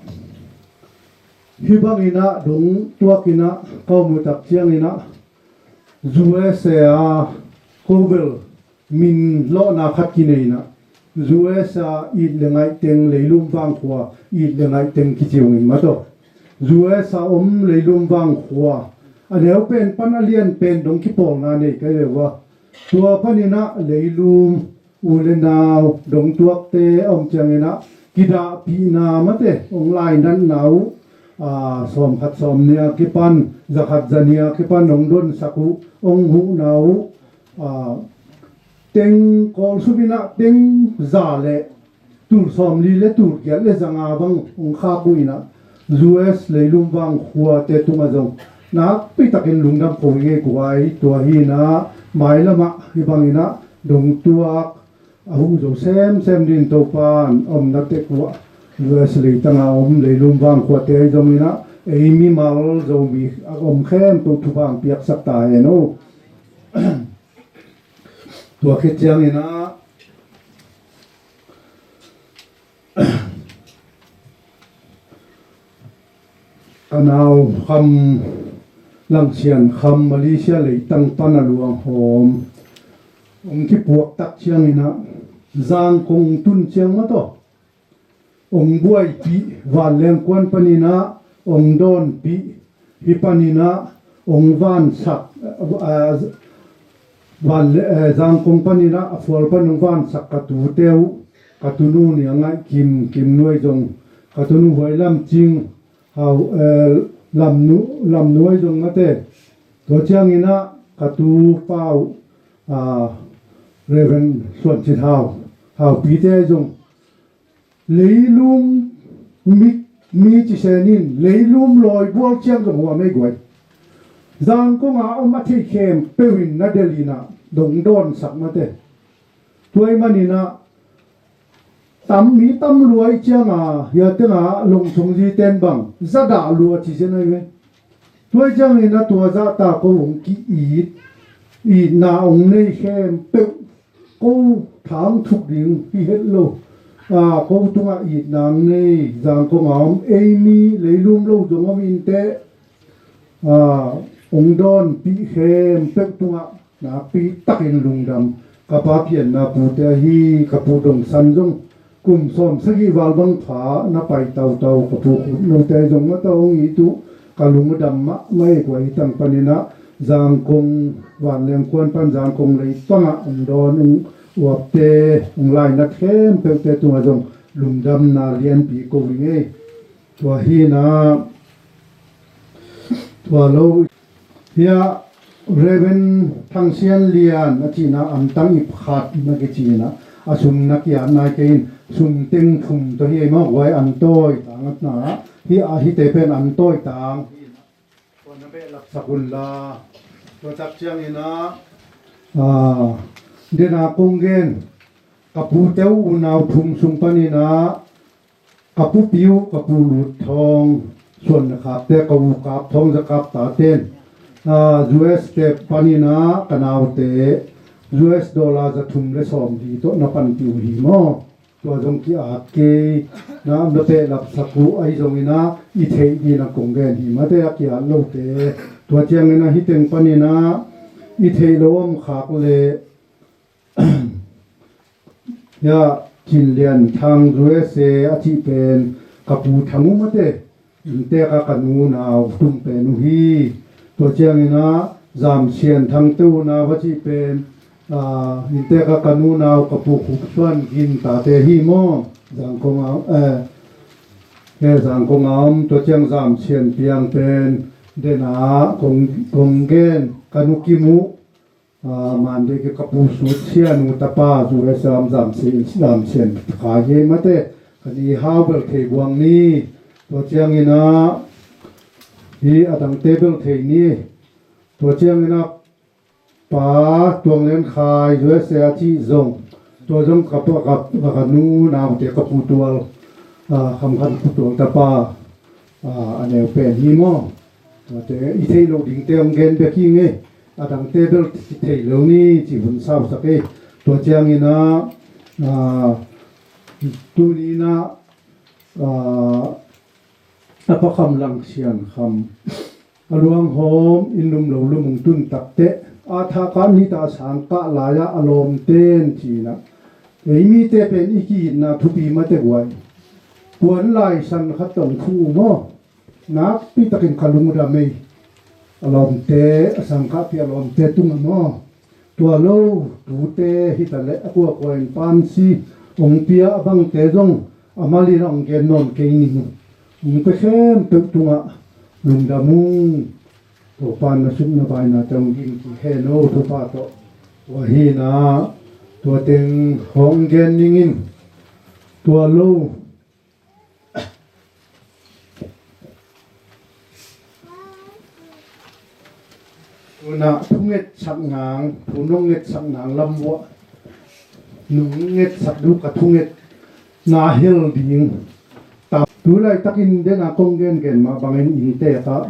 hih banginah dong tuakinah ka om uh tak cianginah U S A a ko bel min lawhna khat kineinah U S A it le ngaih teng, leilum vangkhua it le ngaih teng kici ung in mataw. U S A om leilum vangkhua a neu pen pan a lian pen dong kipawlna nei ka hi ve ua. Tua paninah leilum u le nau dong tuakte a om cianginah kidahpihna mate ong lainatna uh, ah, sawmkhat sawmnih a kipan, zakhat zanih a kipan ong donsak uh, ong huhna uh, ah, teng Kawlsuk inah teng za le tul sawmli le tul giat le zanga bang ong khak uh inah U S leilum vangkhuate tungah zong nakpi takin lungdam ko ing ei guai. Tua hinah mailamah hih banginah dong tuak a huh zo semsem din Topan omna tek uh ah U S leitanga om leilum vangkhuate ahi zonginah ei mimal Zomi a om khempeuh thupha piaksak ta hen aw. Tua khit cianginah ka nau Kham, Langsian Kham, Malaysia leitang pan a luanghawm ong kipuak tak cianginah Zangkong tun ciang mataw ong buaipih, vanleng kuan paninah ong dawnpih, hih paninah ong vansak, ah, van, eh, Zangkong paninah a phual pan ong vansak ka tute uh, ka tunu Nia Ngaih Kim, Kim nuai zong, ka tunu Huai Lam Cing, Hau, eh, Lam nu, Lam nuai zong mate. Tua cianginah ka tu pau, ah, Reverend Suan Cin Hau, Haupite zong leilum mi, mi ci senin leilum lawibual ciang zong huam ei guai. Zangkong a om a thei khempeuh in na delhinah dong dawnsak mate. Tua ahih maninah Tam mi tam lua i cianga, hia tenga lungsung zi ten bang zadah lua ci zen ai ve. Tua i ciangin a tua zahta ko hong ki-it, itna hong nei khempeuh, ko thang thuk ding hi het lo. A, ko tungah itna hong nei, Zangkong a om, ei mi leilum lo zong om inteh. A, hong dawnpih khempeuh tungah nakpi takin lungdam. Ka pa pianna pute ahi ka pu Dong San zong kum sawm sagih val bang pha na pai tautau, ka pu Khup Note zong mata hong it uh, ka lung a dam mahmah ei. Kua hi tang paninah Zangkong vanleng kuan pan Zangkong leipangah hong dawn hong uapte, hong lainat khempeuhte tungah zong lungdamna lianpi ko hi ngei. Tua hinah, tua lo, hia Reverend Thang Sian Lian a cihna, antang ip khat na kicinah, a sum na kiat nai kei in, sum teng thum tawh hi ei maw, guai an tawi tang a tna, hi a hite pen an tawi tang. Tua na behlap sak unla, tua tak cianginah, a, dena kong gen, ka pute uh unau thum sung paninah, ka pupi uh, ka pu Lut Thawng, Suanna Khapte, ka u Kap Thawng, Za Kap taten, a, U S te paninah ka naute U S dollar za thum le sawm li tawh na panpih uh hi maw? Tua zong ki-at kei, na, na behlap sak uh ahi zonginah i theih dinah kong gen hi mate, a ki-at lote. Tua cianginah hi teng paninah i theih lo om khak le, ya, Cin Lian Thang U S A a cih pen ka pu Thang uh mate, inntek a ka nu nau tum pen uh hi. Tua cianginah Zam Sian Thang te unau a cih pen, a, inntek a ka nu nau ka pu Khup Suan Gin tate hi maw? Zangkong a, eh, eh, Zangkong a om. Tua ciang Zam Sian Piang pen dena kong, kong gen, ka nu Kim uh, a, Mandei ki ka pu Sut Sian uh tapa, U S A om, Zam Sian, Zam Sian Khai hi mate, ka ni hau bel thei buang ni. Tua cianginah hi a dangte bel thei ni. Tua cianginah pa Tuang Lian Khai U S A a cih zong, tua zong ka pa, ka, ka, ka nu naute, ka pu Tual, a, Kham Khan Pu Tual tapa, a, a neu pen hi maw? Tuate i theih loh dingte hong gen bek hi ngei. A dangte bel i theih lo ni ci hun sausak ei. Tua cianginah, a, tuninah, a, a pa Kham Lang Sian Kham, a luanghawm in lum lo lum hong tun takteh, a thahkah nita sangkah lai-ah a lawmten cinah, ei mite pen i ki-itna thupi mate guai. Puan lai san khat tawh hong khuh uh maw? Nakpi takin ka lung a dam ei. A lawmte, a sangkahpi a lawmte tungah maw? Tua lo, tute hitaleh a kuakua in pansi hong pia a bangte zong a malin hong gen nawn kei ning. Hong pia khempeuh tungah lungdam ung. Topa na sukna bainate hong ging kik hen aw, Topa tawh. Tua hinah, tua teng hong gen ningin. Tua lo, tunah thungetsak nang, thu nong ngetsak nang lam uah nong ngetsak duh ka thungetna hel ding. Tam tu laitakin dena kong gengen mah bangin inntek ah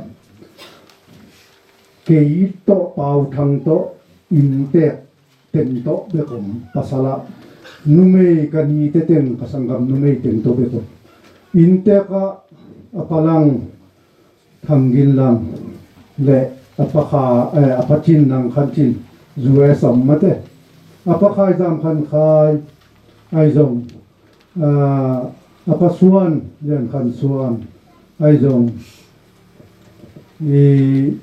kei tawh, Pau Thang tawh, inntek teng tawh bek om, pasal ah numei ka nite teng, ka sanggam numei teng tawh bek om. Inntek ah a pa Lang, Thang Gin Lang le a pa Kha, eh, a pa Cin Nang Khan Cin, U S om mate. A pa Khai Zam Khan Khai, ahi zong, ah, a pa Suan, Lian Khan Suan, ahi zong, i,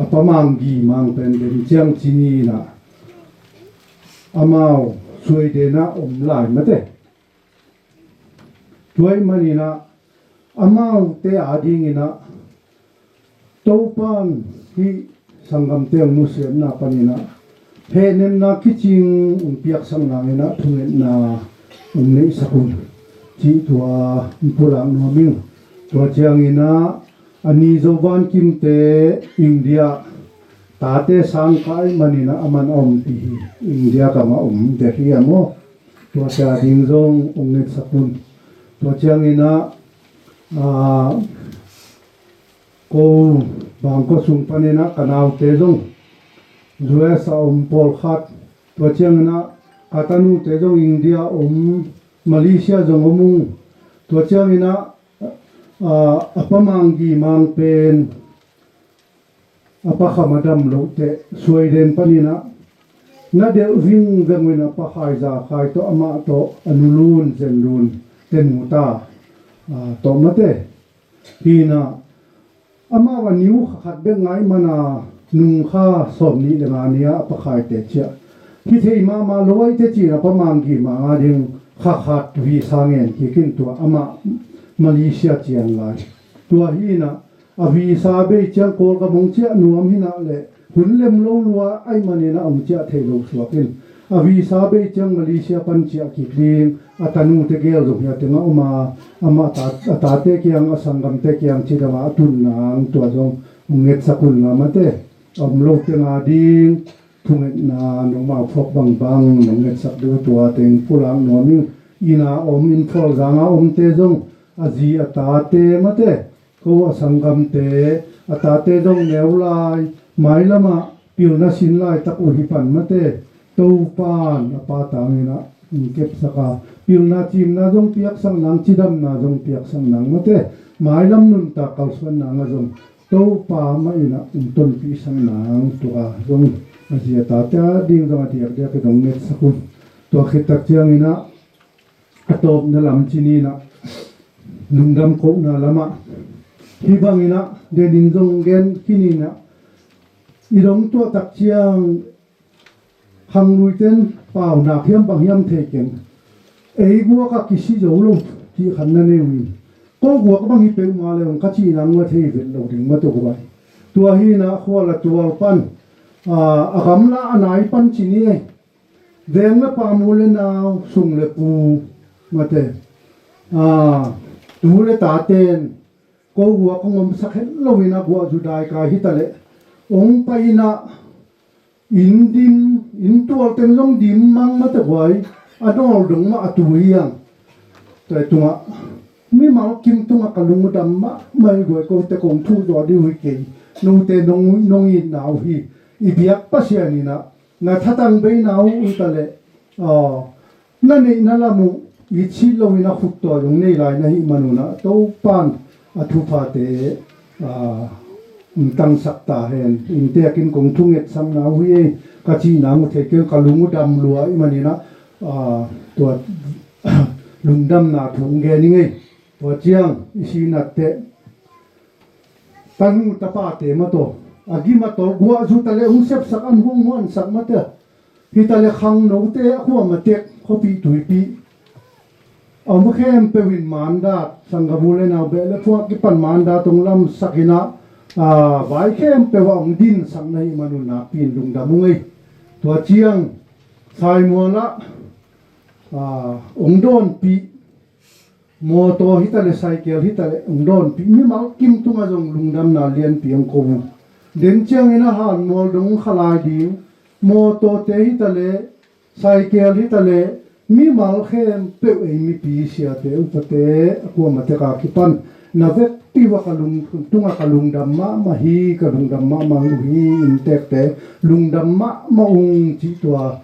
a pa Mang Gi Mang pen den ciang ci ni nah, amau Suai denah om lai mate. Tua ahih maninah amaute adinginah Topan hih sanggamte hong nusiatna paninah hehnemna kicing hong piaksak nanginah thungetna hong neihsak un, cih tua hong pulak nuam ing. Tua cianginah a ni Zo Van Kimte India tate sangkah ahih maninah aman a ompih hi. India gamah om dek hi a maw? Tuate a ding zong ong ngetsak un. Tua ciangin ah, aa, ko Bangkok sung panin ah ka naute zong U S a om pawlkhat. Tua ciangin ah ka tanute zong India om, Malaysia zong om ung. Tua ciangin ah, aa, a pa Mang Gi Mang pen a pa Kham a dam loh teh Sweden panin ah na delh vingveng uh in a pa Khai Za Khai tawh, amah tawh a nu Lun Zen Lun, te nu ta, aa, tawh mate. Hi in ah amau a niu kha khat bek ngaih man a, nung kha sawmnih le nga ni-a a pa Khai te ciah hi thei mahmah lo ahih teh ci-in a pa Mang Gi Mang a ding kha khat visa ngen kik in, tua amah Malaysia cian lai. Tua hi in ah a visa bei ciang Kawlgam ong ciah nuam hi in ah leh hun lem lo lua ahih manin ah ong ciah thei lo suak in, a visa bei ciang Malaysia pan ciah kik ding, a tanute gel zong hi a teng a om a, amah ta, a tate kiang, a sanggamte kiang cidam a a tun nang, tua zong ong ngetsak un la mate. A om lo teng a ding thungetna nongmau phawk bangbang nong ngetsak ding uh, tua teng pulak nuam ing. Inn a om, inn phualzang a omte zong a zi a tate mate, ko a sanggamte a tate zong neu lai, mailam ah pilna sin laitak uh hi pan mate. Topa'n a pa tangin ah ong kepsak a, pilna cimna zong piaksak nang, cidamna zong piaksak nang mate. Mailam nuntak kalsuan nang ah zong Topa mah in ah ong tonpihsak nang, tua zong a zi a tate a ding zong a diakdiak in ong ngetsak un. Tua khit tak ciangin ah a tawpna lam ci ni in ah, lungdam kohna lam ah, hih bangin ah denin zong gen khin in ah, i dong tuah tak ciang khangluite in pau nak hiam bang hiam thei keng. Ei guak ah kisi zo lo cih khat na nei uh in, ko guak bang hi peuhmah le ong ka cih nang uh a thei vet lo ding mah tawh guai. Tua hi in ah khual a tual pan, aa, a gamla a nai pan ci ni ei. Veng le pa, mu le nau, sung le pu mate, aa, tu le tate'n ko guak ong omsak het lo in ah guah zu daikai hi ta leh ong pai in ah inn dim, inn tual teng zong dim mang mate guai, a nawl dong mah a tu hi ang. Tua tungah mimal kim tungah ka lungdam mahmah hi guai, kote kong thuh zawh ding uh hi kei. Note nong, nong itna uh hi. I biak Pasian in ah na thatang beina uh uh ta leh, aw, na neihna lam uh it sih lo in ah khut tawi ong nei lai na hih man un ah Topa'n a thuphate, aa, ong tangsak ta hen. Inntek in kong thungetsakna uh hi ei, ka cih nang uh thei keng, ka lung uh dam lua ahih manin ah, aa, tua lungdamna thu ong gen ing ei. Tua ciang i sinat teh tanu tapate mah tawh a gim a tawl guah zu ta leh ong sepsak, an huang huansak mate. Hi ta leh khangnote a khuam a tek, khuapih tuipih a om khempeuh in mandat, sanggam u le nau beh le phuak kipan mandat ong lamsak in ah, aa, vai khempeuh ah ong dinsak na hih man un nakpi in lungdam ung ei. Tua ciang Saimual ah, aa, ong dawnpih mawtaw hi ta leh, saikel hi ta leh ong dawnpih mimal kim tungah zong lungdamna lianpi ong ko uh. Den ciangin ah Hanmual dong kha lai ding, mawtawte hi ta leh, saikel hi ta leh, mimal khempeuh, ei mipi siate upate a kuamah tek a kipan na vekpi uh ah ka lung, tungah ka lungdam mahmah hi, ka lungdam mahmah uh hi. Inntekte lungdam mahmah ung cih tua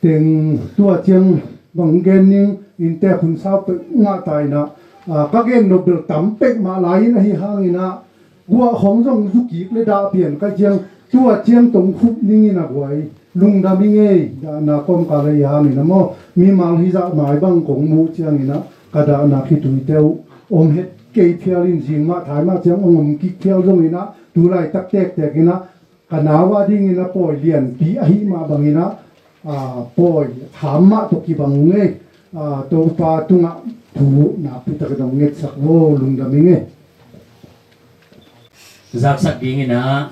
teng, tua ciang bang gen ning, inntek hun sau peuh ngah ta in ah, aa, ka gen nop bel tam peuhmah lai in ahi hangin ah, guah khong zong zu kik le dah pian ka ciang, tua ciang tong khup ning in ah guai, lungdam ing ei. Dahna kawmkal ahi hangin ah maw, mimal hizah mai bang kong muh ciangin ah ka dahna khituite uh om het kei phial in, zing mah thai mah ciang ong om kik phial zongin ah, tu laitak tektek in ah ka nau a dingin a pawi lianpi ahih mah bangin ah, aa, pawi tham mah tawh kibang ung ei. Aa, Topa tungah thu nakpi takin ong ngetsak vo, lungdam ing ei. Zaksak dingin ah,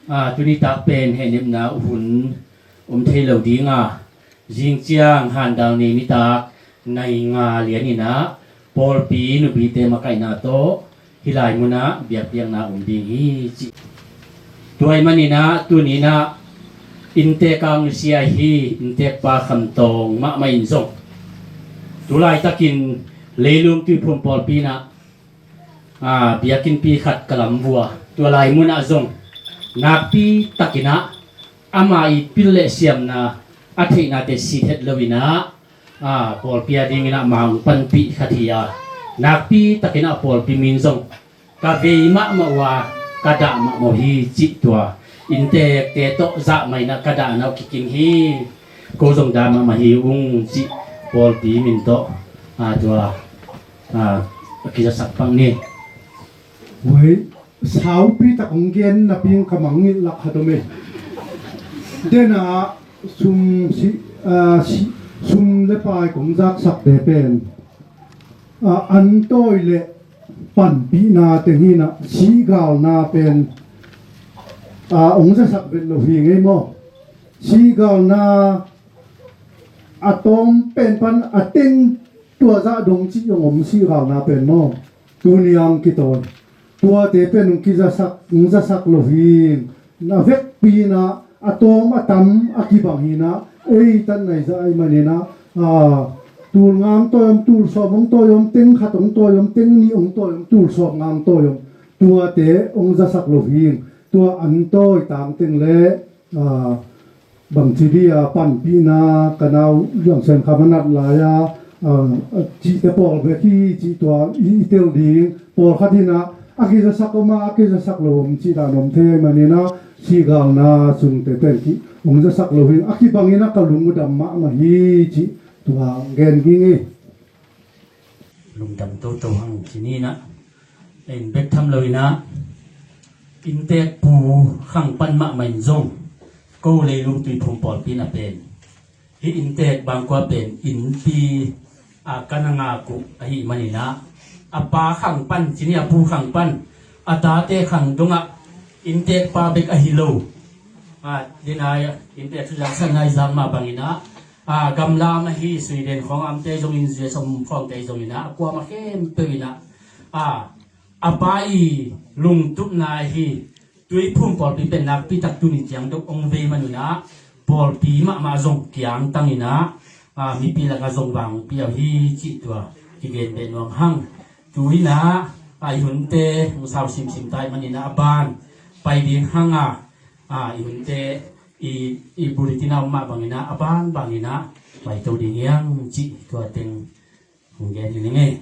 aa, tuni tak pen hehnepna uh hun om thei lo ding a, zing ciang handal ni nitak nai nga lian in ah, pawlpi nupite makaihna tawh hih lai munah biakpiakna om ding hi ci. Tua ahih manin ah tuni in ah Inntek a nusia ahi inntekpa Kham Tawng mahmah in zong tu laitakin Leilung Tuiphum pawlpi in ah, aa, biakinnpi khat ka lam vua, tua lai munah zong nakpi takin ah ama itpil le siamna a theihnate sit het lo in ah, aa, pawlpi a dingin ah ma hong panpih khat hi a, nakpi takin ah pawlpi min zong ka vei mahmah uh a, ka dah mahmah uh hi cih tua inntekte tawh zahmah in ah ka dahna uh kikim hi. Ko zong dah mahmah hi ung cih pawlpi min tawh, aa, tua, aa, a kizasak pang ni. Wei, saupi tak hong gen napi in ka mangngilh lak khat om e. Denah sum si, aa, si, sum le pai kong zaksakte pen, aa, antawi le panpihna teng hi in ah, sihgalna pen, aa, hong zasak vet lo hi ngei maw? Sihgalna a tawm pen pan a teng tua zah dong cih hong om, sihgalna pen maw? Tuni a hong kitawi tuate pen hong kizasak, hong zasak lo hi. Na vekpi in ah a tawm a tam a kibang hi in ah, ei tan nai zah ahih manin ah, aa, tul nga hong tawi om, tul sawm hong tawi om, teng khat hong tawi om, teng nih hong tawi om, tul sawm nga hong tawi om, tuate hong zasak lo hi. Tua antawi tangteng le, aa, bangci dih a panpihna, ka nau Lian Sen Kham a nat lai a, aa, cihte pawl bek hi cih tua i, i tel ding. Pawlkhat in ah a kizasak om a, a kizasak lo om cih dan om thei ahih manin ah, sihgalna sungte pen ki hong zasak lo hi. A kibangin ah ka lung uh dam mahmah hi cih tua gen ging hi. Lungdam toto hang ci ni in ah, in bek tham lo in ah, inntek pu Khang pan mahmah in zong ko Leilung Tuiphum pawlpi in ah pen, hih inntek bangkua pen innpi, aa, ka na ngak uh ahih manin ah, a pa Khang pan ci ni, a pu Khang pan, a tate Khang dongah inntekpa bek ahi lo, aa, den a inntek thu zangsan a i zang mah bangin ah, aa, gamla mah hi, Sweden khawng a omte zongin, U S A khawngte zongin ah, a kuamah khempeuh in ah, aa, a pa i lungtupna hi. Tuiphum pawlpi pen nakpi tak tuni ciang dong hong vei man un ah, pawlpi mahmah zong kiangtang in ah, aa, mipi lakah zong vang hong pia uh hi cih tua kigen beh nuam hang. Tu in ah, aa, i hunte hong sau simsim ta ahih manin ah, a ban pai ding hang a, aa, i hunte i, i bulletin a om mah bangin ah, a banban in ah paito ding hi hang cih tua teng hong gen hi ning ei.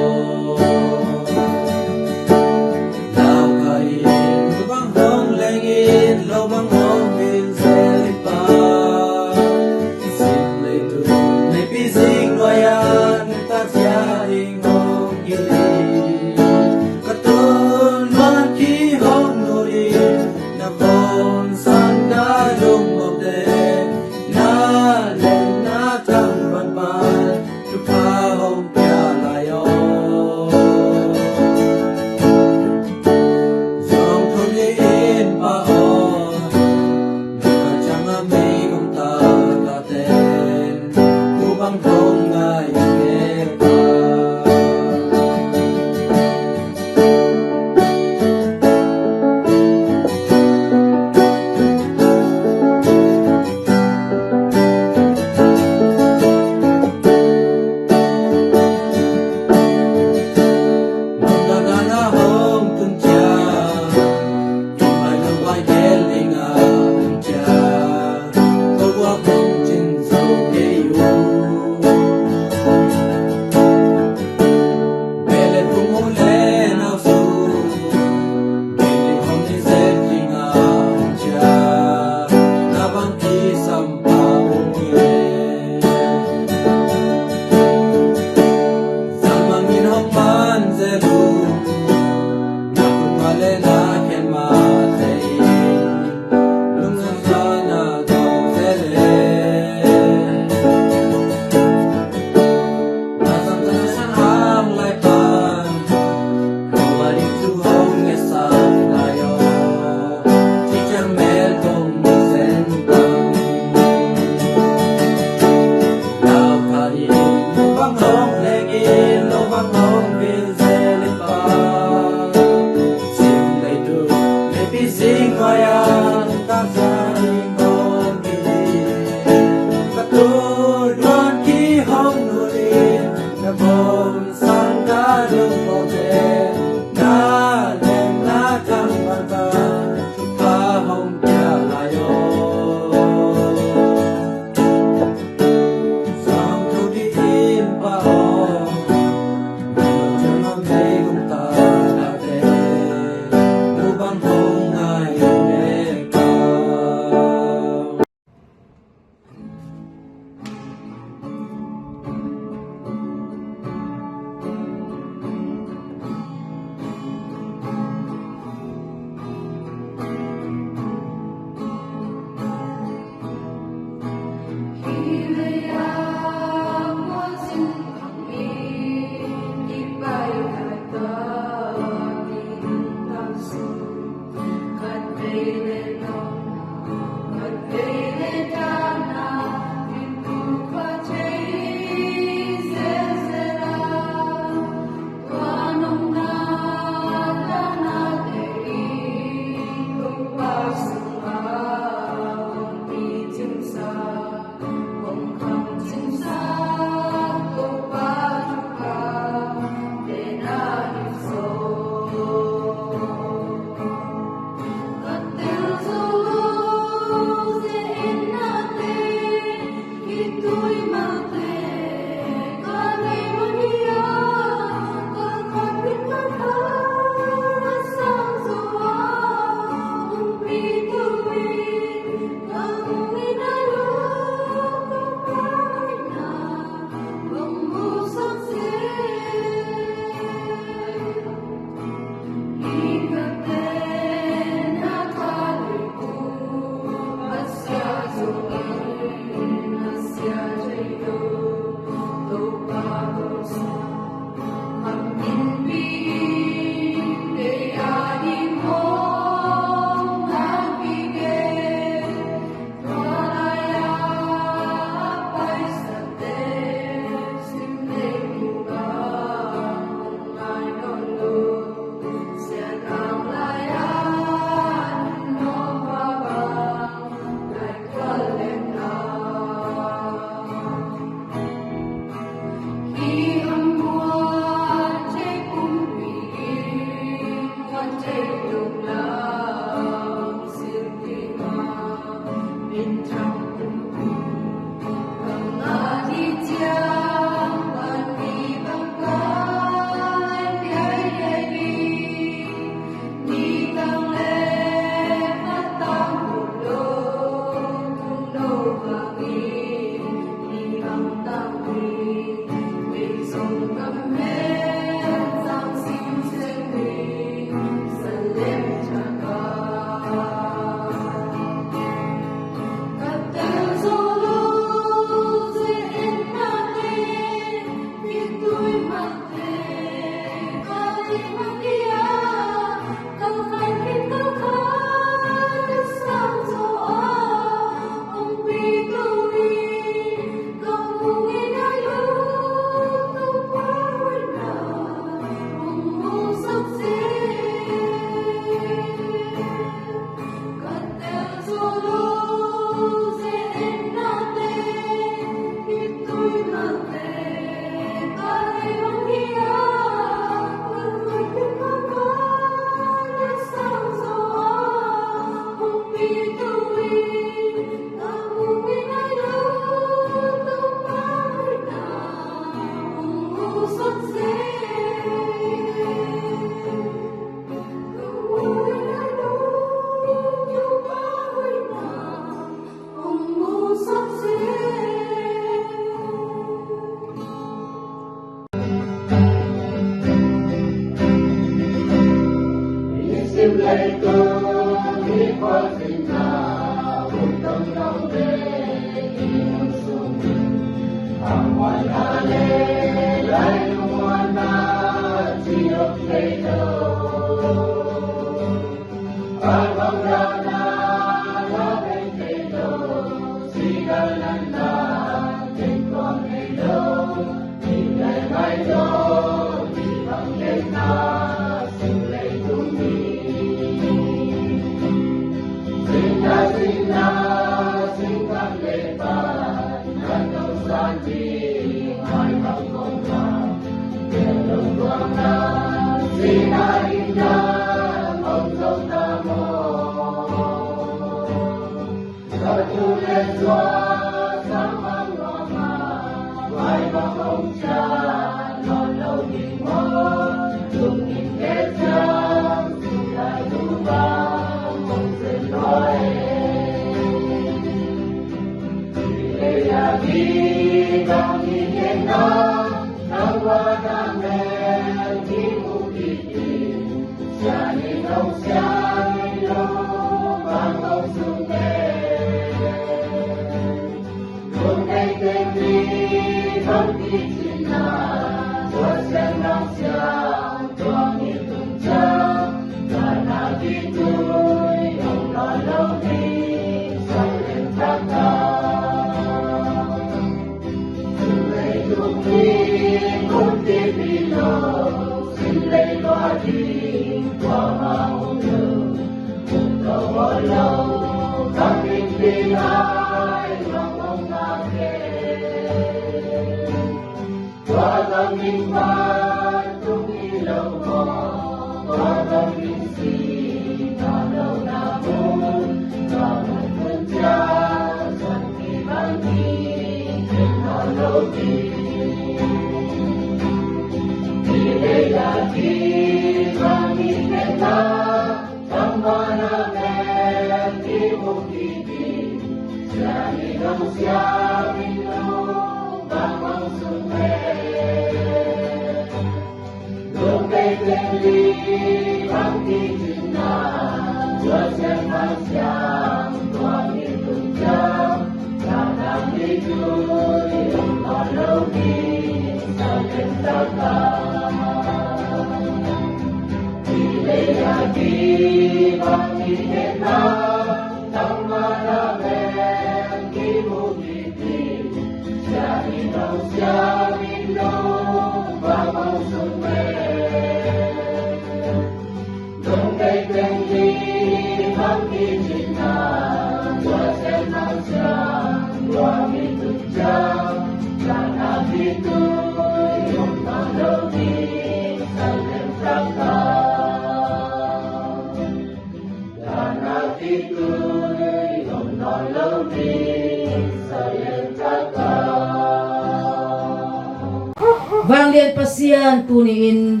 Vanglian Pasian, tuni-in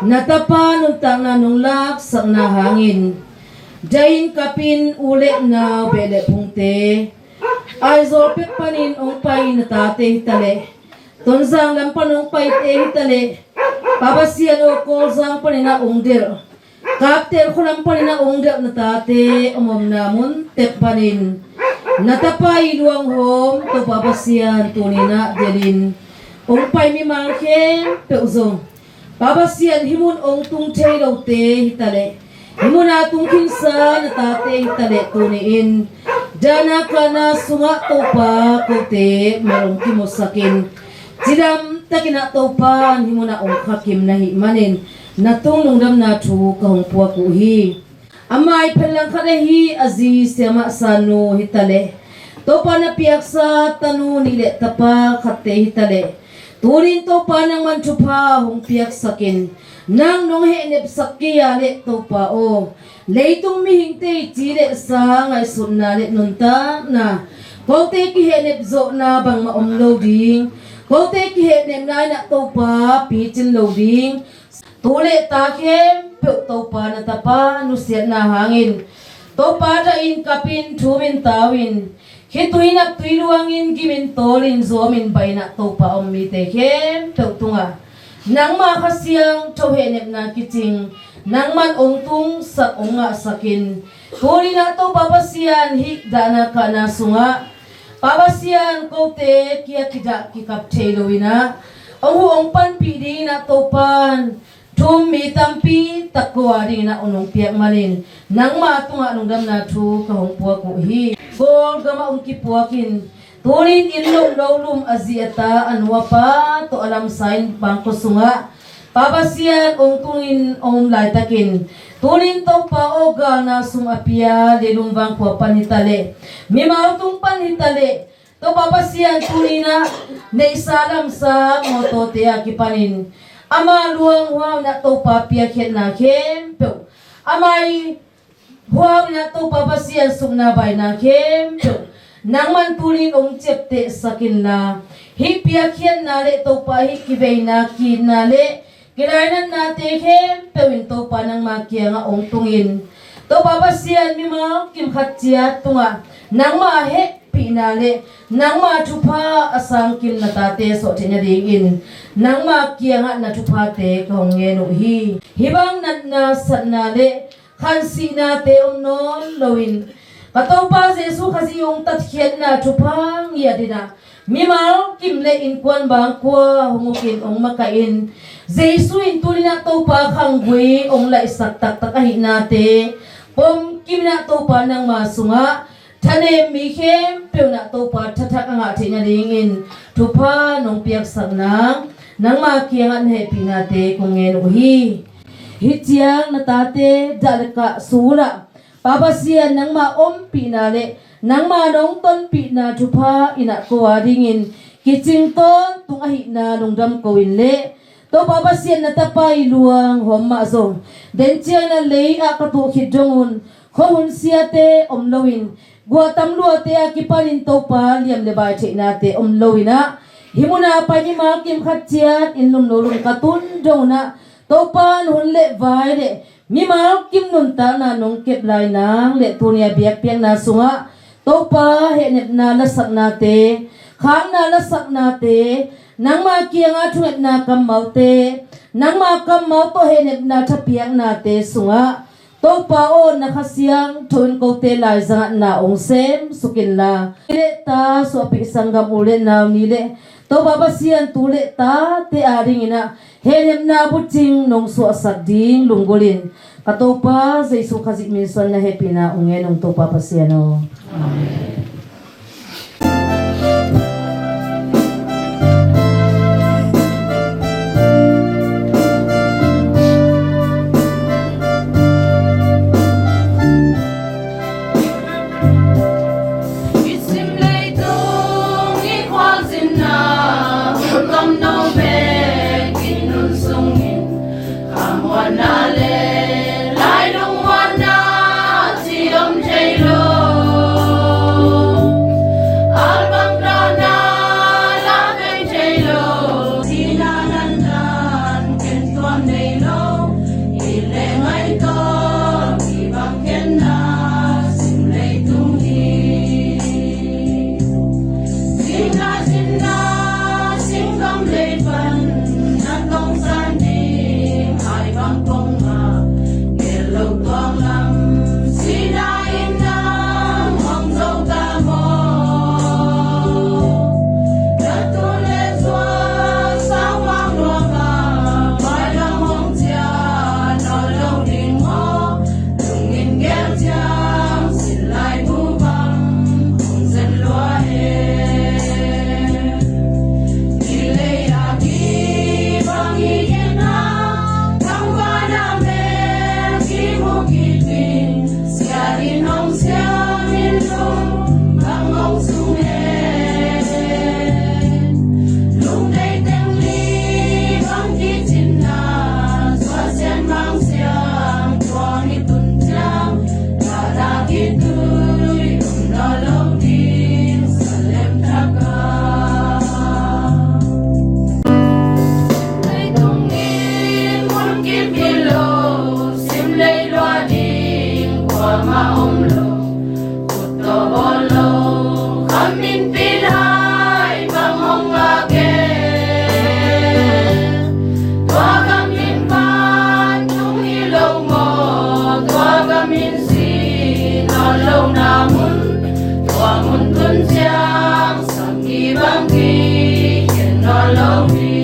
na tapa nuntakna nong laksakna hangin, dai-in kapin u le nau beh le phungte, Aizawl pek panin hong pai na tate hitaleh, Tonzang lam pan hong paite hitaleh, Pa Pasian aw, Kawlzang panin ah hong delh, Kaptel khualam panin ah hong delh na tate om omna mun tep panin, na tapa i luanghawm Topa Pasian tuni-in ah delhin hong pai mimal khempeuh zong, Pa Pasian, hih mun hong tung thei lote hitaleh, hih munah tung khinsa na tate hitaleh, tuni-in dahna kahna sungah Topa kote mel hong kimusakin, cidam takin ah Topa in hih munah hong khakim na hih manin, na tung lungdamna thu ka hong puak uh hi. A mai phen langkhat ahi a zi Siamah Sannu hitaleh, Topa na piaksa tanu nih le tapa khatte hitaleh, tuni-in Topa nangman thupha hong piaksakin, nang nong hehnepsak kei a leh Topa aw, leitung mihingte i ci le sa, ngaihsutna le nuntakna, kote kihehnep zawhna bangmah om lo ding, kote kihehnepna in ah Topa picin lo ding. Tu le ta khempeuh Topa na tapa nusiatna hangin, Topa dai-in kapin, thumin, tau-in, khitui naktui luangin, gimin tawlin, zuamin, baih in ah Topa om mite khempeuh tungah nangma Kha Siangtho hehnepna kicing, nangman hong tungsak, hong ngahsakin, tuni-in ah Topa Pasian, hih dahna kahna sungah, Pa Pasian, kote kia kidah kikap thei lo-in ah, hong huh hong panpih dingin ah Topa in thu-um mi tampi tak ko a dingin ah hong nong piak manin, nangma tungah lungdamna thu ka hong puak uh hi. Kawlgamah hong kipuakin, tuni-in inn lum lo lum, a zi a ta, a nu a pa tawh a lamsa in bangkua sungah, Pa Pasian, hong tungin hong om laitakin, tuni-in Topa aw, galna sum a pia leilung vangkhua pan hitaleh, mimal tung pan hitaleh, Topa Pasian, tuni-in ah neihsa lamsa mawtawte a kipanin, ama luang huau in ah Topa piakkhiatna khempeuh, ama i huau in ah Topa Pasian supna baina khempeuh, nangman tuni-in hong ciaptehsak inla, hih piakkhiatna le Topa, hih kiveina, ki-itna le kilainatnate khempeuh in Topa nangma kiangah hong tungin, Topa Pasian, mimal kim khat ciat tungah nangma hehpihna le nangma thupha a sangkim na tate suah theih nadingin, nangma kiangah na thuphate ka hong ngen uh hi. Hih bang natna, satna le khansihnate om nawn loin, ka Topa Jesu Khazih hong tatkhiatna thupha ngiat in ah, mimal kim le innkuan bangkua hong ukin, hong makaihin, Jesu in tuni-in ah Topa khanggui hong laihsak taktak ahihnate pomkim in ah Topa nangma sungah thanem mi khempeuh in ah Topa thathak a ngah theih nadingin thupha nong piaksak nang, nangma kiangah na hehpihnate kong ngen uh hi. Hih ciang na tate dah le kah sungah Pa Pasian, nangma ompihna le nangma nong tonpihna thupha in ah ko a dingin kicing tawntung ahihna lungdam ko in le, Topa Pasian, na tapa i luang hawm mah zong, den ciangin ah lei ah ka tuh khit dong un, khuahun siate om loin, guah tam luate a kipanin Topa liam le bai theihnate om loin ah, hih munah pai mimal kim khat ciat inn lum lo lum ka tun dong un ah, Topa na hun le vai le mimal kim nuntakna nong kep lai nang le tuni a biakpiakna sungah Topa hehnepna lasaknate, khakna lasaknate, nangma kiangah thungetna kammalte, nangma kammal tawh hehnepna thapiaknate sungah Topa aw, na Kha Siangtho in kote laizangah na hong semsuk inla, ni le ta suahpih sanggam u le nau, ni le Topa Pasian tu le tate adingin ah hehnepna bucing nong suahsak ding lunggulhin ka Topa Jesu Khazih min suan na hehpihna ung ngen ung Topa Pasian aw. Amen. I sim leitung i khualzinna, kamno bek i nun sungin, khamuanna le lailung muanna ci om thei lo. Albang dana la veng thei lo. Sina nan dan ken tuam nei lo. I le ngai to i bang ken na sim leitung hi. Sina sinna singkam lei pan na tong san ding ai bang kong ma. Nel lo tuang lam sina in nang hong zo ka maw. Na tu le zua sang wang lua ma. Bai lam hong cia nawl lo ding maw. Lungin gel ciang sin lai bu bang hong zen lua e. Ni lei a ki bang i gen a, tangvana mel ki mu ki ding, siatin hong siamin lum bang hong sung e. Lungdei teng li bang kicinna, suasian bang siang tuang i tun ciang, dahdah kitui um nawn lo ding Salem Thak a. Leitung in mun kim hi lo, sim lei lua ding kuamah om lo. Khut tawh bawl lo, khamin pil hai bang hong ngak e. Tua khamin vantung hi lo maw, tua khamin si nawn lo na mun, tua mun tun ciang sanghi bang kikhen nawn lo ding.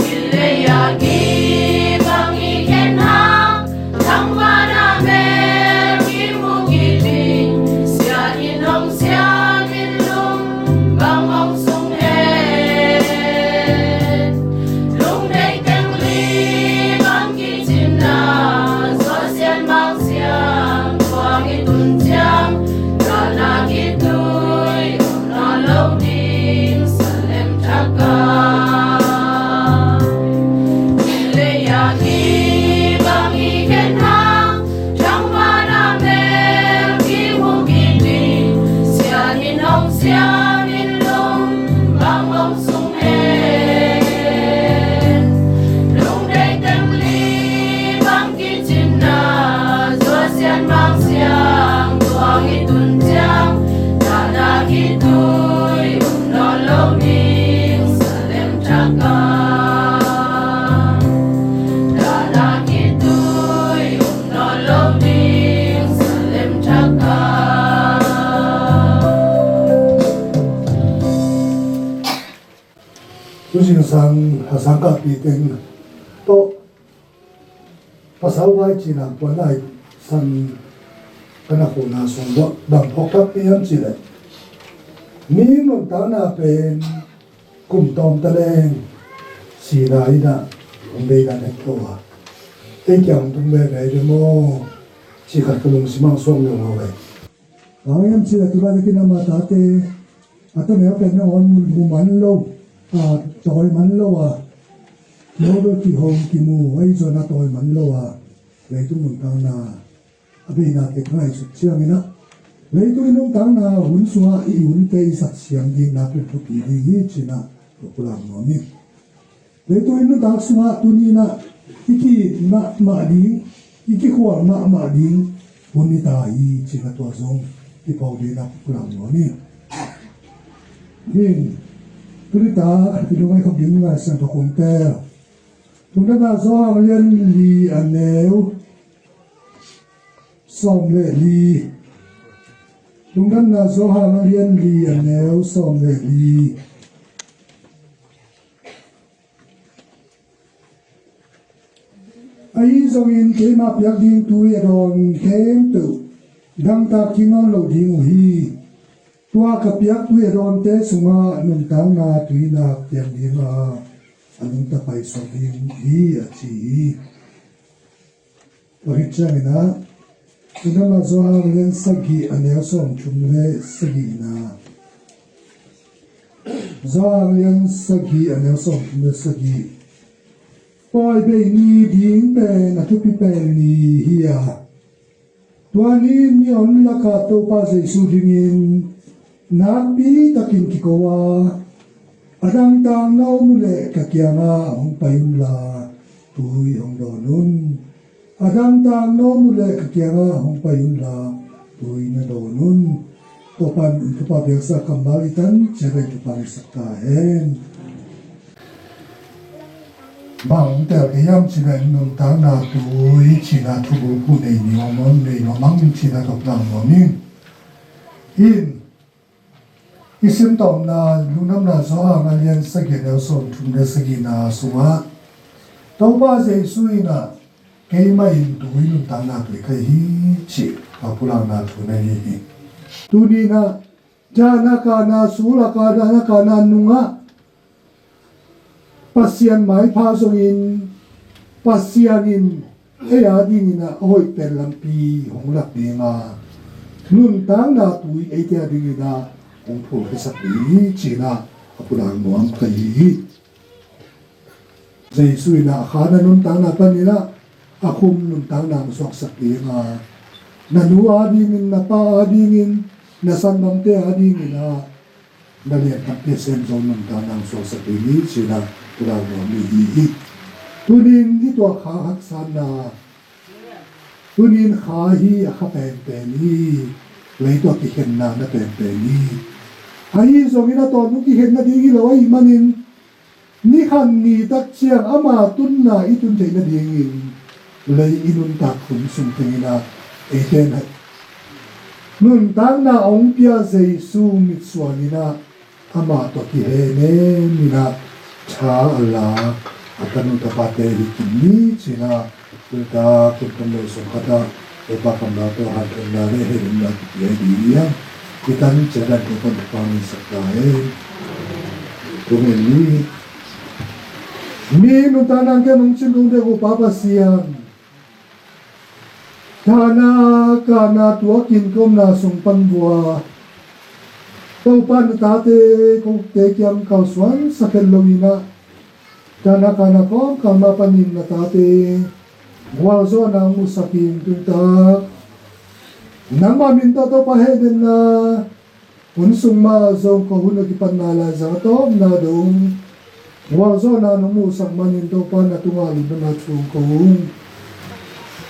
Ni lei a ki bang i khen hang, tangvana mel kimu kiding, siatin hong siamin lum bang hong sung hen. Lungdei teng li bang kicinna, suasian bang siang tuang i tun ciang, dahdah kitui um nawn lo ding Salem Thak a. Ni lei a ki bang i khen hang, tangvana mel kimu kiding, siatin hong siamin lum bang hong sung hen. Lungdei teng li bang kicinna, suasian bang siang tuang i tun ciang, dahdah kitui um nawn lo ding Salem Thak a. Dahdah kitui um nawn lo ding Salem Thak a. Tu zingsang a sangkahpih teng tawh pasal vai cina puan ai san ka na khuna sung bang phawk tak hiam cih leh, mi nuntakna pen kum tawm ta leng sina in ah hong dei dan het ko a, ei kiang hong tung veve hi ve maw, cih khat ka lungsim ah suak lo lo ve. Bang hiam cih leh tu laitakin ama tate a ta neu pen nangawn mu man lo, a tawi man lo a, global kihong kimu ahi zongin a tawi man lo a, leitung nuntakna a beina tek ngaihsut ciangin ah, leitung i nuntakna hun sungah i hunte i zat siam dingin a pen thupi ding hi ci-in ah ka pulak nuam hi. Leitung i nuntak sungah tuni-in ah i ki-it mahmah ding, i kikhual mahmah ding hun hi ta hi ci-in ah tua zong i pau dingin ah ka pulak nuam hi. Hin, tuni-in ah i lungngaih khop ding Lai Siangtho kong teel. Lungdamna Johan a lian li a neu sawm le li. Lungdamna Johan a lian li, a neu sawm le li. Ahi zongin keima piak ding tui a dawn khempeuh dangtak kik nawn lo ding uh hi. Tua ka piak tui a dawnte sungah nuntakna tuinak piang ding a, a nungta paisuak ding hi, a ci hi. Tua hi ciangin ah, Lungdamna Johan a lian sagih, a neu sawmthum le sagihna. Johan a lian sagih, a neu sawmthum le sagih. Pawibei ni ding pen a thupi pen ni hi a, tua ni-in mihon lakah Topa Jesu dingin nakpi takin kiko a, a dangtak na om uh leh ka kiangah hong pai unla, tui hong dawn un. A dangtak na om uh leh ka kiangah hong pai unla, tui na dawn un. Topa'n i thupha piaksa kammal i tan ciat in thupha ngetsak ta hen. Bang tel kei hiam cih leh nuntakna tui cihna thubuk uh nei ni om, nei nuam ang cihna tawh lang nuam ing. In, i simtawmna Lungdamna Johan a lian sagih, a neu sawmthum le sagihna sungah Topa Jesu in ah, keimah in tui, nuntakna tui ka hi hi, cih a pulakna thu na hi hi. Tuni-in ah, dahna kahna sulak a, dahna kahna nungah Pasian maipha zongin, Pasian in ei a dingin ah a hoih pen lampi hong lak ding a, nuntakna tui eite a dingin ah hong phulkhiasak ding hi, ci-in ah a pulak nuam ka hi hi. Jesu in ah a kha na nuntakna panin ah a khum nuntakna hong suaksak ding a, na nu a dingin, na pa a dingin, na sanbangte a dingin ah na lian tampi a sem zo nuntakna hong suaksak ding hi, ci-in ah pulak nuam i hi hi. Tuni-in i tuak kha haksatna, tuni-in kha hi a kha penpen hi, lei tawh kikhenna na penpen hi. Ahi zongin a tawntungin kikhen nading hi lo ahih manin, ni khat ni tak ciang ama tunna i tun theih nadingin lei i nuntak hun sung tengin ah eite in ah nuntakna hong pia Jesu mitsuan in ah amah tawh kihenem in ah tha a lak a tanu tapate hi khin ni, ci-in ah Tua tak kum thum le sawm khat ah Topa kammal tawh hanthotna le hehnepna kipia ding hi a, i tan ciat in Topa'n thupha ngetsak ta hen. Kum en ni. Mi nuntakna kem hong cimrung dek uh Pa Pasian, dahna kahna tuakin ka omna sung pan vua, Topa, na tate kote kiang kalsuansak het lo in ah, dahna kahna kawmkal mah panin na tate gualzawhna hong musak in, tu tak nangma min tawh Topa hehnepna hun sung mah zong ko hun a kipan nai lai zang a tawpna dong gualzawhna nong musak manin Topa na tungah lungdamna thu ko ung.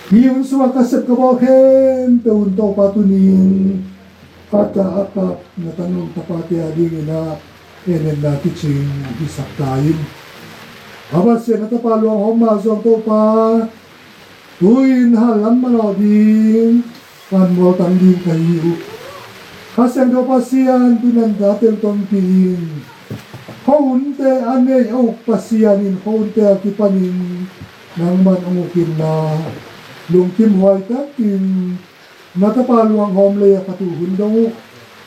Hih hun sungah ka sep ka bawl khempeuh un Topa tuni-in a ta a kap na tanu tapate a dingin ah hehnepna kicing hong hisak ta in. A Pasian, na tapa luanghawm mah zong Topa, tu-in hal lam manawh ding, pan mualtang ding ka hi uh. Kha Siangtho Pasian, tu-in na tate tonpih in. Khuahun te a nei a uk Pasian in khuahun te a kipanin nangman hong uk inla, lungkim huai takin na tapa luanghawm lei-ah ka tuh hun dong uh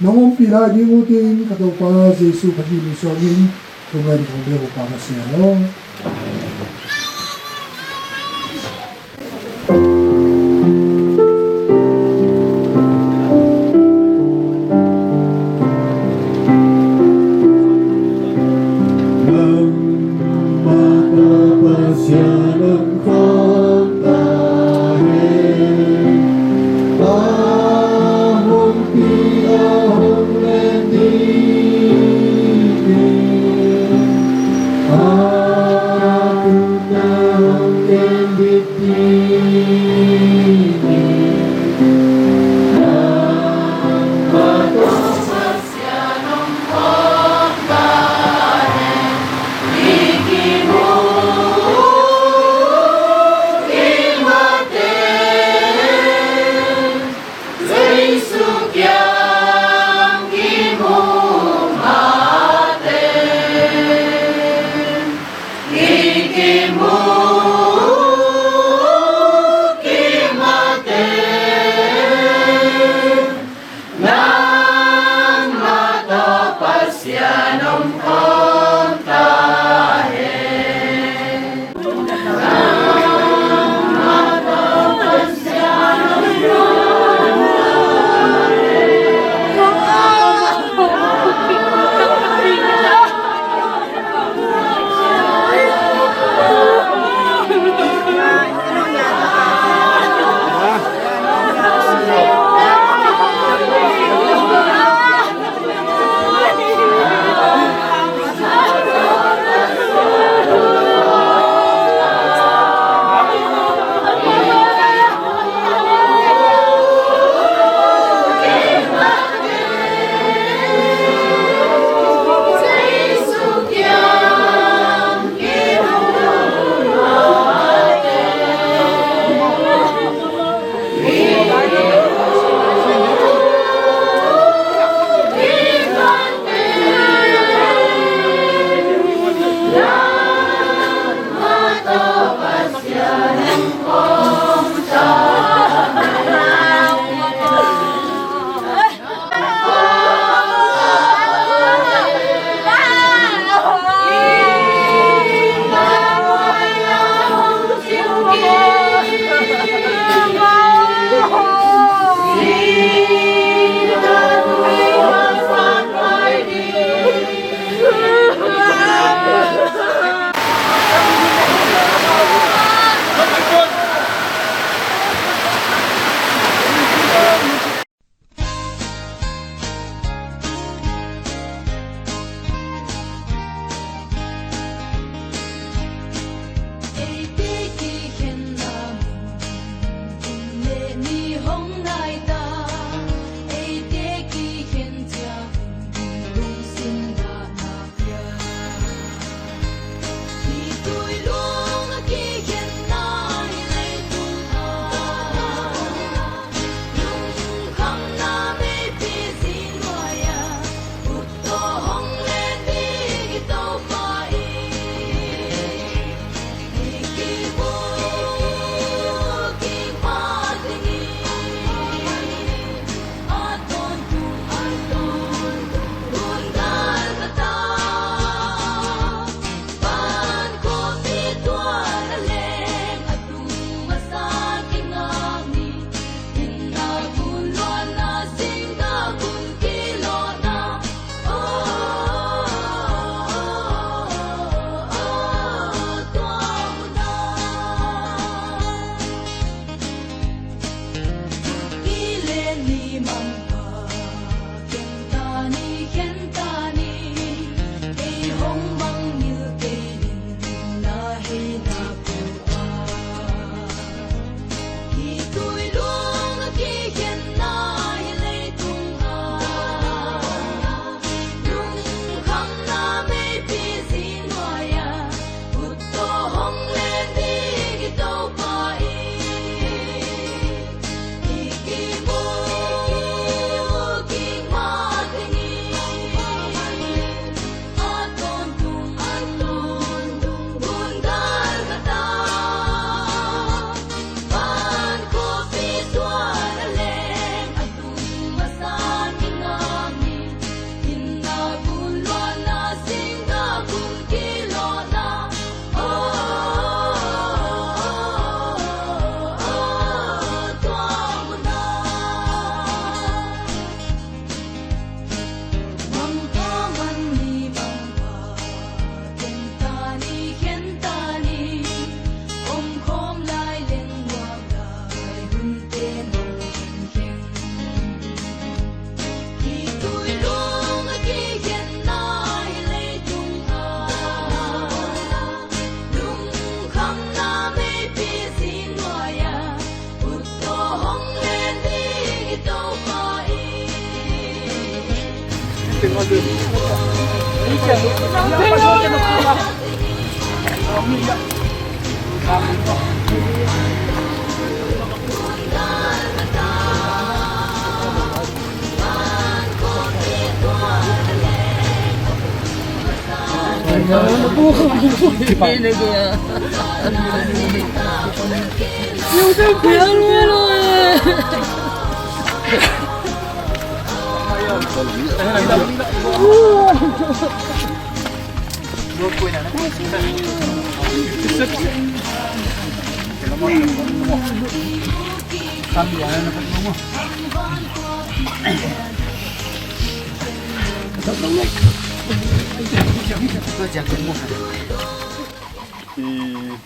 nong ompih lai ding uh, tin ka Topa Jesu Khazih min suangin thungen kong bia uh Pa Pasian aw.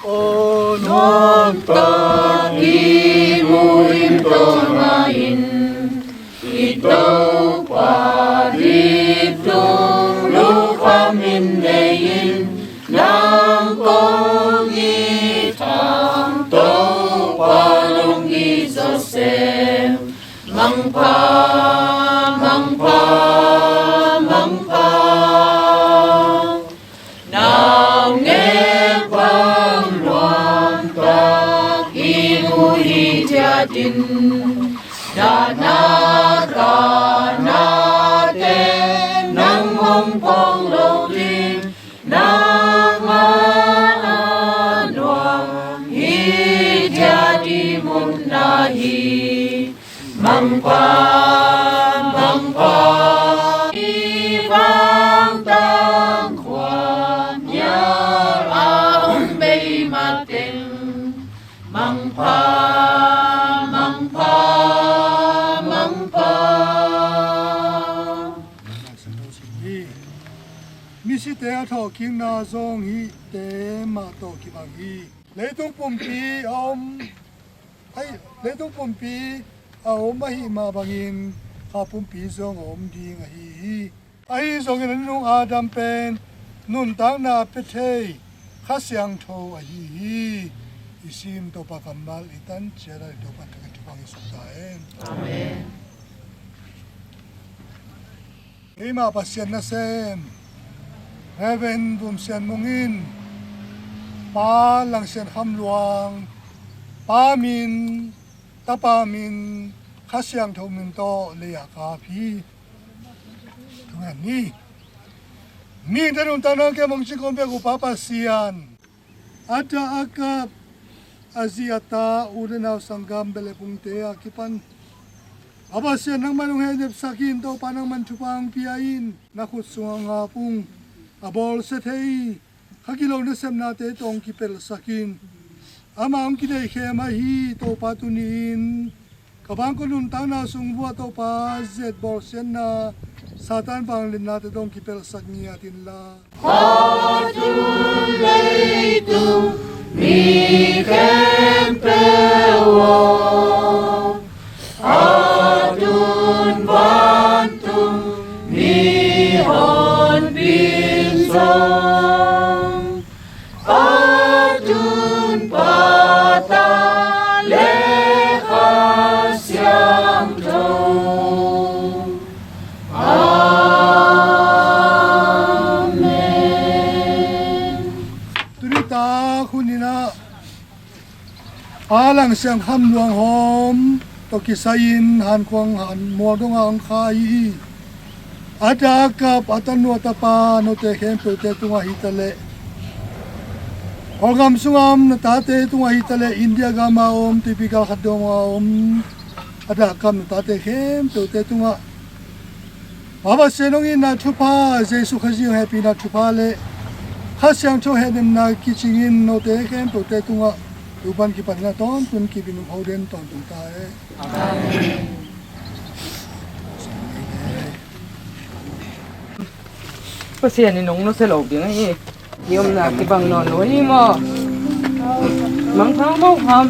Aw, nuamtak i mu in tawlnga in, i Topa diktung lukhamin nei in, nang kong i thang Topa nong i zawsem. Mangpha, mangpha, mangpha. Nang ngephang nuamtak i mu hi ciatin, dahna kanate nang hong pawng lo ding, nangmah a nuam hi ciat i mutna hi. Mangpha, mangpha, i vangtang khua nial a hong bei mateng. Mangpha, mangpha, mangpha. Misite a thawhkikna zong hihte mah tawh kibang hi. Leitung pumpi a om, ai, leitung pumpi a om ahih mah bangin kha pumpi zong a om ding ahi hi. Ahi zongin a nunung Adam pen nuntakna a pia thei Kha Siangtho ahi hi. I sim Topa kammal i tan ciat a i Topa thangin thupha i suk ta hen. Amen. Keimah Pasian nasem Reverend Vum Sian Mung in Pa Lang Sian Kham Luang, Pa min, Tapa min, Kha Siangtho min tawh lei-ah ka ap hi. Thungen ni. Mihingte nuntakna kemong cingkong biak uh Pa Pasian, a dah a kap a zi a ta, u le nau, sanggam, beh le pungte a kipan Pa Pasian nangman hong hehnepsak in. Topa nangman thupha hong pia in. Na khut sungah ngap ung. A bawlsia thei kha gilo nasepnate tawh hong kipelhsak in. Amah hong kideihkhem ahi Topa tuni-in ka bangkua nuntakna sung vuah Topa zet bawlsiatna, Satan vangliatnate tawh hong kipelhsak ngiat inla. A tun leitung mi khempeuh aw, a tun vantung mihonpi in zong, a tun Pa, Tapa le Kha Siangtho. Amen. Tuni tak hun in ah Pa Lang Siang Kham Luang hawm tawh kisai-in Hankhuang Hanmual dongah hong kha ahi hi. A dah a kap a tanu a tapa note khempeuhte tungah hi taleh, Kawlgam sungah om na tate tungah hi taleh, India gam a om, tuipi gal khat dongah om, a dah a kap na tate khempeuhte tungah Pa Pasian hong itna thupha, Jesu Khazih hong hehpihna thupha le Kha Siangtho hehnemna kicingin note khempeuhte tungah tu pan kipanin a tawntungin kipin uh, hong den tawntung ta hen. Amen. Pasian in hong nusia lo ding ahi. Hih omna kibang nawn lo hi maw? Mangthang bo kham.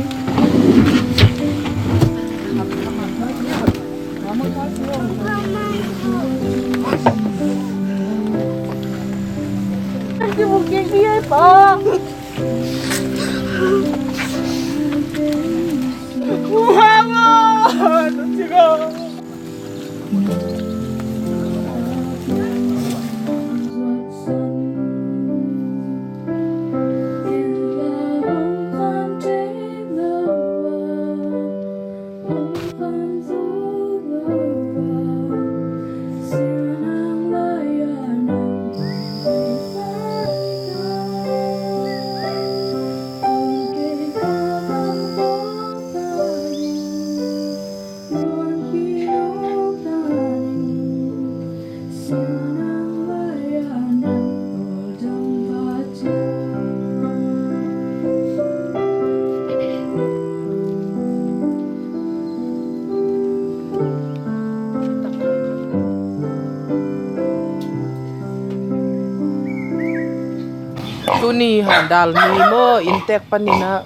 Tuni handal ni maw, inntek panin ah,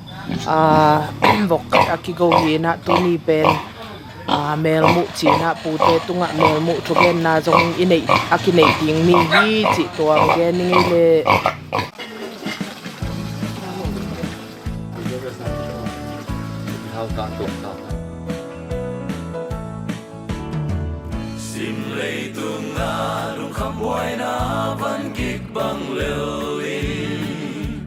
ah, vok khat a kigo hi in ah, tuni pen, ah, melmuh ci-in ah, pute tungah melmuh thugenna zong i neih, a kineih ding ni hi cih tua hong gen ning ei le. Sim leitungah lungkham buaina van kik bang lel in,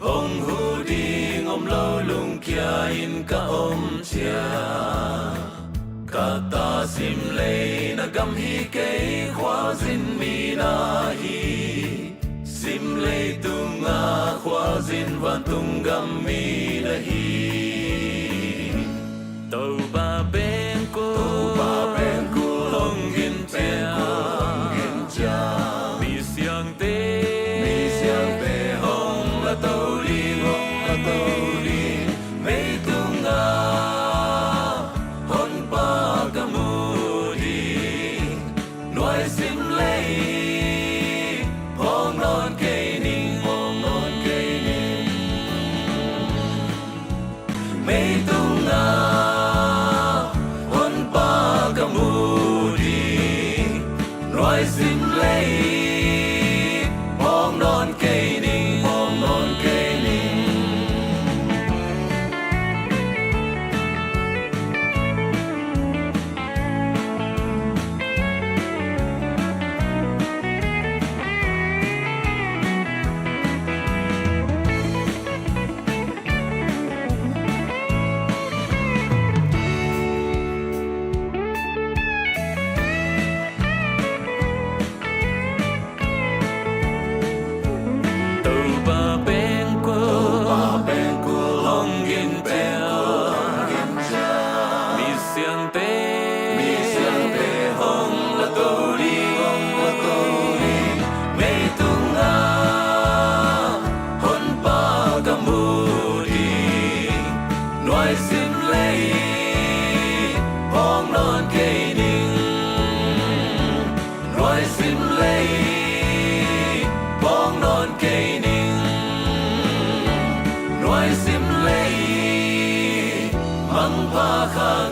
hong huh ding om lo lungkia in ka om cia. Ka ta sim lei na gam hi kei, khualzin mi na hi. Sim leitungah khualzin vantung gam mi na hi. Topa pen kua, Topa pen kua, hong gin cia, hong gin cia. Mi siangte, mi siangte hong la to ding, hong la to ding. Meitungah Honpa ka mu ding. Nuai sim lei, phawk nawn kei ning, phawk nawn kei ning. Meitungah Honpa ka mu ding. Nuai sim lei, phawk nawn kei ning, phawk nawn kei ning. Topa pen kua, Topa pen kua, hong gin cia, hong gin cia. Mi siangte, mi siangte hong la to ding, hong la to ding. Meitungah Honpa ka mu ding. Nuai sim lei, phawk nawn kei ning. Nuai sim lei, phawk nawn kei ning. Nuai sim lei, mangpha khak